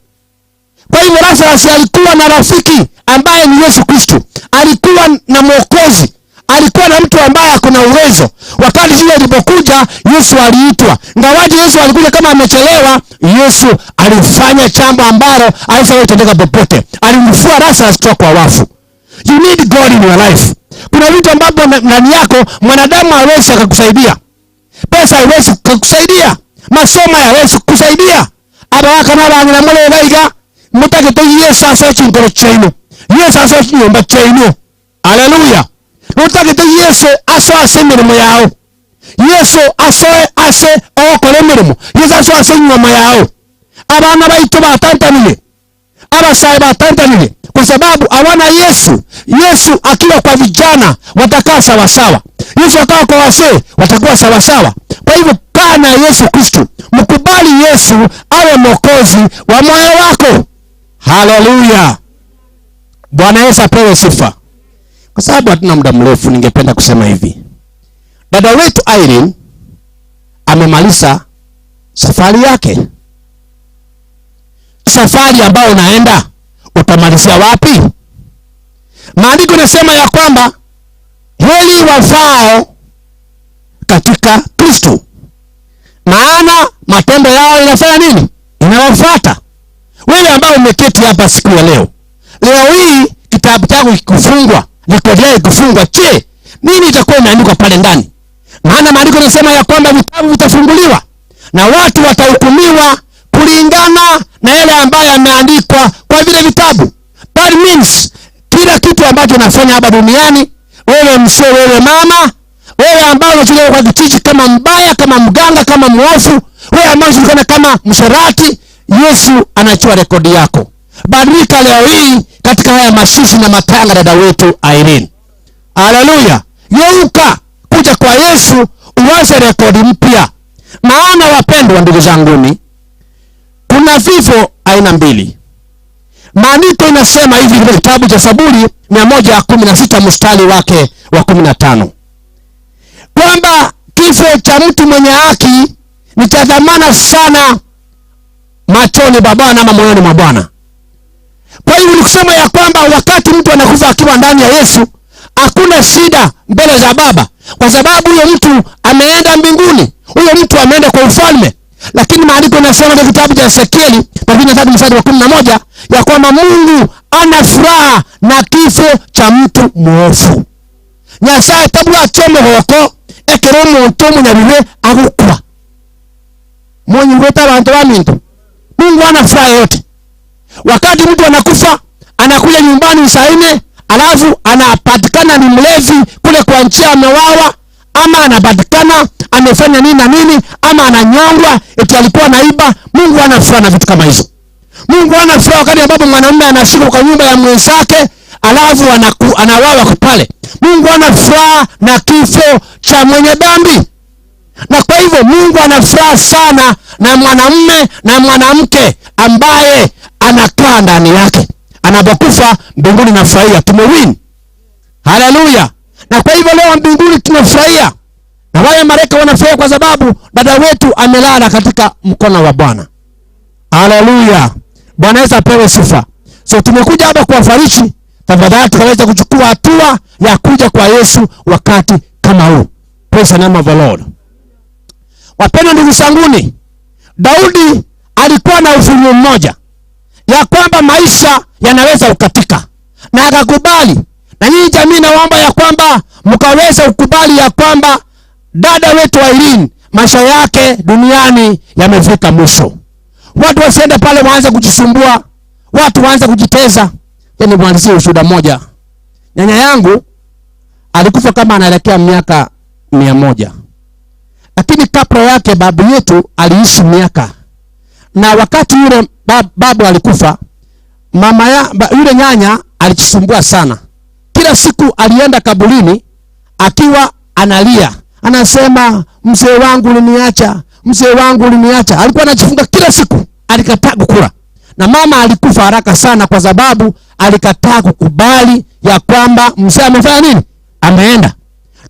Kwa hivyo Lazarus alikuwa na rafiki ambaye ni Yesu Kristo. Alikuwa na mwokozi. Alikuwa na mtu ambaye akona uwezo. Wakati shida ilipokuja, Yesu aliitwa. Ingawaje Yesu alikuja kama amechelewa, Yesu alifanya jambo ambalo haifai kutendeka popote. Alimfufua Lazarus kutoka kwa wafu. You need God in your life. Kuna vitu ambavyo ndani yako mwanadamu hawezi akakusaidia. Pesa haiwezi kukusaidia. Masomo hayawezi kukusaidia. Abawaka n'abangina mule baiga mutakete Yesu aso chinkoro chaino. Yesu aso chinyumba chaino. Haleluya. Mutakete Yesu aso ase mirimo yao. Yesu aso ase okore mirimo. Yesu aso ase nyuma yao. Abana baitu batantanile. Abasaye batantanile. Kwa sababu hawana Yesu. Yesu akiwa kwa vijana watakaa sawa sawa. Yesu akawa kwa wazee watakuwa sawa sawa. Kwa hivyo kaa na Yesu Kristo. Mkubali Yesu awe mwokozi wa moyo wako. Haleluya. Bwana Yesu apewe sifa. Kwa sababu hatuna muda mrefu, ningependa kusema hivi. Dada wetu Irene amemaliza safari yake. Safari ambayo unaenda utamalizia wapi? Maandiko yanasema ya kwamba heri wafao katika Kristo, maana matendo yao inafanya nini? Inawafuata. Wewe ambao umeketi hapa siku ya leo, leo hii kitabu chako kikufungwa, rekodi yako ikifungwa, je, nini itakuwa imeandikwa pale ndani? Maana maandiko yanasema ya kwamba vitabu vitafunguliwa na watu watahukumiwa kulingana na yale ambayo yameandikwa kwa vile vitabu. That means kila kitu ambacho unafanya hapa duniani, wewe mzee, wewe mama, wewe ambaye unachukuliwa kwa kijiji kama mbaya, kama mganga, kama mwovu, wewe ambaye unajulikana kama msherati, Yesu anachukua rekodi yako. Badilika leo hii katika haya mashishi na matanga, dada wetu Irene. Haleluya. Geuka kuja kwa Yesu, uanze rekodi mpya. Maana wapendwa ndugu zanguni, kuna vifo aina mbili. Maandiko inasema hivi katika kitabu cha Zaburi 116 mstari wake wa 15, kwamba kifo cha mtu mwenye haki ni cha thamana sana machoni pa Bwana ama moyoni mwa Bwana. Kwa hiyo ni kusema ya kwamba wakati mtu anakufa akiwa ndani ya Yesu, hakuna shida mbele za Baba, kwa sababu huyo mtu ameenda mbinguni, huyo mtu ameenda kwa ufalme. Lakini maandiko yanasema katika kitabu cha Ezekieli 33 mstari wa 11 ya kwamba Mungu ana furaha na kifo cha mtu mwovu. Nyasaye tabwa chome hoko ekero omuntu omunyabibe agukwa. Mwenye ngota abantu bamintu. Mungu ana furaha yote. Wakati mtu anakufa, anakuja nyumbani saa 4, alafu anapatikana ni mlevi kule kwa njia amewawa, ama anapatikana amefanya nini na nini, ama ananyongwa eti alikuwa naiba. Mungu ana furaha na vitu kama hizo. Mungu ana furaha wakati ambapo mwanamume anashikwa kwa nyumba ya mwenzake alafu anawawa pale. Mungu ana furaha na kifo cha mwenye dhambi. Na kwa hivyo Mungu ana furaha sana na mwanamume na mwanamke ambaye anakaa ndani yake. Anapokufa mbinguni nafurahia, tumewin. Haleluya. Na kwa hivyo leo mbinguni tunafurahia. Na wale malaika wanafurahia kwa sababu dada wetu amelala katika mkono wa Bwana. Haleluya. Bwana Yesu apewe sifa. So tumekuja hapa kuwafariji, tafadhali tukaweza kuchukua hatua ya kuja kwa Yesu wakati kama huu. Praise the name of the Lord. Wapendwa ndugu zanguni, Daudi alikuwa na ufunuo mmoja ya kwamba maisha yanaweza kukatika, na akakubali. Na nyinyi jamii, naomba ya kwamba mkaweze kukubali ya kwamba dada wetu Irene maisha yake duniani yamefika mwisho. Watu wasiende pale waanze kujisumbua, watu waanze kujiteza. Yaani nimalizie ushuhuda mmoja. Nyanya yangu alikufa kama anaelekea miaka 100. Lakini kabla yake babu yetu aliishi miaka. Na wakati yule babu alikufa, mama yule nyanya alijisumbua sana. Kila siku alienda kaburini akiwa analia. Anasema, mzee wangu uliniacha, mzee wangu uliniacha. Alikuwa anajifunga kila siku, alikataa kukula. Na mama alikufa haraka sana kwa sababu alikataa kukubali ya kwamba mzee amefanya nini? Ameenda.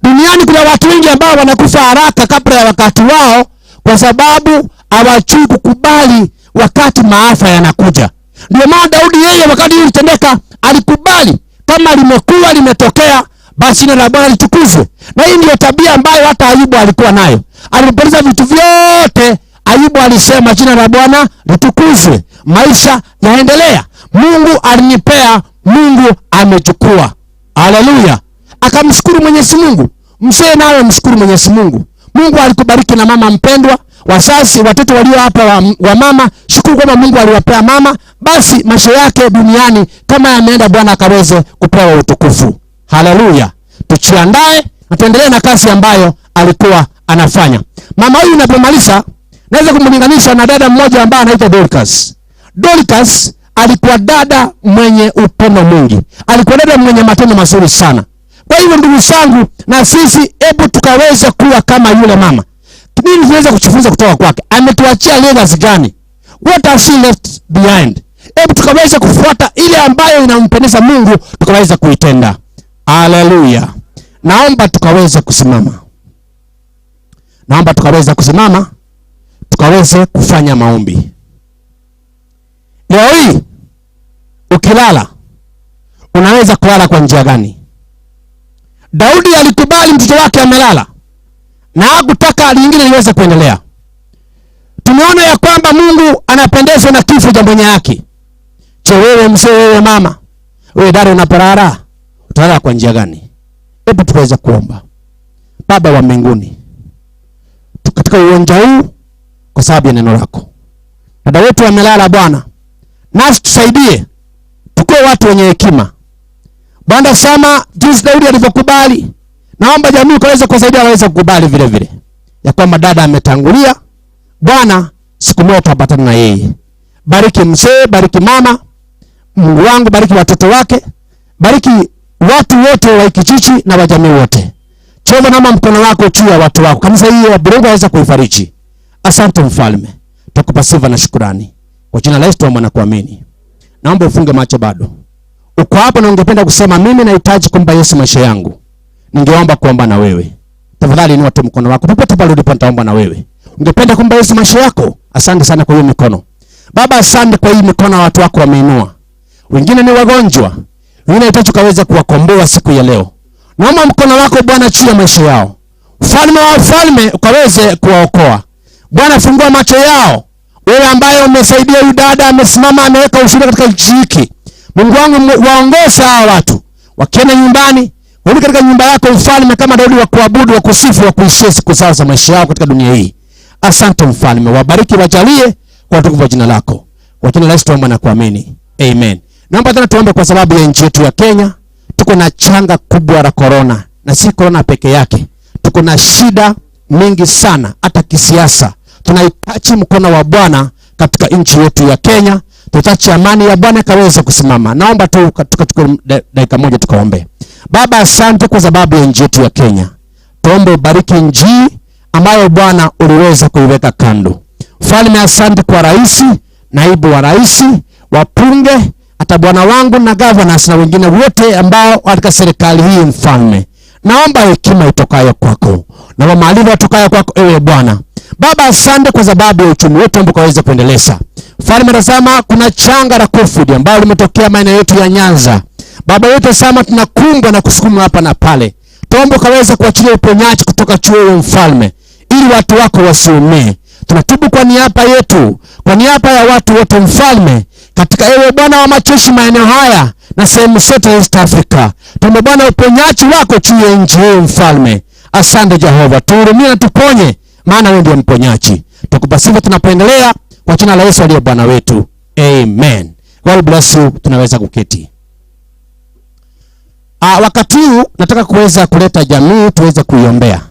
Duniani kuna watu wengi ambao wanakufa haraka kabla ya wakati wao kwa sababu hawajui kukubali wakati maafa yanakuja. Ndio maana Daudi yeye wakati ulitendeka alikubali kama limekuwa limetokea, basi jina la Bwana litukuzwe. Na hii ndio tabia ambayo hata Ayubu alikuwa nayo. Alipoteza vitu vyote, Ayubu alisema jina la Bwana litukuzwe. Maisha yaendelea. Mungu alinipea, Mungu amechukua. Haleluya. Akamshukuru Mwenyezi Mungu. Mzee nawe mshukuru Mwenyezi Mungu. Mungu alikubariki na mama mpendwa, wazazi, watoto walio hapa wa mama, shukuru kwamba Mungu aliwapea mama, basi maisha yake duniani kama yameenda, Bwana akaweze kupewa utukufu. Haleluya. Tujiandae na tuendelee na kazi ambayo alikuwa anafanya. Mama huyu ninapomaliza, naweza kumlinganisha na dada mmoja ambaye anaitwa Dorcas. Dorcas alikuwa dada mwenye upendo mwingi. Alikuwa dada mwenye matendo mazuri sana. Kwa hivyo ndugu zangu, na sisi hebu tukaweza kuwa kama yule mama. Nini tunaweza kujifunza kutoka kwake? Ametuachia legacy gani? What has she left behind? Hebu tukaweza kufuata ile ambayo inampendeza Mungu, tukaweza kuitenda. Haleluya. Naomba tukaweze kusimama. Naomba tukaweza kusimama, tukaweze kufanya maombi. Leo hii ukilala unaweza kulala kwa njia gani? Daudi alikubali mtoto wake amelala na hakutaka lingine liweze kuendelea. Tumeona ya kwamba Mungu anapendezwa na kifo cha mwenye haki. Je, wewe mzee, wewe mama, wewe dada unapolala utalala kwa njia gani? Hebu tuweze kuomba. Baba wa mbinguni, katika uwanja huu kwa sababu ya neno lako, dada wetu amelala Bwana, nasi tusaidie tukue watu wenye hekima. Bwana sama jinsi Daudi alivyokubali, naomba jamii kaweze kusaidia waweze kukubali vile vile ya kwamba dada ametangulia. Bwana, siku moja tutapatana na yeye. Bariki mzee, bariki mama, Mungu wangu, bariki watoto wake, bariki watu wote wa kijiji na wa jamii wote. Choma nama mkono wako juu ya watu wako. Kanisa hii ya Burungu aweza kuifariji. Asante mfalme. Tukupa sifa na shukrani. Kwa jina la Yesu tuomba na kuamini. Naomba ufunge macho bado. Uko hapo na ungependa kusema mimi nahitaji kumpa Yesu maisha yangu. Ningeomba kuomba na wewe. Tafadhali inua tu mkono wako. Popote pale ulipo nitaomba na wewe. Ungependa kumpa Yesu maisha yako? Asante sana kwa hiyo mikono. Baba, asante kwa hii mikono watu wako wameinua. Wengine ni wagonjwa. Wengine nahitaji ukaweza kuwakomboa siku ya leo. Naomba mkono wako Bwana juu ya maisha yao. Mfalme wa wafalme ukaweze kuwaokoa. Bwana, fungua macho yao. Wewe ambaye umesaidia huyu dada amesimama ameweka ushuhuda katika nchi hiki. Mungu wangu, waongoza hawa watu. Wakienda nyumbani, warudi katika nyumba yako mfalme kama Daudi, wa kuabudu, wa kusifu, wa kuishia siku zao za maisha yao katika dunia hii. Asante mfalme, wabariki, wajalie kwa utukufu wa jina lako. Kwa jina la Yesu tuomba na kuamini. Amen. Naomba tena tuombe kwa sababu ya nchi yetu ya Kenya. Tuko na changa kubwa la corona, na si corona peke yake. Tuko na shida mingi sana hata kisiasa. Tunahitaji mkono wa Bwana katika nchi yetu ya Kenya. Tunahitaji amani ya Bwana kaweze kusimama. Naomba tu tukachukue dakika moja tukaombe. Baba, asante kwa sababu ya nchi yetu ya Kenya. Tuombe ubariki nchi ambayo Bwana uliweza kuiweka kando. Mfalme, asante kwa rais, naibu wa rais, wabunge, hata bwana wangu na governors na wengine wote ambao katika serikali hii mfalme. Naomba hekima itokayo kwako na maarifa itokayo kwako ewe Bwana. Baba, asante kwa sababu ya uchumi wetu ambao ukaweza kuendeleza. Mfalme, tazama kuna changa la COVID ambalo limetokea maeneo yetu ya Nyanza. Baba yetu, sama tunakumbwa na kusukumwa hapa na pale. Tuombe ukaweza kuachilia uponyaji kutoka chuo mfalme, ili watu wako wasiumie. Tunatubu kwa niaba yetu, kwa niaba ya watu wote mfalme, katika ewe Bwana wa majeshi maeneo haya na sehemu zote ya East Africa. Tuombe Bwana uponyaji wako juu ya nchi hii mfalme. Asante Jehova, tuhurumie na tuponye, maana wewe ndiye mponyaji. Tukupa sifa tunapoendelea kwa jina la Yesu aliye Bwana wetu. Amen. God bless you. Tunaweza kuketi. Wakati huu nataka kuweza kuleta jamii tuweze kuiombea.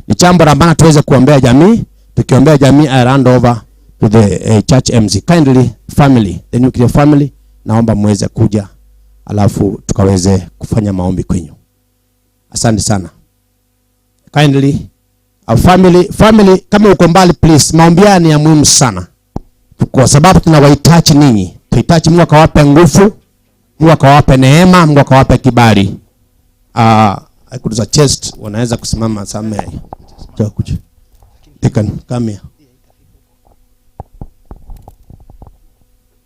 Ni jambo la maana tuweze kuombea jamii. Tukiombea jamii, I hand over to the church MC. Kindly family, the nuclear family, naomba muweze kuja alafu tukaweze kufanya maombi kwenyu. Asante sana. Kindly our family, kama uko mbali please, maombi haya ni ya muhimu sana. Kwa sababu tunawahitaji ninyi. Tunahitaji Mungu akawape nguvu, Mungu akawape neema, Mungu akawape kibali. I could suggest wanaweza kusimama somewhere. Kuja. They can come here.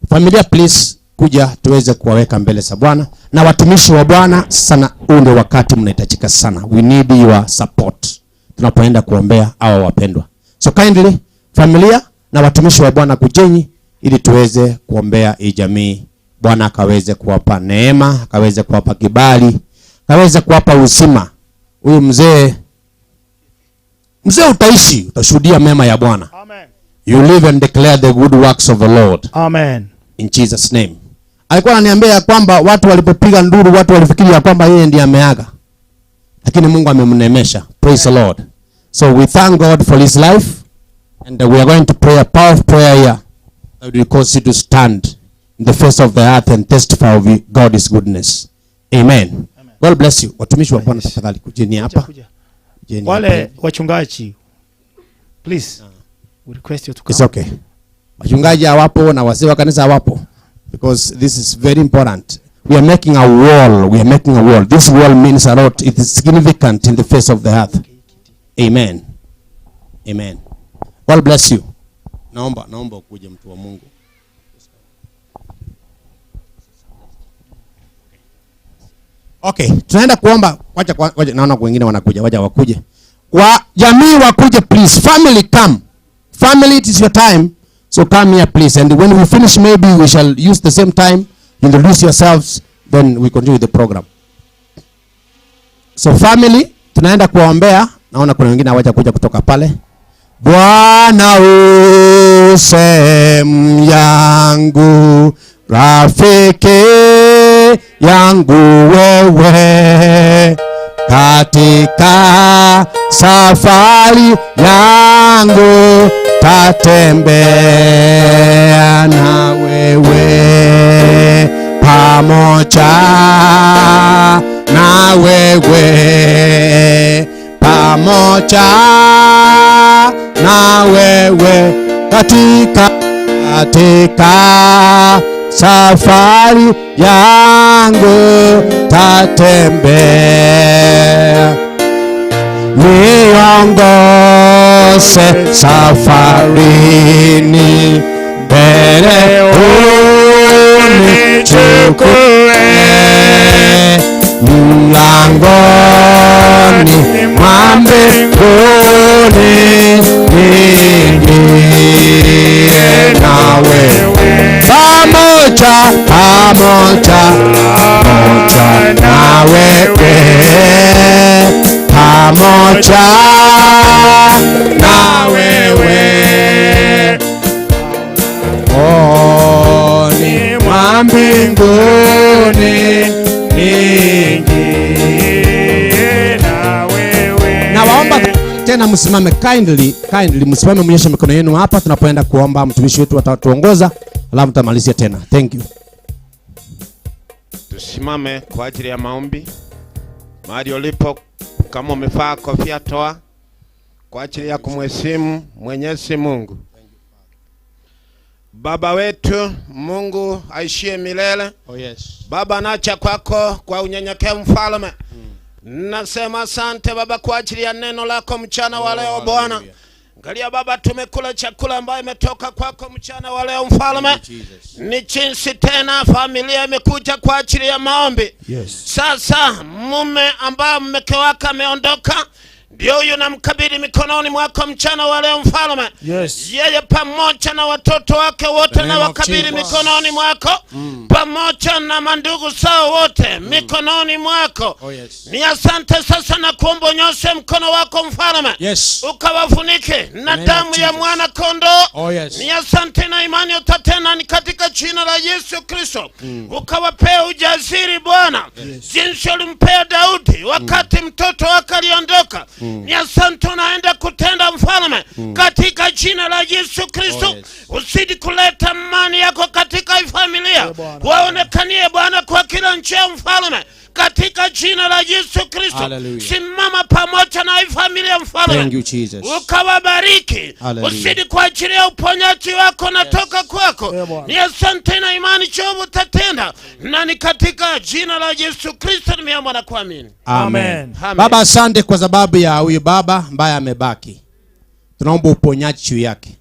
Familia please kuja tuweze kuwaweka mbele za Bwana. Na watumishi wa Bwana sana, huu ndio wakati mnahitajika sana. We need your support tunapoenda kuombea hawa wapendwa. So kindly familia na watumishi wa Bwana kujenyi ili tuweze kuombea hii jamii. Bwana akaweze kuwapa neema, akaweze kuwapa kibali, akaweze kuwapa uzima. Huyu mzee utaishi, utashuhudia mema ya Bwana. Amen. You live and declare the good works of the Lord. Amen. In Jesus name. Alikuwa ananiambia ya kwamba watu walipopiga nduru, watu walifikiri ya kwamba yeye ndiye ameaga. Lakini Mungu amemnemesha. Praise the Lord. So we thank God for his life, and we are going to pray a powerful prayer here that will cause you to stand in the face of the earth and testify of God's goodness. Amen. Amen. God bless you. Watumishi wa Bwana tafadhali kujeni hapa. Wale wachungaji, please, we request you to come. It's okay. Wachungaji hawapo na wazee wa kanisa hawapo, because this is very important. We are making a wall. We are making a wall. This wall means a lot. It is significant in the face of the earth. Amen. Amen. God bless you. Naomba ukuje mtu wa Mungu. Okay, tunaenda kuomba. Wacha naona wengine wanakuja, wacha wakuje. Wa jamii wakuje please. Family come. Family, it is your time. So come here please. And when we finish, maybe we shall use the same time. Introduce yourselves, then we continue the program. So family, tunaenda kuwaombea. Naona kuna wengine hawajakuja kutoka pale. Bwana u sehemu yangu, rafiki yangu wewe, katika safari yangu tatembea na wewe, pamoja na wewe, pamoja na wewe, katika safari yangu tatembea. Niongoze safarini, mbele unichukue, mlangoni mwa mbinguni niingie na wewe, pamoja na wewe, pamoja na wewe, oni mwa mbinguni niingie na wewe. Na waomba tena msimame kindly, msimame mnyoshe mikono yenu hapa tunapoenda kuomba. Mtumishi wetu atatuongoza, alafu tutamalizia tena. Thank you. Tusimame kwa ajili ya maombi. Mahali ulipo, kama umevaa kofia toa, kwa ajili ya kumheshimu Mwenyezi Mungu. Baba wetu Mungu aishie milele. Oh yes. Baba, nacha kwako kwa unyenyekevu mfalme. Nasema asante Baba kwa ajili ya neno lako mchana wa leo Bwana. Angalia Baba, tumekula chakula ambayo imetoka kwako mchana wa leo mfalme. Ni jinsi tena familia imekuja kwa ajili ya maombi. Yes. Sasa mume ambaye mke wake ameondoka, ndio huyu namkabidhi mikononi mwako mchana wa leo mfalme. Yes. Yeye pamoja na watoto wake wote na wakabidhi mikononi mwako, pamoja na mandugu zao wote mikononi mwako. Oh, yes. Ni asante sasa na kuomba nyoshe mkono wako mfalme. Yes. Ukawafunike na damu ya mwana kondoo. Oh, yes. Ni asante na imani utatena ni katika jina la Yesu Kristo. Ukawapea ujasiri Bwana. Yes. Jinsi ulimpea Daudi wakati mtoto wake aliondoka. Ni asante unaenda kutenda mfalme, katika jina la Yesu Kristo. Oh, yes. Usidi kuleta amani yako katika hii familia, waonekanie Bwana kwa kila njia mfalme, katika jina la Yesu Kristo. Hallelujah. Simama pamoja na hii familia mfalme, Thank you, Jesus. ukawabariki. Hallelujah. Usidi kuachilia uponyaji wako natoka kwako. Ni asante na imani chovu utatenda, na ni katika jina la Yesu Kristo nimeomba na kuamini. Amen. Amen. Baba, asante kwa sababu ya huyu baba ambaye amebaki. Tunaomba uponyaji juu yake.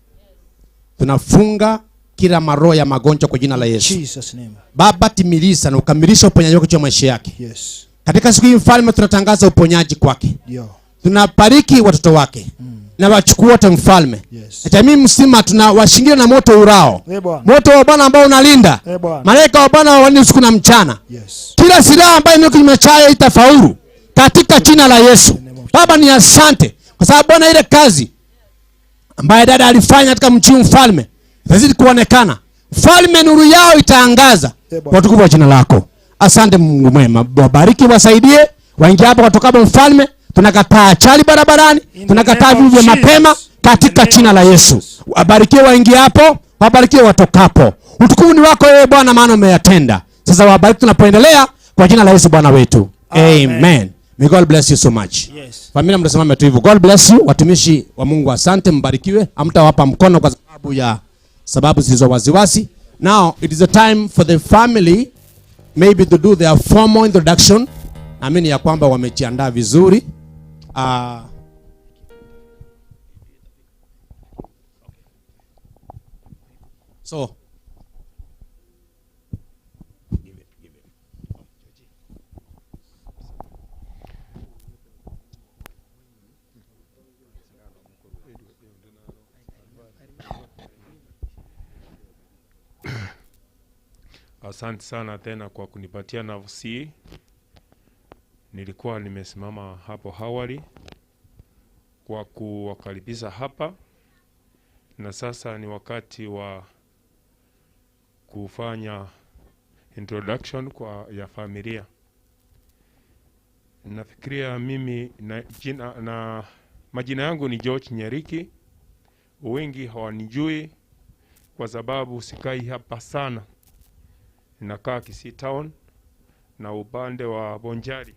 Tunafunga kila maroho ya magonjwa kwa jina la Yesu. Jesus name. Baba, timiliza na ukamilisha uponyaji wako juu ya maisha yake. Yes. Katika siku hii mfalme, tunatangaza uponyaji kwake. Ndio. Tunabariki watoto wake. Na wachukue wote mfalme. Yes. Na jamii mzima tunawashingira na moto urao. Bwana. Moto wa Bwana ambao unalinda. Bwana. Malaika wa Bwana walinde usiku na mchana. Yes. Kila silaha ambayo ni kinyume chayo itafaulu katika jina la Yesu. Baba, ni asante kwa sababu Bwana ile kazi ambaye dada alifanya katika mji mfalme itazidi kuonekana. Mfalme, nuru yao itaangaza kwa utukufu wa jina lako. Asante Mungu mwema, wabariki, wasaidie waingie hapa watokapo mfalme. Tunakataa ajali barabarani, tunakataa vifo vya mapema katika jina la Yesu. Wabarikiwe waingie hapo, wabarikiwe watokapo. Utukufu ni wako wewe Bwana, maana umeyatenda. Sasa wabariki tunapoendelea kwa jina la Yesu Bwana wetu. Amen. Amen. May God bless you so much. Yes. Familia, mtasimama tu hivyo. God bless you. Watumishi wa Mungu, asante, mbarikiwe. Hamtawapa mkono kwa sababu ya sababu zilizo waziwazi. Now it is a time for the family maybe to do their formal introduction. Naamini ya kwamba wamejiandaa vizuri. So Asante sana tena kwa kunipatia nafasi hii. Nilikuwa nimesimama hapo awali kwa kuwakaribisha hapa, na sasa ni wakati wa kufanya introduction kwa ya familia. Nafikiria mimi na majina yangu ni George Nyeriki. Wengi hawanijui kwa sababu sikai hapa sana. Nakaa Kisii Town na upande wa Bonjari.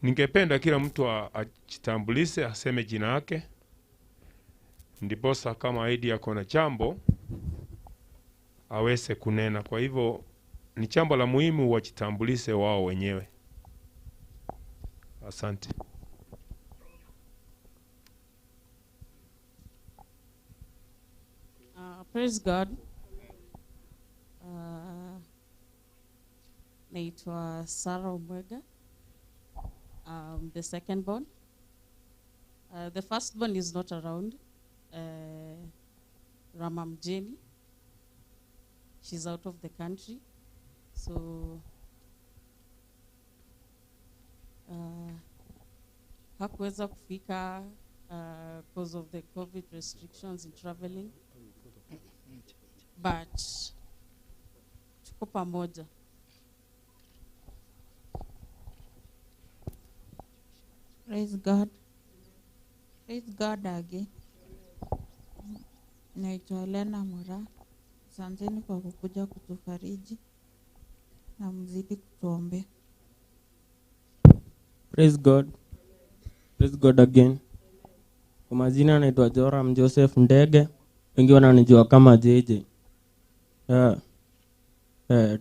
Ningependa kila mtu ajitambulishe, aseme jina yake, ndiposa kama Idi ako na jambo aweze kunena. Kwa hivyo ni jambo la muhimu wajitambulishe wao wenyewe. Asante. Praise God. Naitwa Sarah Omwega. The second born. The first born is not around. Rama Mjeni. She's out of the country. So hakuweza kufika because of the COVID restrictions in traveling. But tuko pamoja. Praise God. Praise God again. Naitwa Elena Mura. Asanteni kwa kukuja kutufariji na mzidi kutuombea. Praise God. Praise God again. Kwa majina naitwa Joram Joseph Ndege, wengi wananijua kama JJ.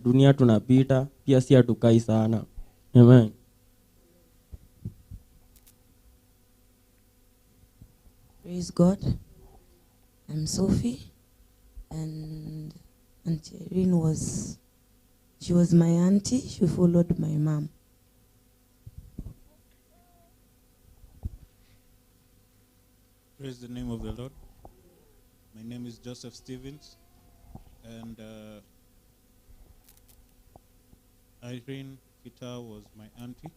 Dunia tunapita, pia si hatukai sana. Amen. Praise God. I'm Sophie, and Auntie Irene was my auntie. She followed my mom. Praise the name of the Lord. My name is Joseph Stevens, and Irene Kita was my auntie.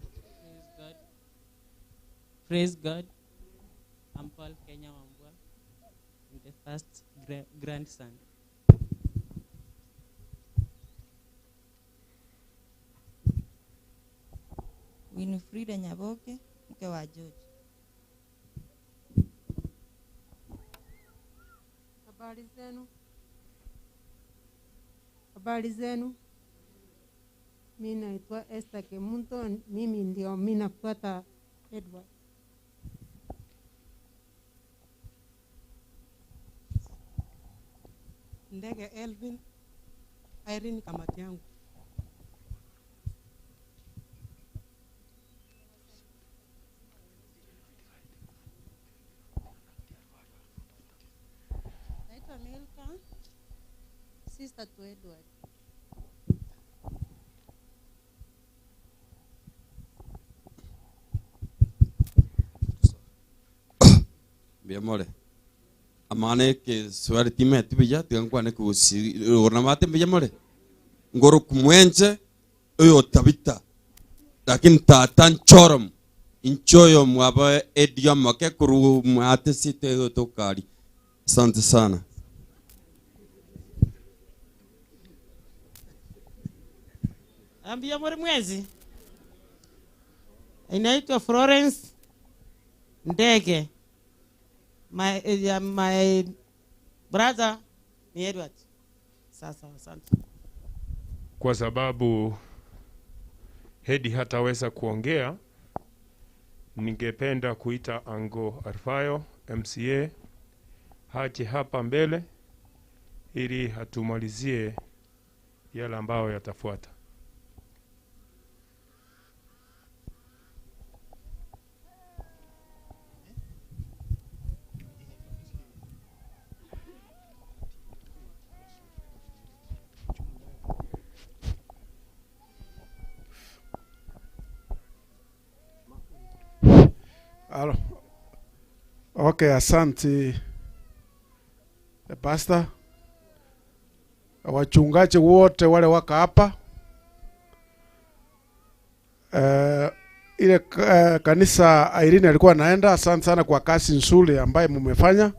Praise God. Praise God. I'm Paul Kenya Wambua. I'm the first grandson. Winifrida Nyaboke, mke wa George. Habari zenu. Habari zenu. Mimi naitwa Esther Kemunto, mimi ndio mimi nafuata Edward. Ndege Elvin, Irene kamati yangu. Naitwa Milka, sister to Edward. Biamore. Amane ke swali time tibija tigankwane kusi ornamate biamore. Ngoro kumwenje oyo tabita. Lakini tatan chorom inchoyo mwaba ediam ke kuru mwate site tokari. Asante sana. Ambia more mwezi. Inaitwa Florence Ndege. My brother ni Edward. Sasa asante. Kwa sababu Hedi hataweza kuongea, ningependa kuita Ango Arfayo MCA haje hapa mbele ili hatumalizie yale ambayo yatafuata. Alo. Okay, asante Pastor. Wachungaji wote wale waka hapa. Ile kanisa Irene alikuwa anaenda, asante sana kwa kazi nzuri ambaye mumefanya.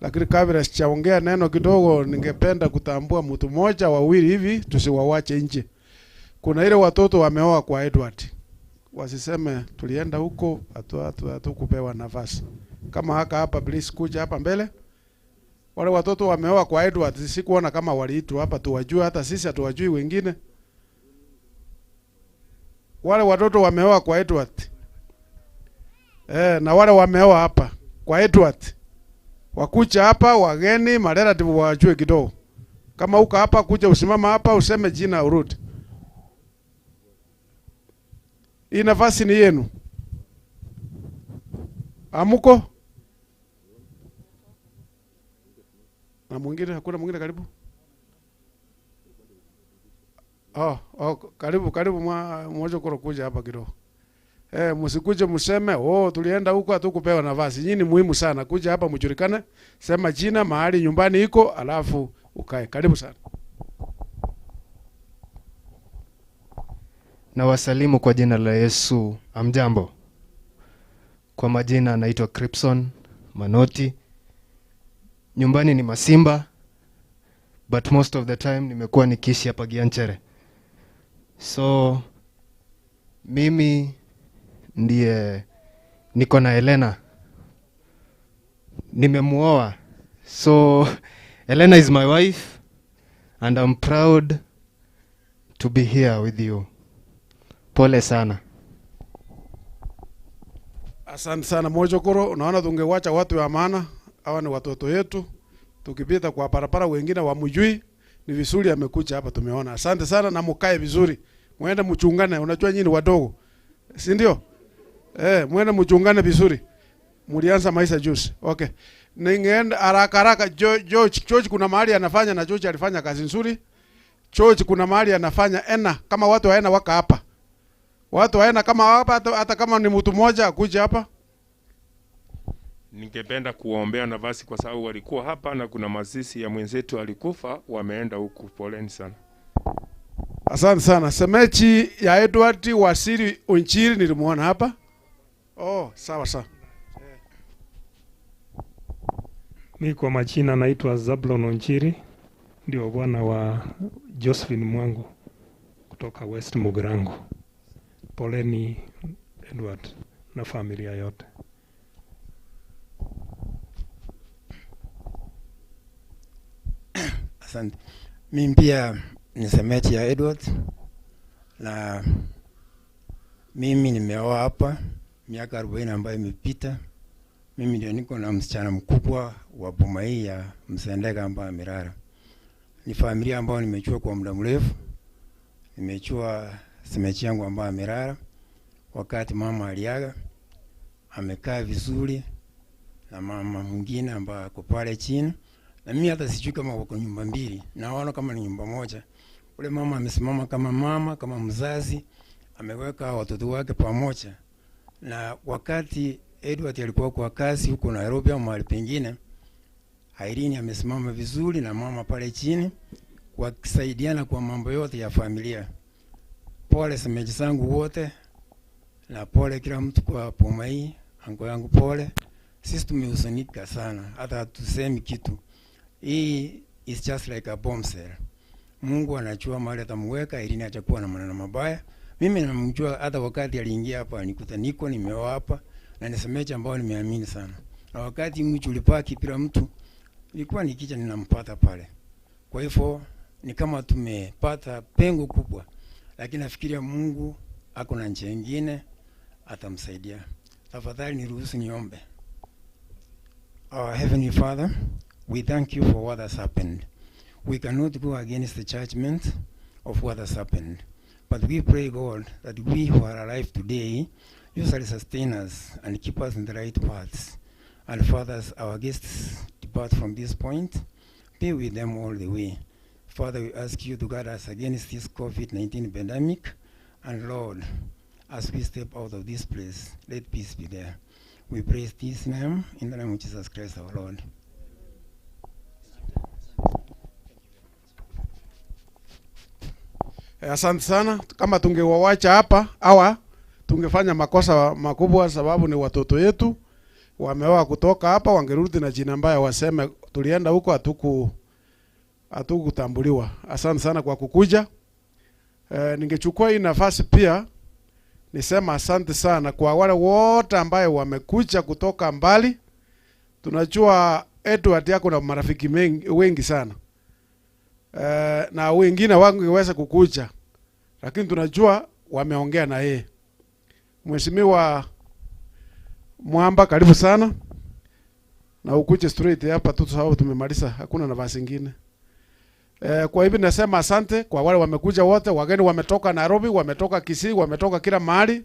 Lakini kabla sijaongea neno kidogo, ningependa kutambua mtu mmoja wawili hivi tusiwawache nje. Kuna ile watoto wameoa kwa Edward. Wasiseme tulienda huko hatukupewa nafasi. Kama haka hapa, please kuja hapa mbele. Wale watoto wameoa kwa Edward, sikuona kama waliitwa hapa, tuwajue, hata sisi hatuwajui wengine. Wale watoto wameoa kwa Edward. Na wale wameoa hapa kwa Edward. Wakuja hapa wageni, marelative wajue kidogo. Kama uko hapa kuja usimama hapa useme jina urudi. Hii nafasi ni yenu. Amuko? Na mwingine, hakuna mwingine karibu? Oh, karibu karibu mmoja kuja hapa kidogo. Msikuje mseme, oh tulienda huko hatukupewa nafasi. Nyinyi ni muhimu sana. Kuja hapa mjulikane, sema jina, mahali nyumbani iko, alafu ukae. Karibu sana. Na wasalimu kwa jina la Yesu. Amjambo. Kwa majina naitwa Cripson Manoti. Nyumbani ni Masimba, but most of the time nimekuwa nikiishi hapa Gianchere. So mimi ndiye niko na Elena. Nimemuoa. So Elena is my wife and I'm proud to be here with you. Pole sana. Asante sana Mojokoro. Unaona tungewacha watu wa maana, hawa ni watoto yetu. Tukipita kwa barabara wengine wamjui, ni vizuri amekuja hapa tumeona. Asante sana na mkae vizuri. Muende mchungane, unajua nyinyi wadogo. Si ndio? Muende mchungane vizuri. Mlianza maisha juzi. Okay. Ningeenda haraka haraka George kuna mahali anafanya na George alifanya kazi nzuri. George kuna mahali anafanya ena kama watu waena waka hapa. Watu waena kama hapa hata kama ni mtu mmoja akuja hapa. Ningependa kuwaombea nafasi kwa sababu walikuwa hapa na kuna mazishi ya mwenzetu alikufa, wameenda huku. Poleni sana. Asante sana. Semechi ya Edward Wasiri Onchiri nilimuona hapa. Oh, sawa sawa. Mi kwa majina naitwa Zablon Onchiri, ndio bwana wa Josephine Mwangu kutoka West Mugirango. Poleni Edward na familia yote. Asante. Mimi pia ni semechi ya Edward, na mimi nimeoa hapa miaka 40 ambayo imepita. Mimi ndio niko na msichana mkubwa wa boma hii ya Msendega ambaye amelala. Ni familia ambayo nimechua kwa muda mrefu. Nimechua semechi yangu ambaye amelala. Wakati mama aliaga, amekaa vizuri na mama mwingine ambaye ako pale chini. Na mimi hata sijui kama wako nyumba mbili, naona kama ni nyumba moja. Ule mama amesimama kama mama, kama mzazi, ameweka watoto wake pamoja. Na wakati Edward alikuwa kwa kazi huko Nairobi au mahali pengine, Irene amesimama vizuri na mama pale chini, wakisaidiana kwa mambo yote ya familia. Pole semeji zangu wote, na pole kila mtu kwa poma hii, anko yangu pole. Sisi tumehuzunika sana, hata hatusemi kitu. Hii is just like a bomb cell. Mungu anajua mahali atamweka, Irene atakuwa na maneno mabaya. Mimi namjua hata wakati aliingia hapa nikuta niko nimeoa hapa, na ni semeji ambao nimeamini sana. Na wakati mtu ulipaki bila mtu, nilikuwa nikija ninampata pale. Kwa hivyo ni kama tumepata pengo kubwa, lakini nafikiria Mungu ako na njia nyingine atamsaidia. Tafadhali niruhusu niombe. Our Heavenly Father, we thank you for what has happened. We cannot go against the judgment of what has happened. But we pray, God, that we who are alive today, you shall sustain us and keep us in the right paths. And Father, as our guests depart from this point, be with them all the way. Father, we ask you to guide us against this COVID-19 pandemic. And Lord, as we step out of this place, let peace be there. We praise this name, in the name of Jesus Christ our Lord. Asante sana. Kama tungewawacha hapa hawa tungefanya makosa makubwa, sababu ni watoto yetu wameoa kutoka hapa, wangerudi na jina mbaya, waseme tulienda huko hatukutambuliwa. Asante sana kwa kukuja. Ningechukua hii nafasi pia nisema asante sana kwa wale wote ambaye wamekuja kutoka mbali. Tunajua Edward yako na marafiki wengi sana. Na wengine wangeweza kukuja, lakini tunajua wameongea na yeye. Mheshimiwa Mwamba, karibu sana. Na ukuje straight hapa tu sababu tumemaliza, hakuna nafasi nyingine. Kwa hivyo nasema asante kwa wale wamekuja wote, wageni wametoka Nairobi, wametoka Kisii, wametoka kila mahali,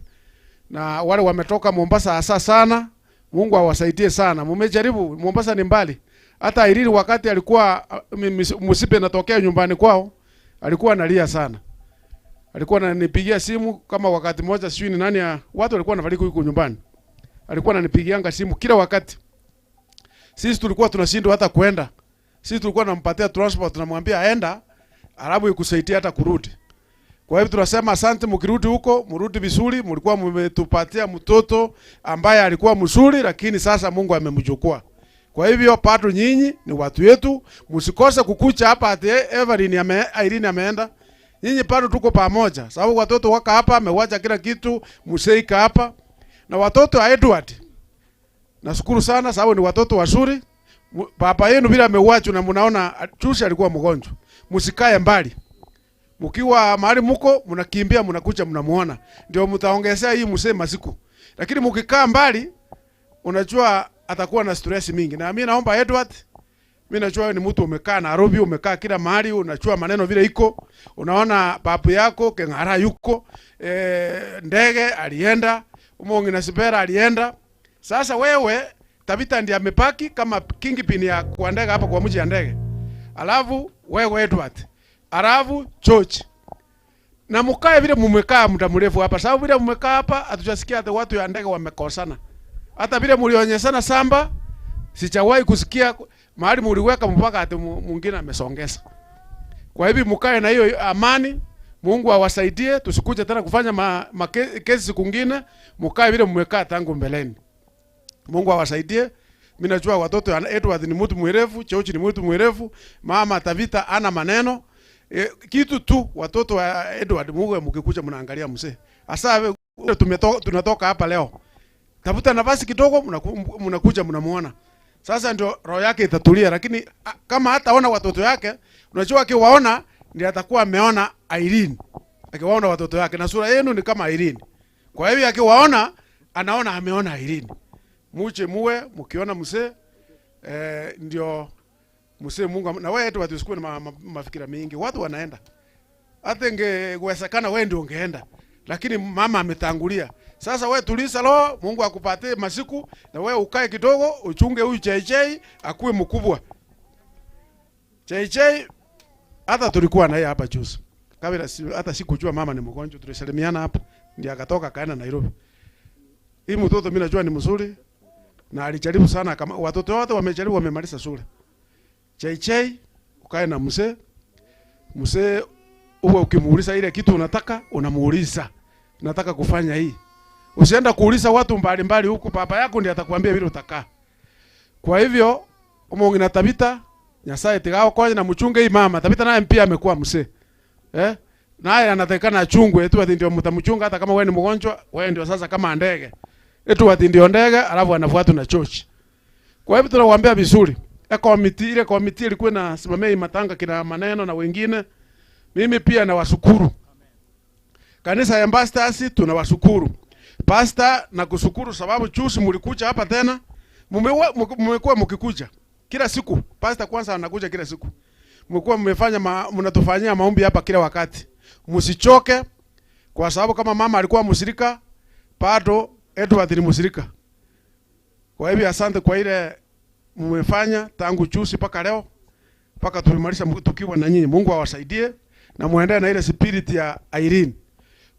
na wale wametoka Mombasa hasa sana. Mungu awasaidie sana. Mmejaribu, Mombasa ni mbali. Hata Irene wakati alikuwa msiba inatokea nyumbani kwao, alikuwa analia sana. Alikuwa ananipigia simu kama wakati mmoja, sijui ni nani ya watu walikuwa wanafariki huko nyumbani. Alikuwa ananipigianga simu kila wakati. Sisi tulikuwa tunashindwa hata kwenda. Sisi tulikuwa tunampatia transport, tunamwambia aenda, alafu ikusaidia hata kurudi. Kwa hivyo tunasema asante, mkirudi huko, mrudi vizuri. Mlikuwa mmetupatia mtoto ambaye alikuwa mzuri, lakini sasa Mungu amemchukua. Kwa hivyo pato nyinyi ni watu wetu, msikose kukucha hapa ati Everine Irene ameenda. Nyinyi pato tuko pamoja. Sababu watoto waka hapa, amewacha kila kitu, mseika hapa. Na watoto wa Edward, nashukuru sana sababu ni watoto wazuri. Baba yenu bila amewacha na mnaona Chushi alikuwa mgonjwa. Msikae mbali. Mkiwa mahali mko mnakimbia mnakuja mnamuona. Ndio mtaongezea hii msee masiku. Lakini mkikaa mbali unajua atakuwa na stress mingi. Na mimi naomba Edward, mimi najua wewe ni mtu umekaa Nairobi, umekaa kila mahali, unajua maneno vile iko. Unaona babu yako Keng'ara yuko, Ndege alienda, Umongi na Sibera alienda. Sasa wewe Tabitha ndiye amepaki kama kingpin ya kwa ndege hapa kwa mji ya ndege. Alafu wewe Edward, alafu George. Na mkae vile mmekaa muda mrefu hapa. Sababu vile mmekaa hapa hatujasikia hata watu ya ndege wamekosana. Hata vile mlionyeshana samba sijawahi kusikia mahali mliweka mpaka ati mwingine amesongeza. Kwa hivyo mkae na hiyo amani. Mungu awasaidie tusikuje tena kufanya kesi siku nyingine. Mkae vile mmekaa tangu mbeleni. Mungu awasaidie. Mimi najua watoto Edward ni mtu mwerevu, George ni mtu mwerevu, mama Tabitha ana maneno. Kitu tu watoto wa Edward, Mungu mkikuja mnaangalia mzee. Asa Tumetoka, tunatoka hapa leo. Tafuta nafasi kidogo, mnakuja mnamuona. Sasa ndio roho yake itatulia, lakini kama hataona watoto yake, unajua akiwaona ndiye atakuwa ameona Irene. Akiwaona watoto yake na sura yenu ni kama Irene. Kwa hivyo akiwaona anaona ameona Irene. Muche muwe mkiona mzee, ndio mzee Mungu na wewe tu watu usikue na mafikira mingi. Watu wanaenda. Hata ingewezekana wewe ndio ungeenda. Lakini mama ametangulia. Sasa wewe tuliza roho, Mungu akupatie masiku na wewe ukae kidogo uchunge huyu JJ akuwe mkubwa. JJ hata tulikuwa naye hapa juzi. Kabla hata sikujua mama ni mgonjwa, tulisalimiana hapa ndiye akatoka akaenda Nairobi. Hii mtoto mimi najua ni mzuri na alijaribu sana, kama watoto wote wamejaribu wamemaliza shule. JJ ukae na mzee. Mzee uwe ukimuuliza ile kitu unataka, unamuuliza. Nataka kufanya hii. Usienda kuuliza watu mbalimbali huku, baba yako ndiye atakwambia vile utakaa. Kwa hivyo umongi na Tabita, Nyasaye tigao kwa na mchunge hii mama. Tabita naye pia amekuwa mzee. Eh? Naye anatakikana achungwe tu ati ndio mtamchunga hata kama wewe ni mgonjwa, wewe ndio sasa kama ndege. Etu ati ndio ndege alafu anafuatwa na church. Kwa hivyo tunawaambia vizuri. Ile committee ilikuwa inasimamia matanga kina maneno na wengine. Mimi pia nawashukuru. Kanisa ya Ambassadors tunawashukuru. Pastor na kushukuru sababu juzi mlikuja hapa tena. Mmekuwa mkikuja kila siku. Pastor kwanza anakuja kila siku. Mmekuwa mnatufanyia maombi hapa kila wakati. Msichoke kwa sababu kama mama alikuwa mshirika, bado Edward ni mshirika. Kwa hivyo asante kwa ile mmefanya tangu juzi mpaka leo, mpaka tumemaliza tukiwa na nyinyi. Mungu awasaidie na muendelee na ile spirit ya Irene.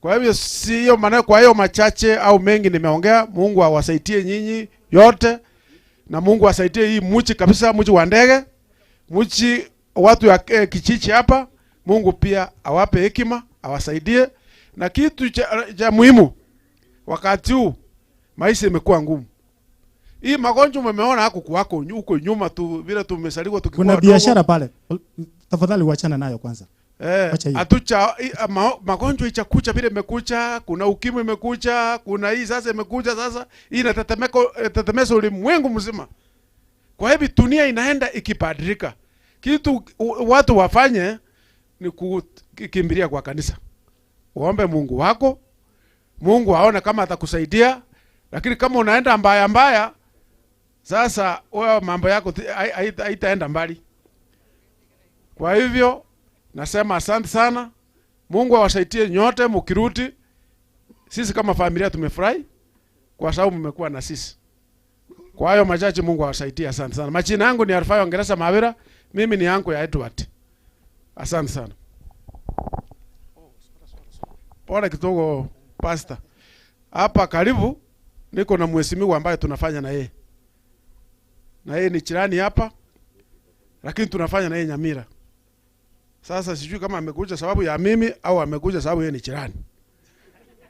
Kwa hivyo sio maana, kwa hiyo machache au mengi nimeongea. Mungu awasaidie nyinyi yote na Mungu asaidie hii mji kabisa, mji wa ndege, mji watu ya kichichi hapa. Mungu pia awape hekima, awasaidie. Na kitu cha muhimu wakati huu maisha imekuwa ngumu. Hii magonjwa umeona hako kuwako huko nyuma tu vile tumesaliwa tukikuwa Kuna wadogo. biashara pale. Tafadhali uachana nayo kwanza. Wacha hiyo. Atucha magonjwa ichakucha vile imekucha, kuna ukimwi imekucha, kuna hii sasa imekucha sasa, hii inatetemesha ulimwengu mzima. Kwa hivyo dunia inaenda ikibadilika. Kitu watu wafanye ni kukimbilia kwa kanisa. Uombe Mungu wako, Mungu aone kama atakusaidia, lakini kama unaenda mbaya mbaya, sasa wewe mambo yako haitaenda mbali. Kwa hivyo nasema asante sana. Mungu awasaidie nyote mkirudi. Sisi kama familia tumefurahi kwa sababu mmekuwa na sisi. Kwa hayo machache Mungu awasaidie, asante sana. Majina yangu ni Alfayo Ngeresa Mawira, mimi ni yangu ya Edward. Asante sana. Pole kidogo pastor. Hapa karibu niko na mheshimiwa ambaye tunafanya na yeye. Na yeye ni jirani hapa. Lakini tunafanya na yeye Nyamira. Sasa sijui kama amekuja sababu ya mimi au amekuja sababu yeye ni jirani.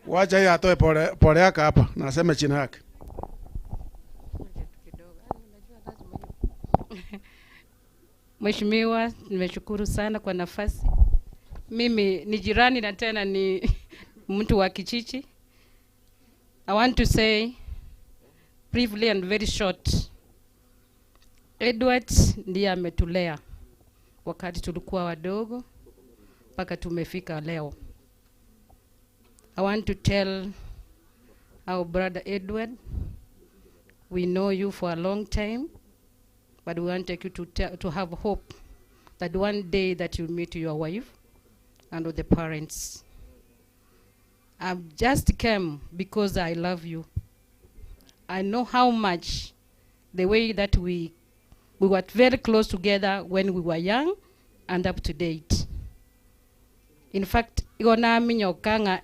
Wacha yeye atoe pole, pole yake hapa na aseme jina yake. Mheshimiwa, nimeshukuru sana kwa nafasi. Mimi ni jirani na tena ni mtu wa Kichichi. I want to say briefly and very short. Edward ndiye ametulea wakati tulikuwa wadogo mpaka tumefika leo. I want to tell our brother Edward, we know you for a long time, but we want you to have hope that one day that you meet your wife and the parents. I've just came because I love you. I know how much the way that we were very close together when we were young and up to date. In fact, iona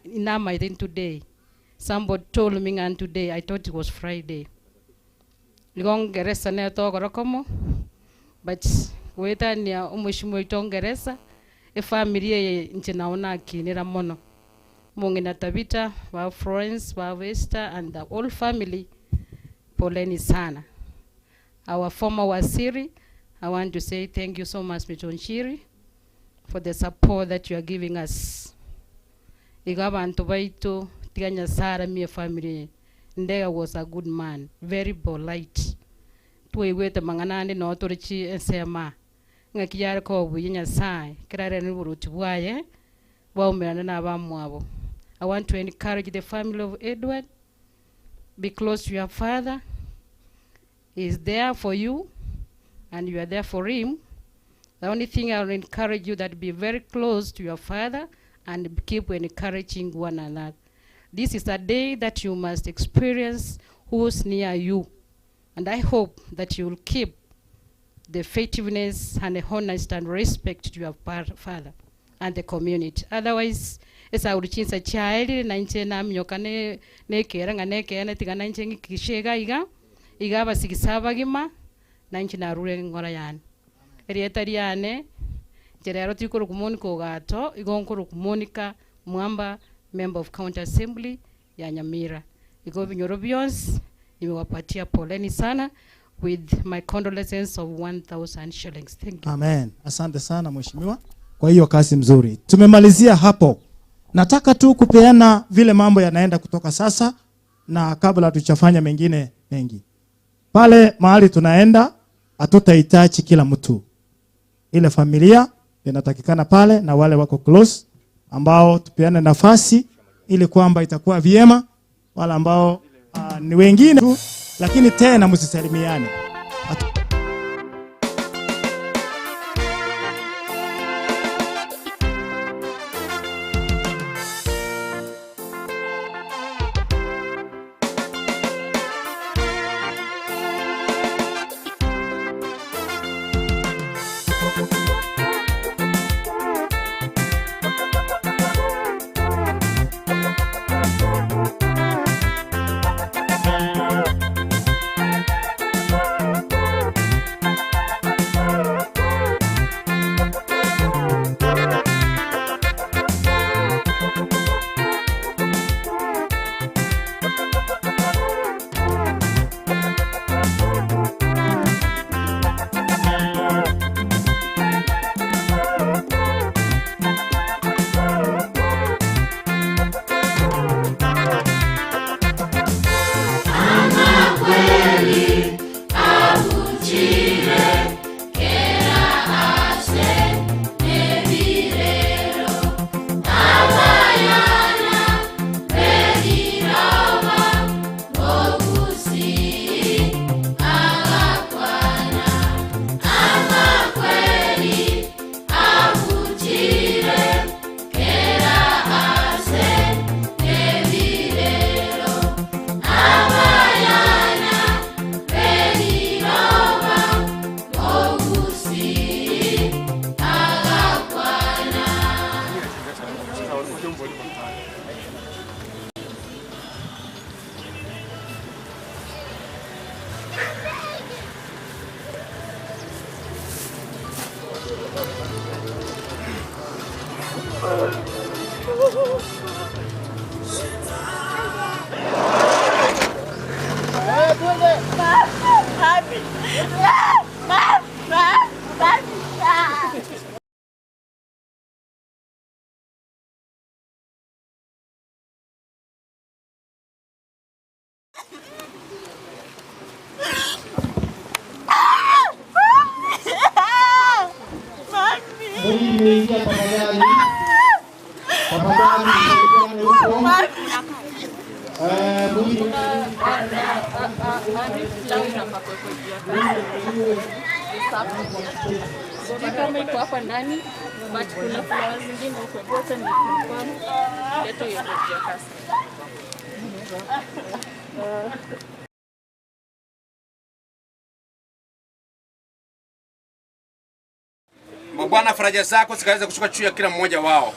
inama today. Somebody told me and today, I thought it was Friday. Ngongeresa ne togorokomo, but wetania umheshimiwa itongeresa efamilia ye nche naona akinira mono mungina Tabita wa Florence wa Vesta and the whole family, poleni sana. Our former waziri, I want to say thank you so much, Mr. Onchiri, for the support that you are giving us. Iga bantu baitu. Tiga Nyasaye mie family. Ndega was a good man, very polite. Tuigwete mang'ana ande no tore chi ensema. Ng'aki yare kobuya Nyasaye kerare ni buruti bwaye bwaumerana na abamwabo. I want to encourage the family of Edward. Be close to your father. He is there for you and you are there for him. The only thing I will encourage you that be very close to your father and keep encouraging one another. This is a day that you must experience who's near you. And I hope that you will keep the faithfulness and the honesty and respect to your father and the community. Otherwise, esauruchinsa chaeli na inche namnyoka ne nekera nga nekene tiga na inche ngikishega iga iga basigisa bagima na inche narure ngora yani. Erieta riane ncherero tikuru kumonika ogato igonkuru kumonika Mwamba, member of County Assembly ya Nyamira. Igo binyoro byonsi nimewapatia poleni sana with my condolences of 1,000 shillings. Thank you. Amen. Asante sana mheshimiwa kwa hiyo kazi mzuri. Tumemalizia hapo. Nataka tu kupeana vile mambo yanaenda kutoka sasa na kabla tuchafanya mengine mengi. Pale mahali tunaenda hatutahitaji kila mtu. Ile familia inatakikana pale na wale wako close ambao tupeane nafasi ili kwamba itakuwa vyema, wale ambao ni wengine tu, lakini tena msisalimiane. Sijui kama iko hapa ndani, but kuna flowers zingine huko. Wote ni confirm leto hiyo ya kasi. Bwana, faraja zako zikaweza kushuka juu ya kila mmoja wao.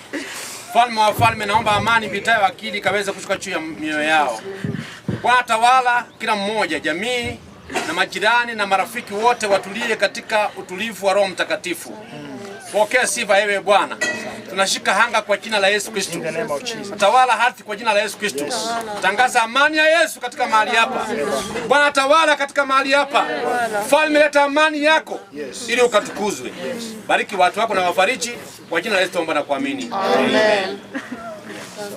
Falme wa falme, naomba amani ipitayo akili ikaweza kushuka juu ya mioyo yao. Bwana, tawala kila mmoja, jamii na majirani na marafiki wote watulie katika utulivu wa Roho Mtakatifu. Pokea sifa ewe Bwana. Tunashika hanga kwa jina la Yesu Kristo. Tawala ardhi kwa jina la Yesu Kristo. Tangaza amani ya Yesu katika mahali hapa. Bwana, tawala katika mahali hapa. Falme, leta amani yako ili ukatukuzwe. Bariki watu wako na wafariji kwa jina la Yesu tuomba na kuamini. Amen.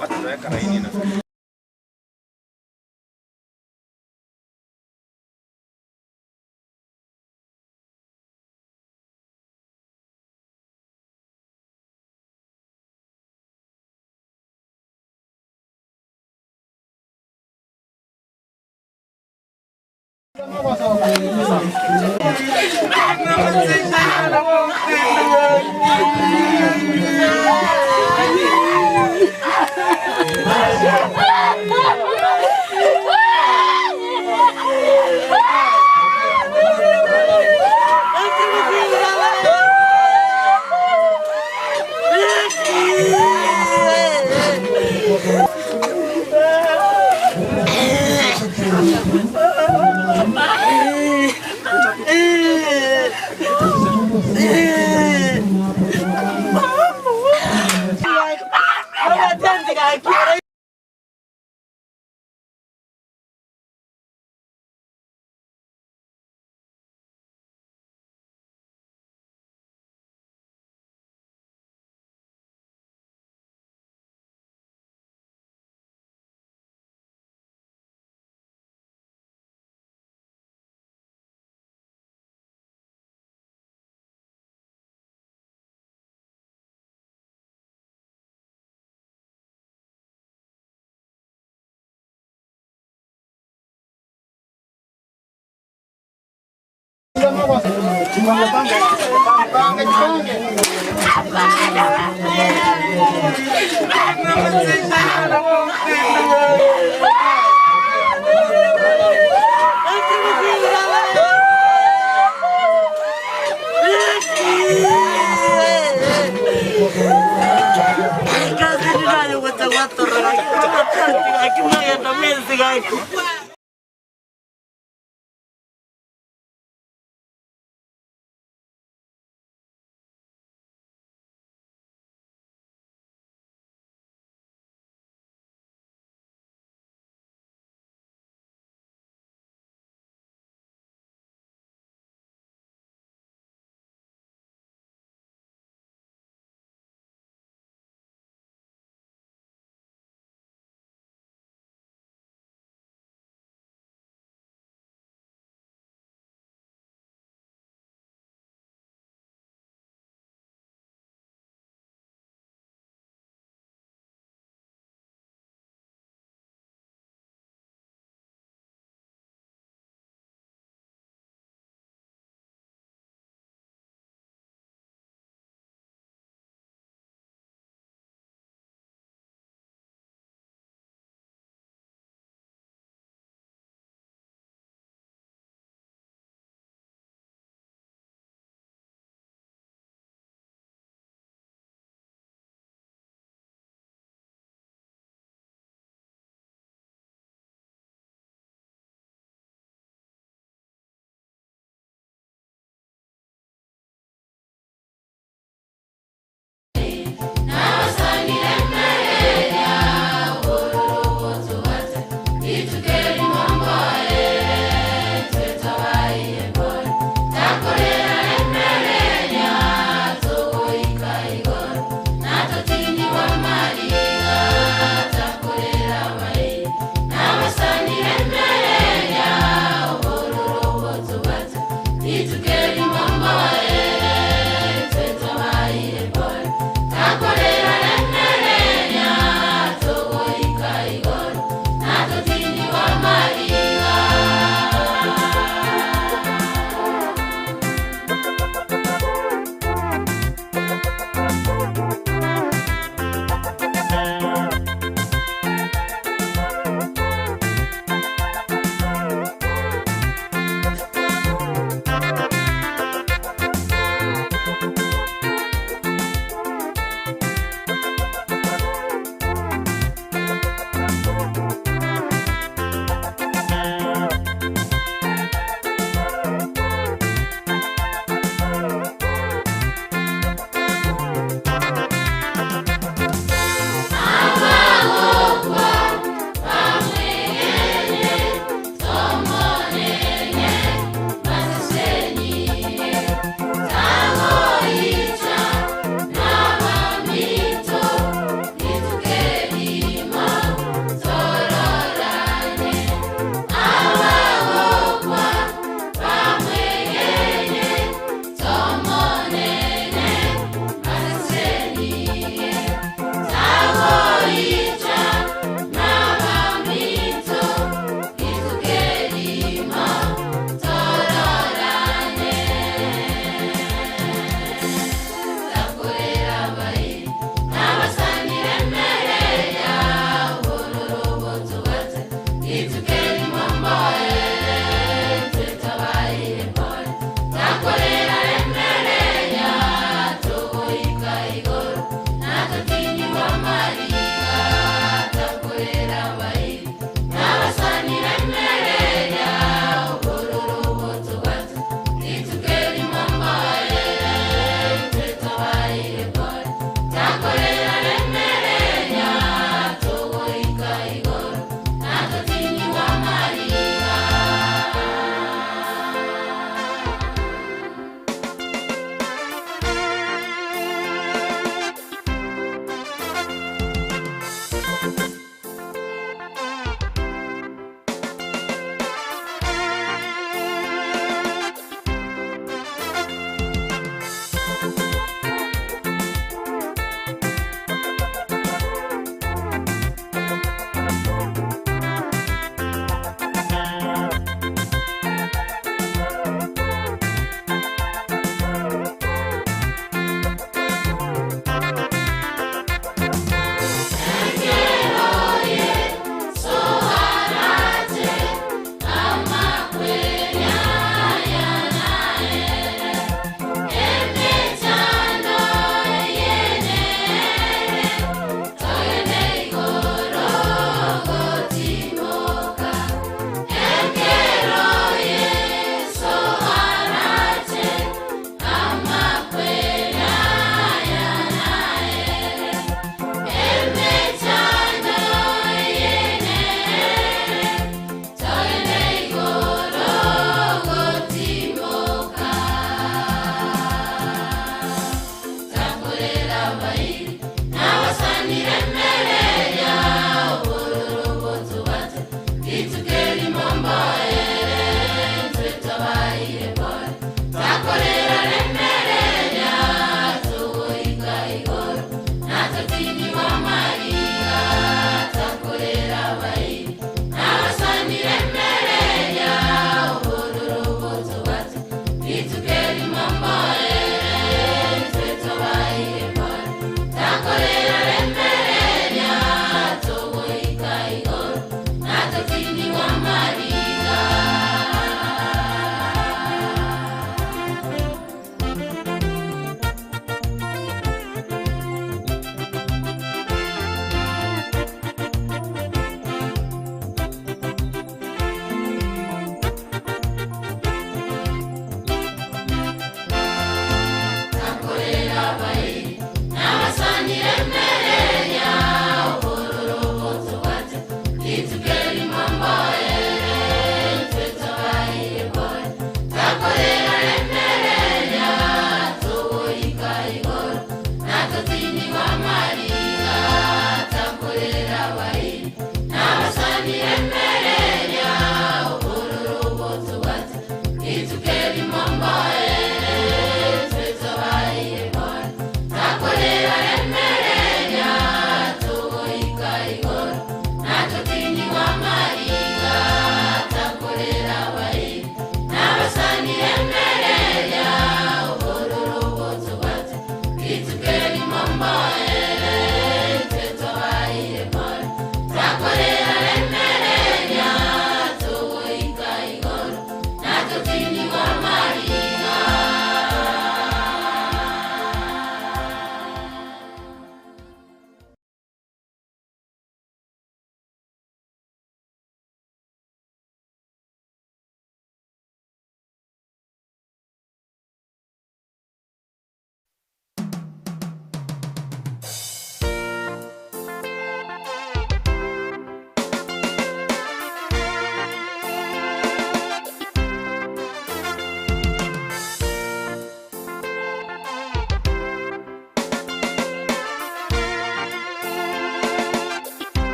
Watu tunaweka laini na Thank you.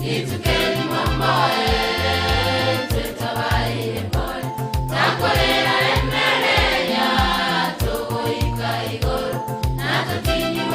Kitu